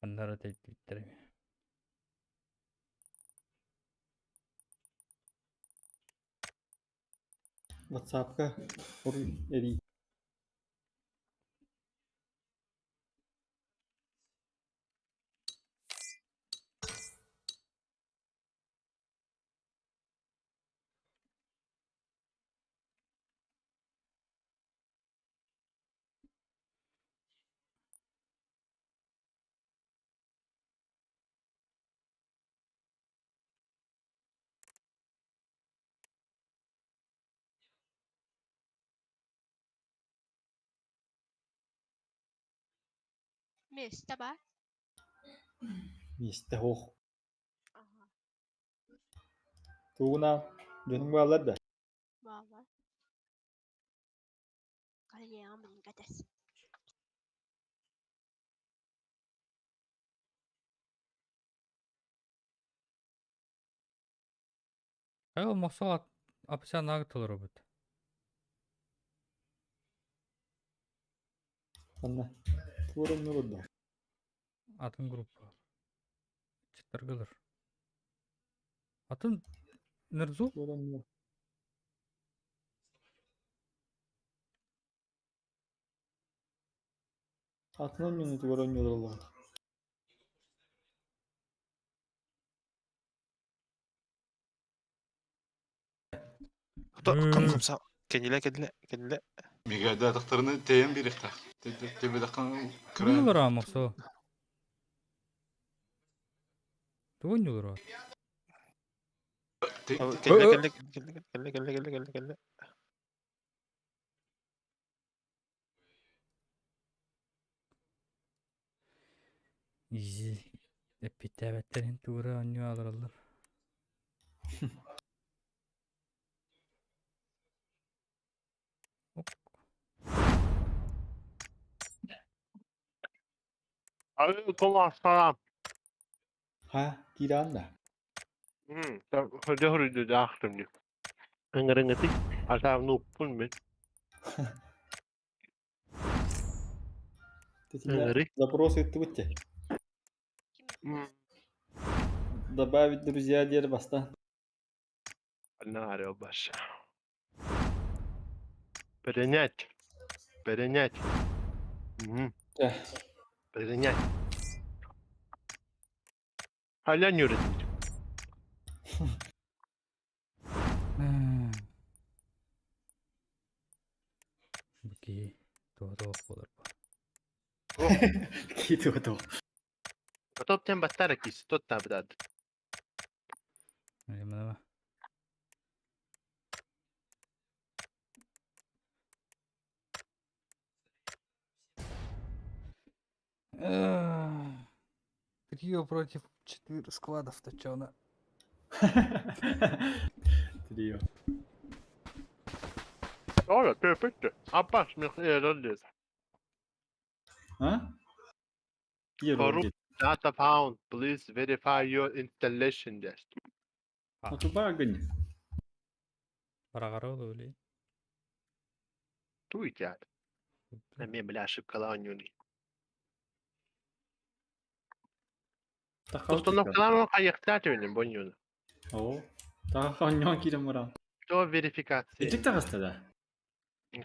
Ханнара тэйбиттэр эми. Ватсапка оруй эрий. Миэстэ баар. Миэстэ суох. Аха, Тугуна дьонуҥ бааллар да? бааллар. Коллегам билин кэтэс. Хайа мохсоҕо апсанаага толоробут. Ханна? Туора онно олордо. Атын группа. Чыттаргылар. Атын Нырзу? Туора онно. Атын онньуну туора онньу олороллор. Кэннилэ, кэннилэ, кэннилэ. Мигэдэ тэйэн биэриэхтээх. Тэбэдэххин Тугун олороо мохсоо? Тугун олороо? Кэллэ, кэллэ, кэллэ, кэллэ, кэллэ, кэллэ, кэллэ. Изи. Эппиттээбэттерин тугура оонньуу олороллор. Алейкум ассалам. Ха, киирэн да. Хөрдө даахтым дии. Ыҥырыҥыты атаабын уппун мин. Тэтинэ запрос ыыттыбыт дии. Добавить друзья диэр бастаан. Наары баш. Принять. Принять. Принять. Халя нюрит. Бики туох буолар бу. Киити готов. Тоттен баттара кис, тот табдад. Мына Трио против четыре складов точно. Трио. Ora, perfect. Abbas error А? Corrupt data found. Please verify your installation test. Отубаагын. Бараҕара ол Туй дядь. Эмиэ бля ошибкалаан ньуни. Установкалаан хайыахтаат үнү бу ньуну. Оо. Таха онньоон киирэн баран. Что верификация? Итик таҕыста да?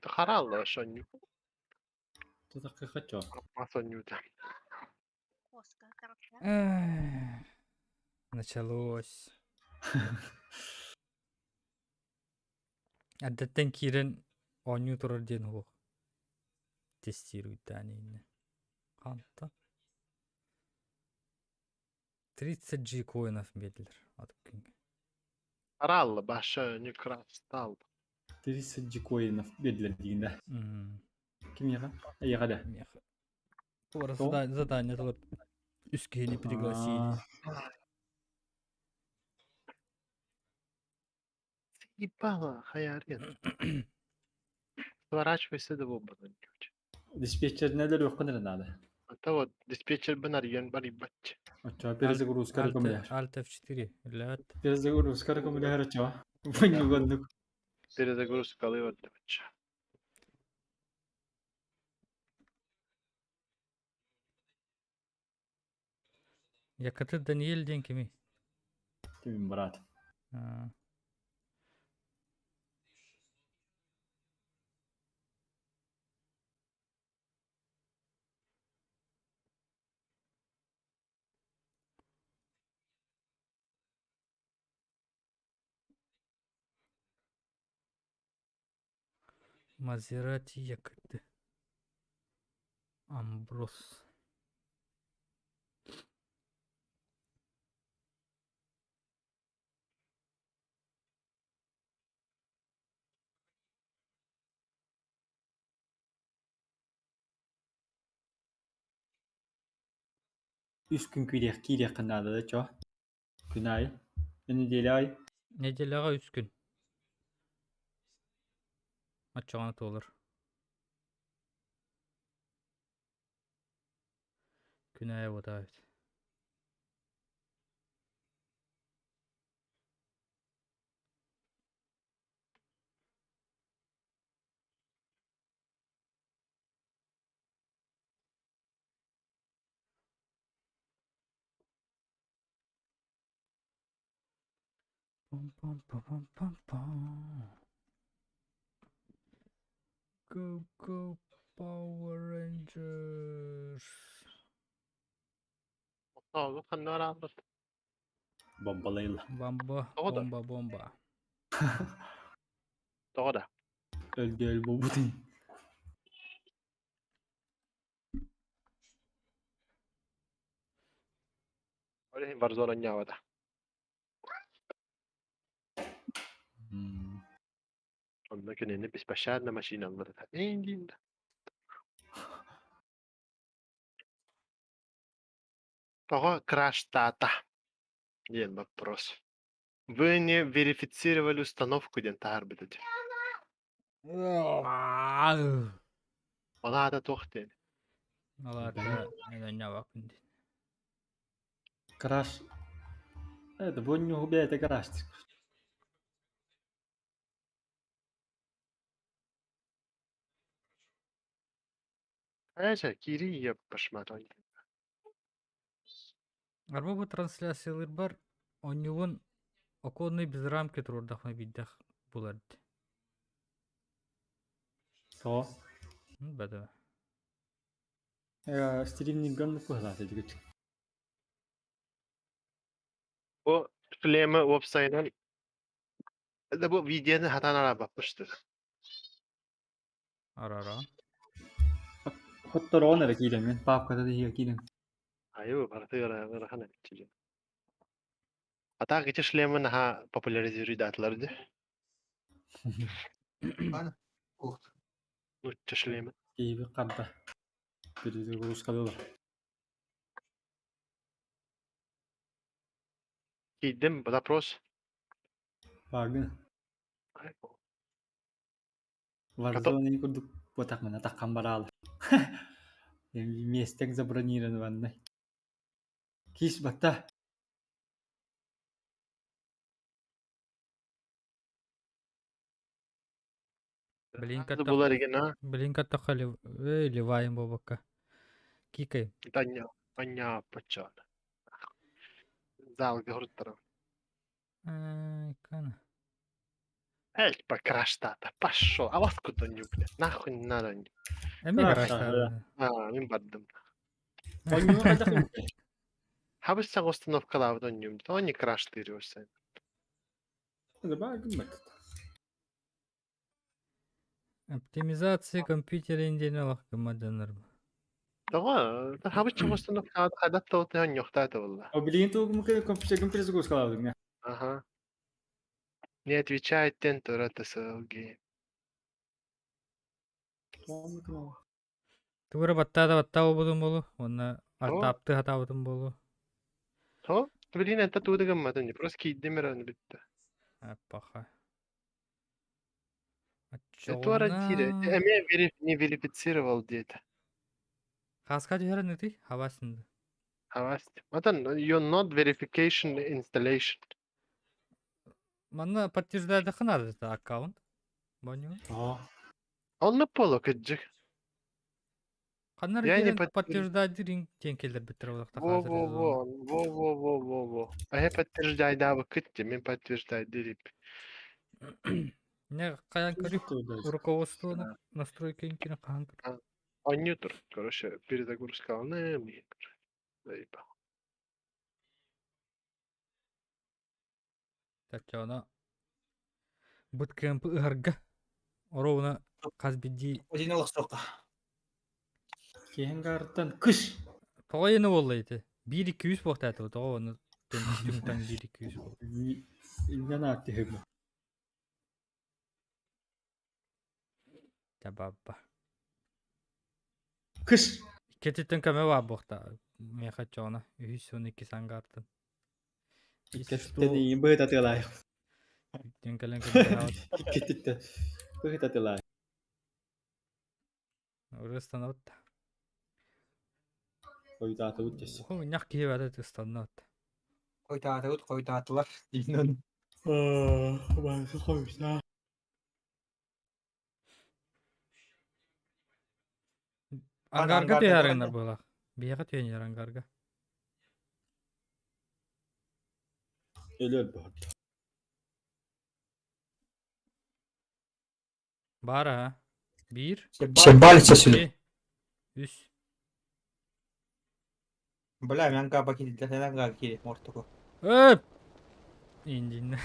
Харалла сонньу. Тутахха хачо. Сонньута. Куоска таҕыста. Началось. Эрдэттэн киирэн оонньуу турар диэн уһуох. Тестируйдаан иннэ. Ханта? 30 G коинов биэрдилэр. Харалла баша не крастал. 30 G коинов биэрдилэр диигин да? Кимиэхэ? Эйиэхэ да? Миэхэ. Задание толор үс киһини пригласили. Ебало, хаярин. Сворачивайся до обана. Диспетчеринэлэр үөххүн эрэ наада. Это вот диспетчер бен арьен барибать. Оччоҕо перезагрузка көмөлөһөр. Alt F4 лэт. Перезагрузка көмөлөһөр оччоҕо. Бунньугоннук. Перезагрузка алыва. Якаты Даниэль диэн кимий? Кимин брат. Мазерати Якаты. Амброс. Үс күн киириэх киириэххин наада да чо. Күн аайы. Неделя аайы. Неделяҕа үс күн. Оччоҕуна туолар. Күн аайы буотаабыт. Пам-пам-пам-пам-пам. Go go Power Rangers. Ханна арааллар. Бомбалайла. Бомба, Тоҕо да? бомба, бомба. Тоҕо да? Өлдө өл буолбутун. Ол иһин Warzone оонньообото. Онно кинини беспощадно машиналар эҥин. Тоҕо краштаата диэн вопрос. Вы не верифицировали установку диэн таһаарбыт этэ. Ол аата туох диэн? Ол аата оонньообоккун диэн. Краш. Это бу бэйэтэ краш. Хайа киирии ебашмат. Арба бу трансляциялыырбар оонньуубун оконный без рамки туруордахпына биирдэх булар дии. Тоҕо? Бэдэ. Стримнинган куһалаата дигит. Бу шлемы уопсайынан да бу видеоны хатан арабаппыштыр. Арара. Хоттороон эрэ киирэммин, паапката да иһигэ киирэн. Айуу, барытыгар ыарахан эбит. А так эти шлемы наһаа популяризируйдаатылар дии. Аны. Ух. Нучча шлемы. Киһибит харда. Перезагрузкалыылар. Киирдим, запрос. Бааргын. Warzone курдук буотахмына таххан бараал. Миэстэҥ забронированный. Кис батта. Блин, Булар igen, а? Блин, каттахха ливаем буолбакка. Кикай. Таня, Аня, пача. Залга хоруттара. Кана. Эй, покраштата, пошел. А вас куда не, блядь? Нахуй не надо. Эми А, крашта. А, мин бардым. Ойнуу хайдах Хабыс установкалаабыт онньум. Тони краш тыырыуса. Бааргын бат. Оптимизация компьютера диэн олох гыммадынар. Тоҕо? Хабыс установкалаабыт хайдах тоҕо онньуохтаата буолла. О, билигин тугу компьютер перезагрузкалаабытыҥ. Ага. Не отвечает тен турата СЛГ. Тугура баттаада баттаа буолбутум буолу, уонна артаапты хатаабытым буолу. То? Блин, это туда гамматын, просто кииддим эрэ бүттэ. Аппаха. Это дире. Оччоҕуна Эмиэ не верифицировал диэтэ. Хаска түһэрэн ытый, хабасын. Авасть. Матан, you're not verification installation. Манна подтверждайдахха наада аккаунт. Бону. Онно поло кыджык. Ханнар Я не киирэн подтверждайдыр диэн кэллэрбиттэр буолуохтаах Во-во-во, во-во-во-во-во. А я подтверждай, да, кытте, мен подтверждай, дирип. Не хайан көрүй руководство настройка инкин хаан көр. Онньутур, короче, перезагрузка алны, Заебал. Татьяна буткемп ыһарга ровно хас биирдии Один олохсуохха. Киһин гартан кыш. Тоҕо иэнэ буолла ити? Биир икки үс буолтаата тоҕо ону түҥ-таҥ биир икки үс буолла. Иннен ааттыһым. Табабба. Кыш. Иккититтэн көмө баар буолта. Миэхэ чоҕуна үһүс уон икки сангартан. Иккититтэн иин быһыт атыылаайых. Диэн кэлэн көмөлөһөт. Иккититтэн быһыт атыылаайых. Ырыстанабыт. Хойутаатыбыт дес. Мунньах киһи бата ыстаннабыт. Хойутаатыбыт, хойутаатылар. Диинэн. Барысы хойутаа. Ангарга Ангарга түһэриннэр буолах. Биһиэхэ түһэннэр ангарга. Өлөр быһыт. Баар аа. Биир. Себалица сүлү. Икки. Үс. Бля, мен габа киирдэ, мен габа киирдэ, мортуку. Өп! Индин.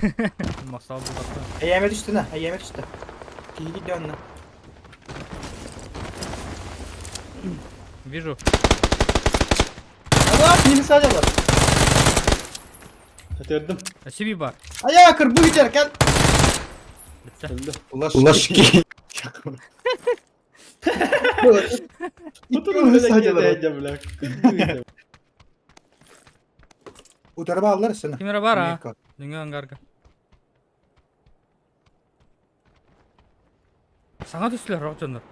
Масал булатта. Эйэме түстэ на, эйэме түстэ. Киһи киирдэ онно. Вижу. Алла, киһини саадалар. Көтөрдүм. Сиби бар. Ая, кырбы китер, кел. Битте. Өлдү. Лашки. Утурун бля. Утары бааллар сына. Кимера бар а? Дүңгө ангарга. Саҥа түстүлэр рок дьоннор.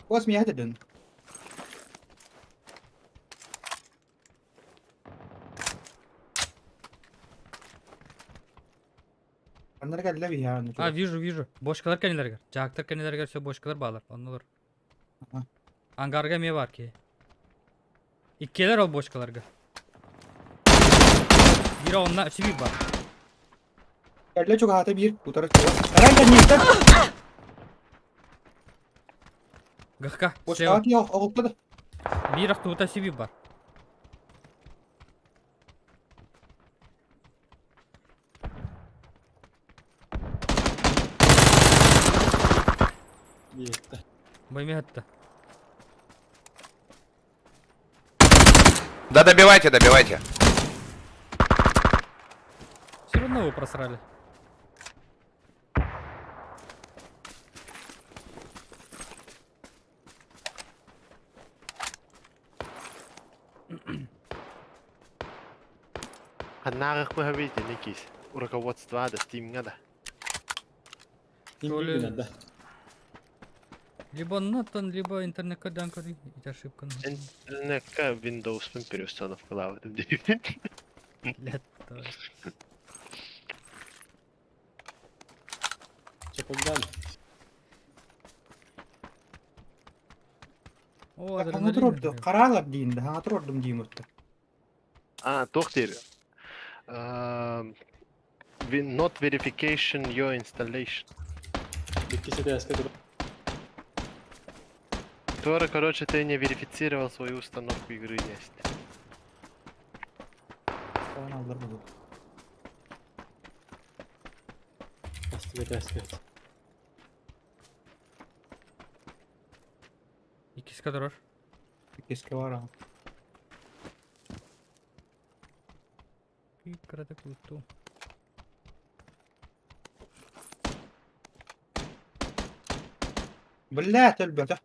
Ос мия дедин. Аннары кэллэ биһиэхэ А, вижу, вижу. Бочкалар кэннилэригэр. Дьаактар кэннилэригэр все бочкалар баалар. Оннулар. Аха. Ангарга эмиэ баар киһи. Иккиэлэр ол бочкаларга. Биирэ онно өссө биир баар. Кэллэ чугаһаата биир утары чугас. Аран кэнниттэн Гахка. бочкаҕа тиийэ оҕутта да. Биир охтубута өссө биир баар. Биэтте. Бу эмиэ хатта. Да добивайте, добивайте. Все равно вы просрали. Ханнааҕых быһа киис. Руководство да, Steam'ҥа да. То ли- Гынан да. Либо оннотон, либо интернекка дан көрүй. Ити ошибканы. Интернекка Windows-пын переустановкалаабытым диэбит. Блядь. Чопулдан. О, Хаҥа адреналин. турорду, хараалар диин да, хаҥа турордум диим отта. А, туох диир. Not verification your installation. Икки сэтээскэ тур. Тора, короче, ты не верифицировал свою установку игры есть. Оған алдар буду. Бастык этээскэ. Иккискэ турар. Кеске бар аҕа. Кырата кулутту. Бля, төлбөтө.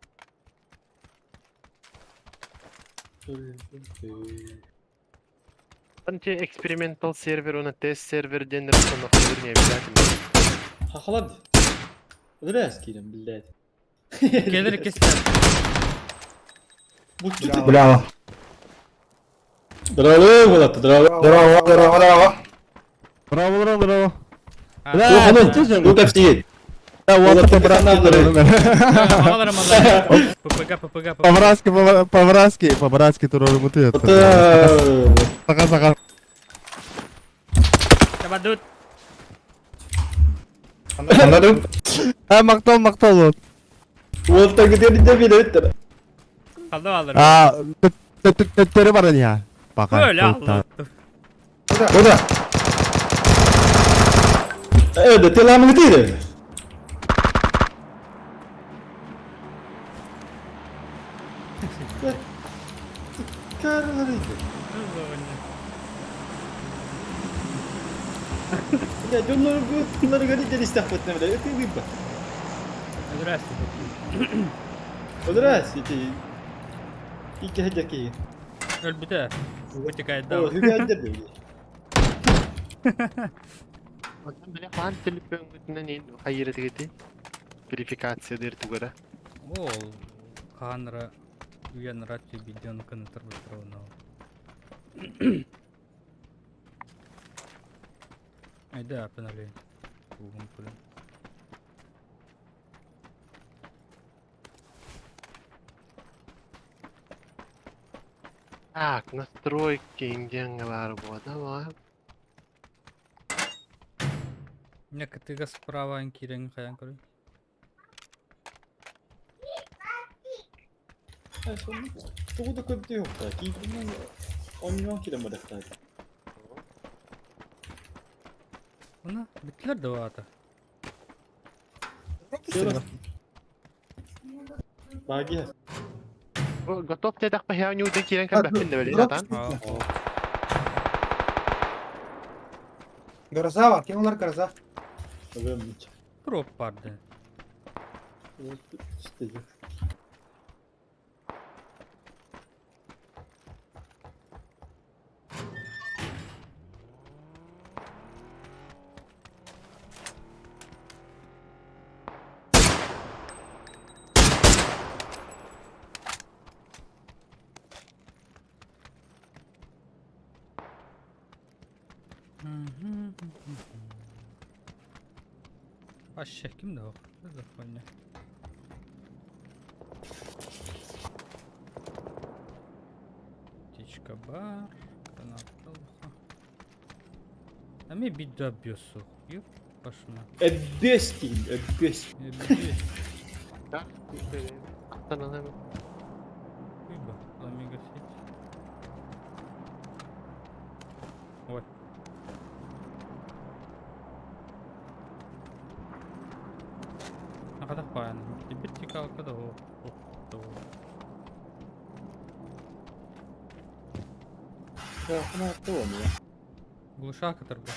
Там тебе experimental сервер, на тест сервер день установка не обязательно. Хахалар. Ödürәс киирэн, блядь. Келер иккистэр. Бутчу. Браво. Здорово, Булат, здорово. Здорово, здорово, здорово. Браво, браво, браво. А, Тут офигеть. Да, вот Малара, малара. ППГ, ППГ, ППГ. По-братски, по-братски, по-братски турору Это... Сака, сака. Табадут. А, мактал, мактал вот. Вот так где не билет. Қалды алыр. А, төттөрү бар я. Пока. Өлі алды. Куда? Э, да ты ламы где? Бля, дьоннору говорит, истяхпытна, бля, это выбор. Здрасте. Здрасте. Икки хәдәки. Өлбүтэ. Вытекает, да. О, хүгәндер ди. Бля, хан телефон хайыр дигити. Верификация дир тугара. Ол ханра уянра видеоны кынытыр бутырауна. Айда апнале. Угун пулын. Так, настройки индиангалар давай. Некотыга справа кирен хаян көрүй. Тугу да көптө yok да. Кийгинен оннон киле мадахта. Уна битлер да вата. Баги. Готов ты так похяу не кирен как бэхпин да били, Гроза бар, кем олар гроза? Ömrümч. Троп барды. İşte. Вообще, ким да? Что за хуйня? Птичка бар, граната. А мне беда бесу. Ёп, пошла. Эббес дейм, эббес. Да. Ламига сеть. Ой. Ахадах паян. Вертикалка да о. Глушака торба.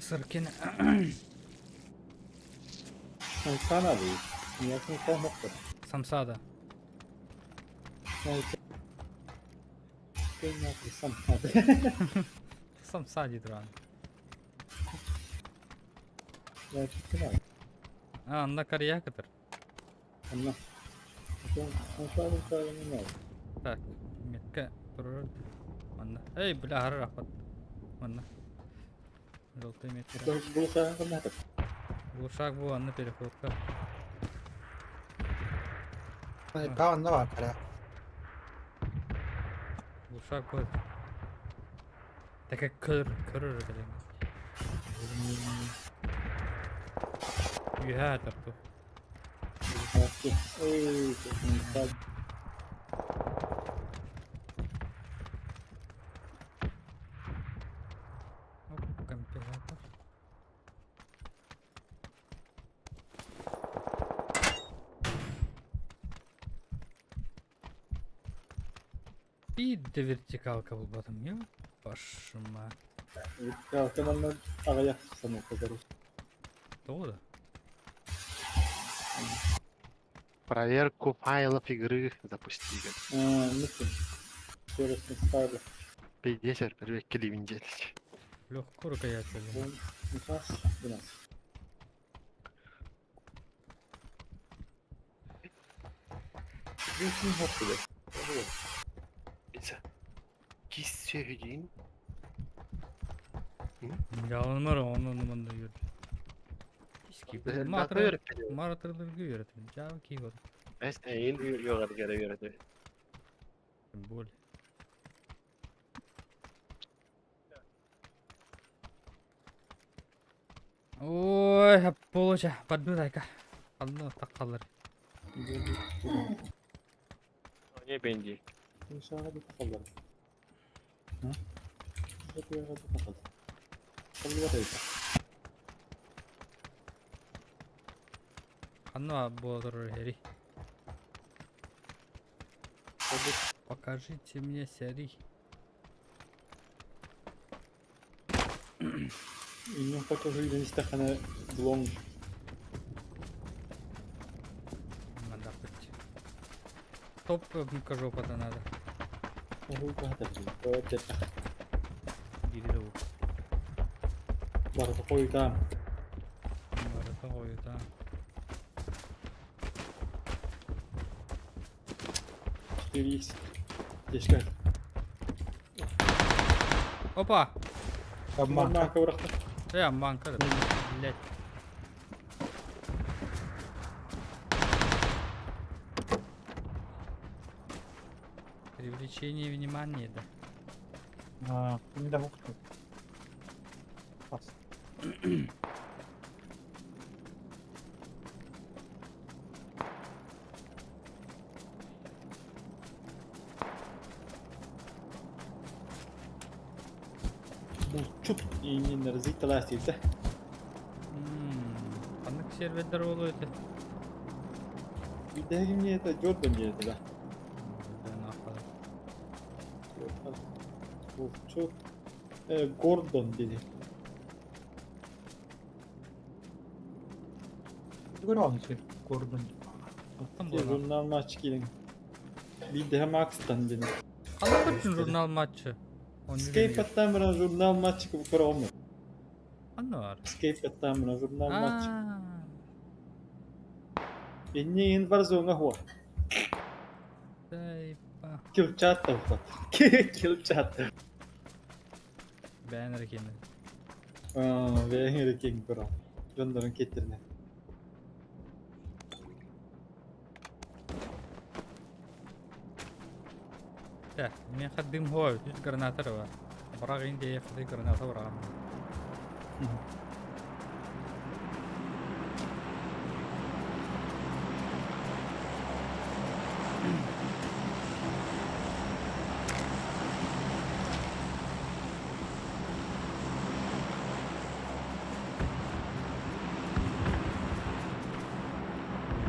Сыркин. Самсада. Пошел нахуй, сам надо. Самса дии туран. Я чуть не А, анна карья кытыр. Анна. Так, метка турар. Манна. Эй, бля, хара рахмат. Манна. Желтый метка. Глушак бу, анна переходка. Каанна бар кара. Глушак бу. Така көр, көрөр кэлэн. Үһэ тарту. Оп, компилятор. Биирдэ вертикалка булбатым, ёпашма. Тоҕо да? Проверку файлов игры запусти. Пиздец, первый делать. Легко рукоятели. Киссегин. Ялынмар, онун мында yürü. Иски. Матыр, маратырлы үйрөтүм. Жаа кийгор. Эс эйин югар гере үйрөтү. Боль. Ой, получа, подбирай-ка. Одно так kalır. Не бенди. Ханна болдыр хери. Покажите мне сери. Надо хоть. Топ жопа-то надо. Дири Барыта қойыта. Опа! Обманка. Э, манка. Блять. Привлечение внимания, да. А, не да хукты. Бас. Ханнык сервердер болу это. Да, нахуй. Гордон dedi. Көрөңсү, көрдүм. Там было. Журнал матч келин. Бидде Макстан dedi. Ханнык бүтүн журнал матчы. Escape аттан бұрын журнал матч көрө алмай. Ханны бар. Escape аттан бұрын журнал матч. Аа. Эннин бар зоңа хуа. Тайпа. Кил чат та ухат. Кил чат. Бәнер кеме. Аа, бәңер кең көрө. Жондорун кеттерне. Так, мен хаддым хой, үт граната бар. Бірақ инде хады граната бар.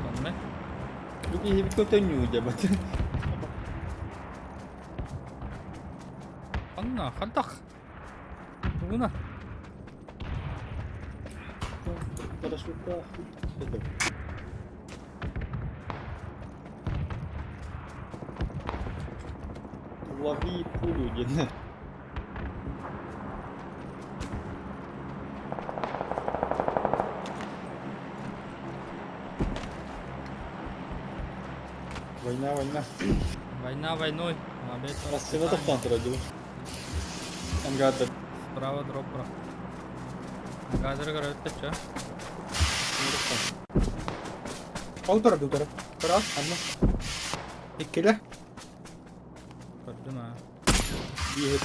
Онны? Бүгін хебит көтөн юу бат. Анна, хаддах. Бугуна. Парашютта. Лови пулю диэн. Война, война. Война войной. Опять Рассвета тоқтан тұрады бұл. Ангарды. Справа дроп про. Газер көрөттө чё? Ол турар дутара. Тура, анна. Иккиле. Көрдүм а. Биир.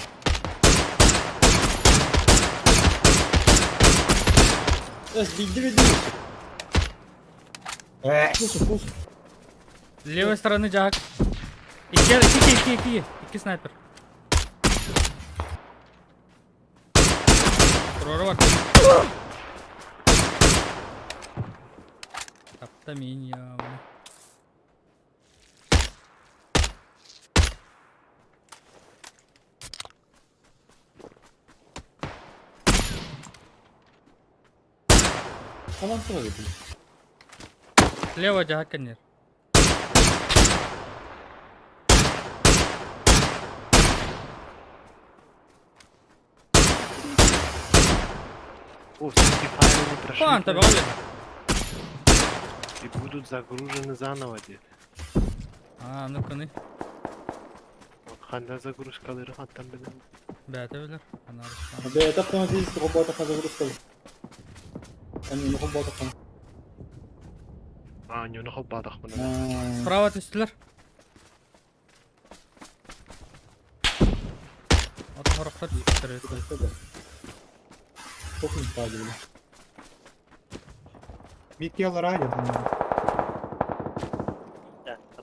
Эс, билди билди. Э, Пус, пус. Левой стороны жак. Икки, икки, икки, икки, икки снайпер. Турары бар. Тапта мин я. Таман тұрады бұл. Слева жак кенер. О, все файлы не прошли. Пан, табале. И будут загружены заново где-то. А, ну-ка ны. Ханда загрузкалары хаттан билем. Бәте билер. Ана арыстан. Бәйті автоматически робота загрузка. Они робота там. А, не холбадах мына. Справа түстүлөр. От хорохтор түстүлөр. Çok infaz bile. Микелла радио.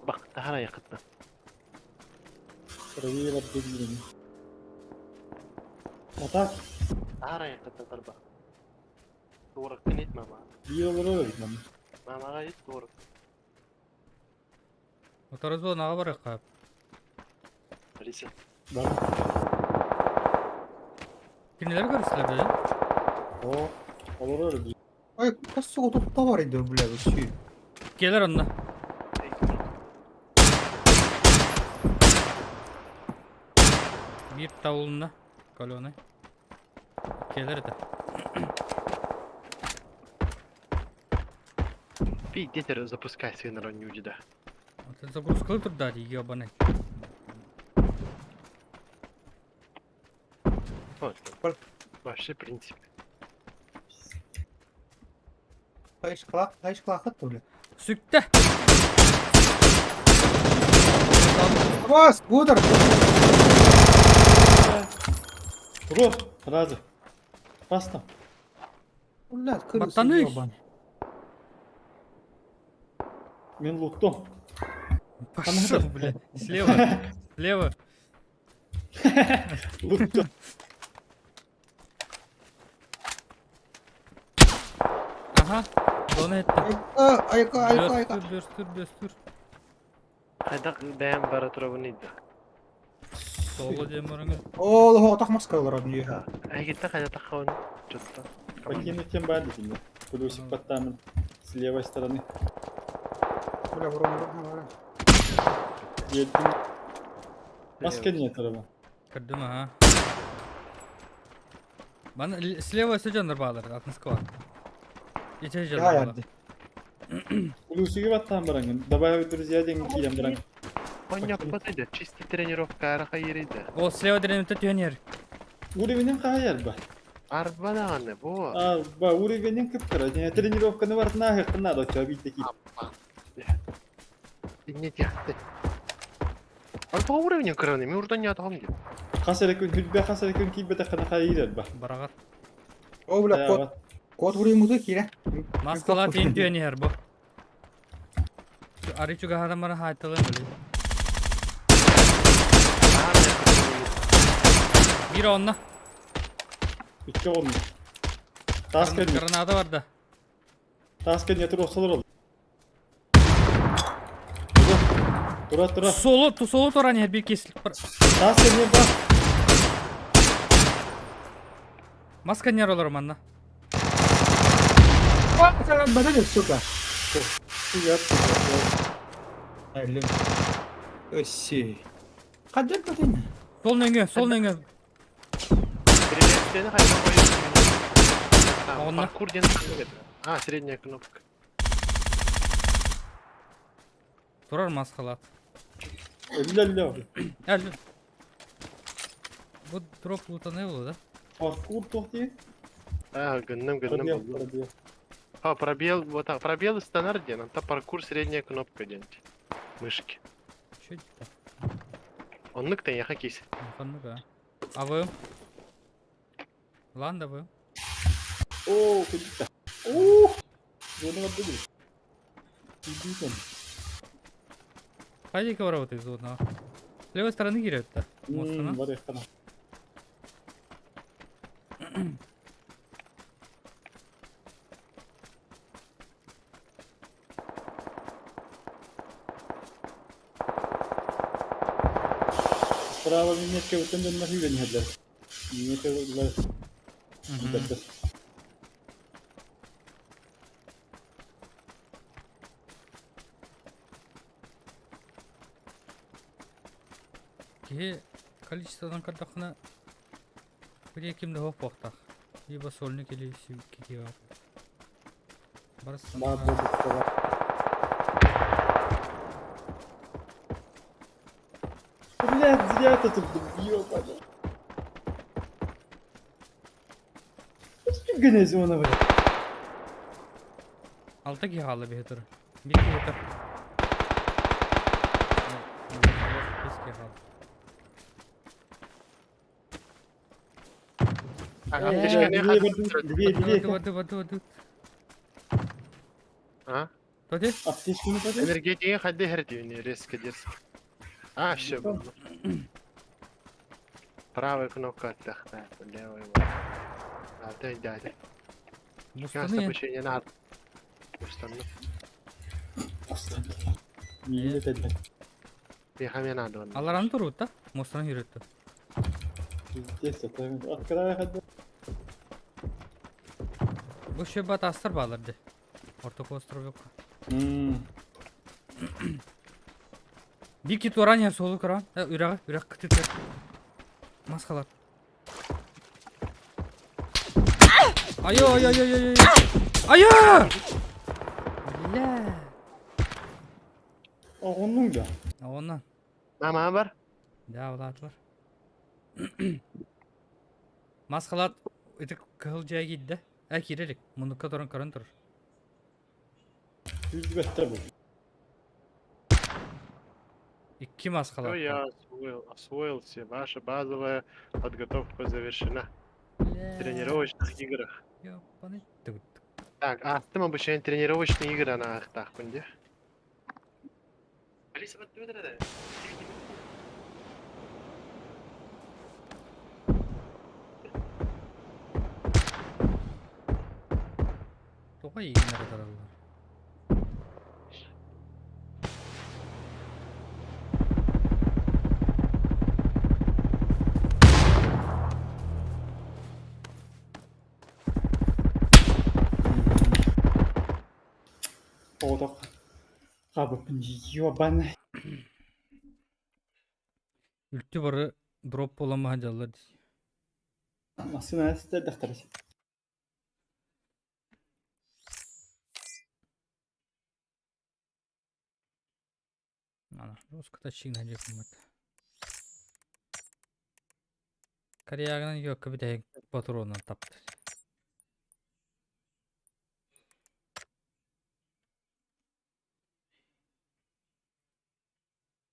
Бак, тахара якытна. Правее бегин. А так, Тахара якытна тарба. Туурак тенет мама. bir olur öyle gitmem. Мамага ит туурак. Моторозо нага бар кап. Алиса. Бар. Кинилер көрүстүлөр да? О, olur öyle. Ой, кассуга тут товар иде, бля, вообще. Келер онна. Бир таулына колоны. Келер это. Пи, детер, запускай свинера нюди, да. Вот загрузка турда, ебаный. Вот. Вообще, в принципе. Хайш клахат, бля. Сүктө. Бас, гудер. Тур, сразу. Бастым. Бля, крысы Баттаны. ебаный. Мен луттум. Пошел, бля. Слева. Слева. Луттум. Ага. Зона этти. Айка, айка, айка, айка. Бөстүр, бөстүр, бөстүр. Хайдак бэм бара турабын иди. Соло дем барыңыр. О, хо, так маска олар одни. Айгитта хайда тахауын. Чотта. Покинуть тем бади тебе. Плюсик под там с левой стороны. Бля, врун, врун, врун. Едем. Маска нет, Рома. Көрдүм, ага. Бана слева сөжөндөр баалар, атын склад. Иче Я жолдар. ярды. Плюсиги баттан бараңын. Добавить друзья деген кием бараң. Понятно, иди. Чисто тренировка араха ериди. О, слева деревнете түйенер. Уровенин каяр ба? Арба даганы бу. А, ба, уровенин кыптыра. Не тренировканы бар нахер надо, чё бит таки. Не тяхты. Ал по уровню кыраны, мен урдан не атам деп. Хасар күн хүлбе хасар күн кийбете кана хайыр ба. Барагат. О, бля, кот, кот врун музыки, кире. Маскала түйен түйенер бу. Аричуга хадамара хайтылын били. Бир онна. Үтке olmuş. Тас кен, Граната бар да. тас кен ятыр осалар oldu. Тура, тура. Соло, ту соло туран бир кесилип бар. Тас кен ба. Маска нер олар манна. Бадали, сука. Ят. Ай, Оси. Хаддер батын. Сол нөҥүө, сол нөҥүө. Приветствие хайда Онно. Паркур диэн ханнык этэ? А, средняя кнопка. Турар маскалаат. Өллө өллө. Әлі. Бу дроп лутанай буолуо да? Паркур туох дии? А, гынным гынным Пробел, буллум. пробел. А, пробел, вот так, пробел стандарт диэн, онто паркур средняя кнопка диэн. Мышки. Чё это? Оннук тайаха кис. Ханнык а. А вы? Ланда вы? Оо, кудта. Оо! Зона бардыгы. Иди Пойди-ка работай зона. С левой стороны кирет-то. там. Барыхтана. Справа минетке өтөндөн нахуй не хәдләр. Минетке улар. Киһи количестводан көрдөххүнэ били ким да суох буолуохтаах. Либо сольник или киһи баар. Барыс Баар буолбуттара. Блядь, зря это тут ёбаный. Гнезёна, блядь. Алта киһи хаалла биһи турар. Биир киһи тур. Бэс киһи хаалла. Левее, левее. Воды, воды, воды. А? Тоди? Аптечканы тоди? Энергетиге хадды хердивни, резко дерзко. А, все было. Правая кнопка отдохнет, левая вот. А, ты дядя. Сейчас обучение надо. Устану. Устану. Не это, блядь. Бихаме надо. Аларан турут, да? Мостан yürüttü. Пиздец, это открывай хадды. Бу шөбат астыр балырды. Ортоку остров yok. Bir kit oran ya solu kıran. Üreğe, ürek kıtı. Maskalar. Ayo ayo ayo ayo ayo. Ayo! Бля. Оҕоннуҥ да? Оннан. Мама бар? Да, улаатылар. Маскалат ити кыһыл дьиэ киирдэ. Э киирэ илик. Муннукка туран көрөн турар. Күүрбэттэр бу. Икки маскалат. Все, я освоил, освоил все. Ваша базовая подготовка завершена. В тренировочных играх. Ёбаный тыгыт. Так, а там обучение тренировочные игры на ахтах, где? Алиса, вот это. Тоҕо эйигин эрэ тараллар? Оҕотох хаабыппын ёбаный. Үлтү бары дроп буоламаһа дьаллар дии. Массыына ситэрдэхтэрэ. Ана, русската чиҥна дьиэ Корягынан йокка бүтэһик патронун таптыр.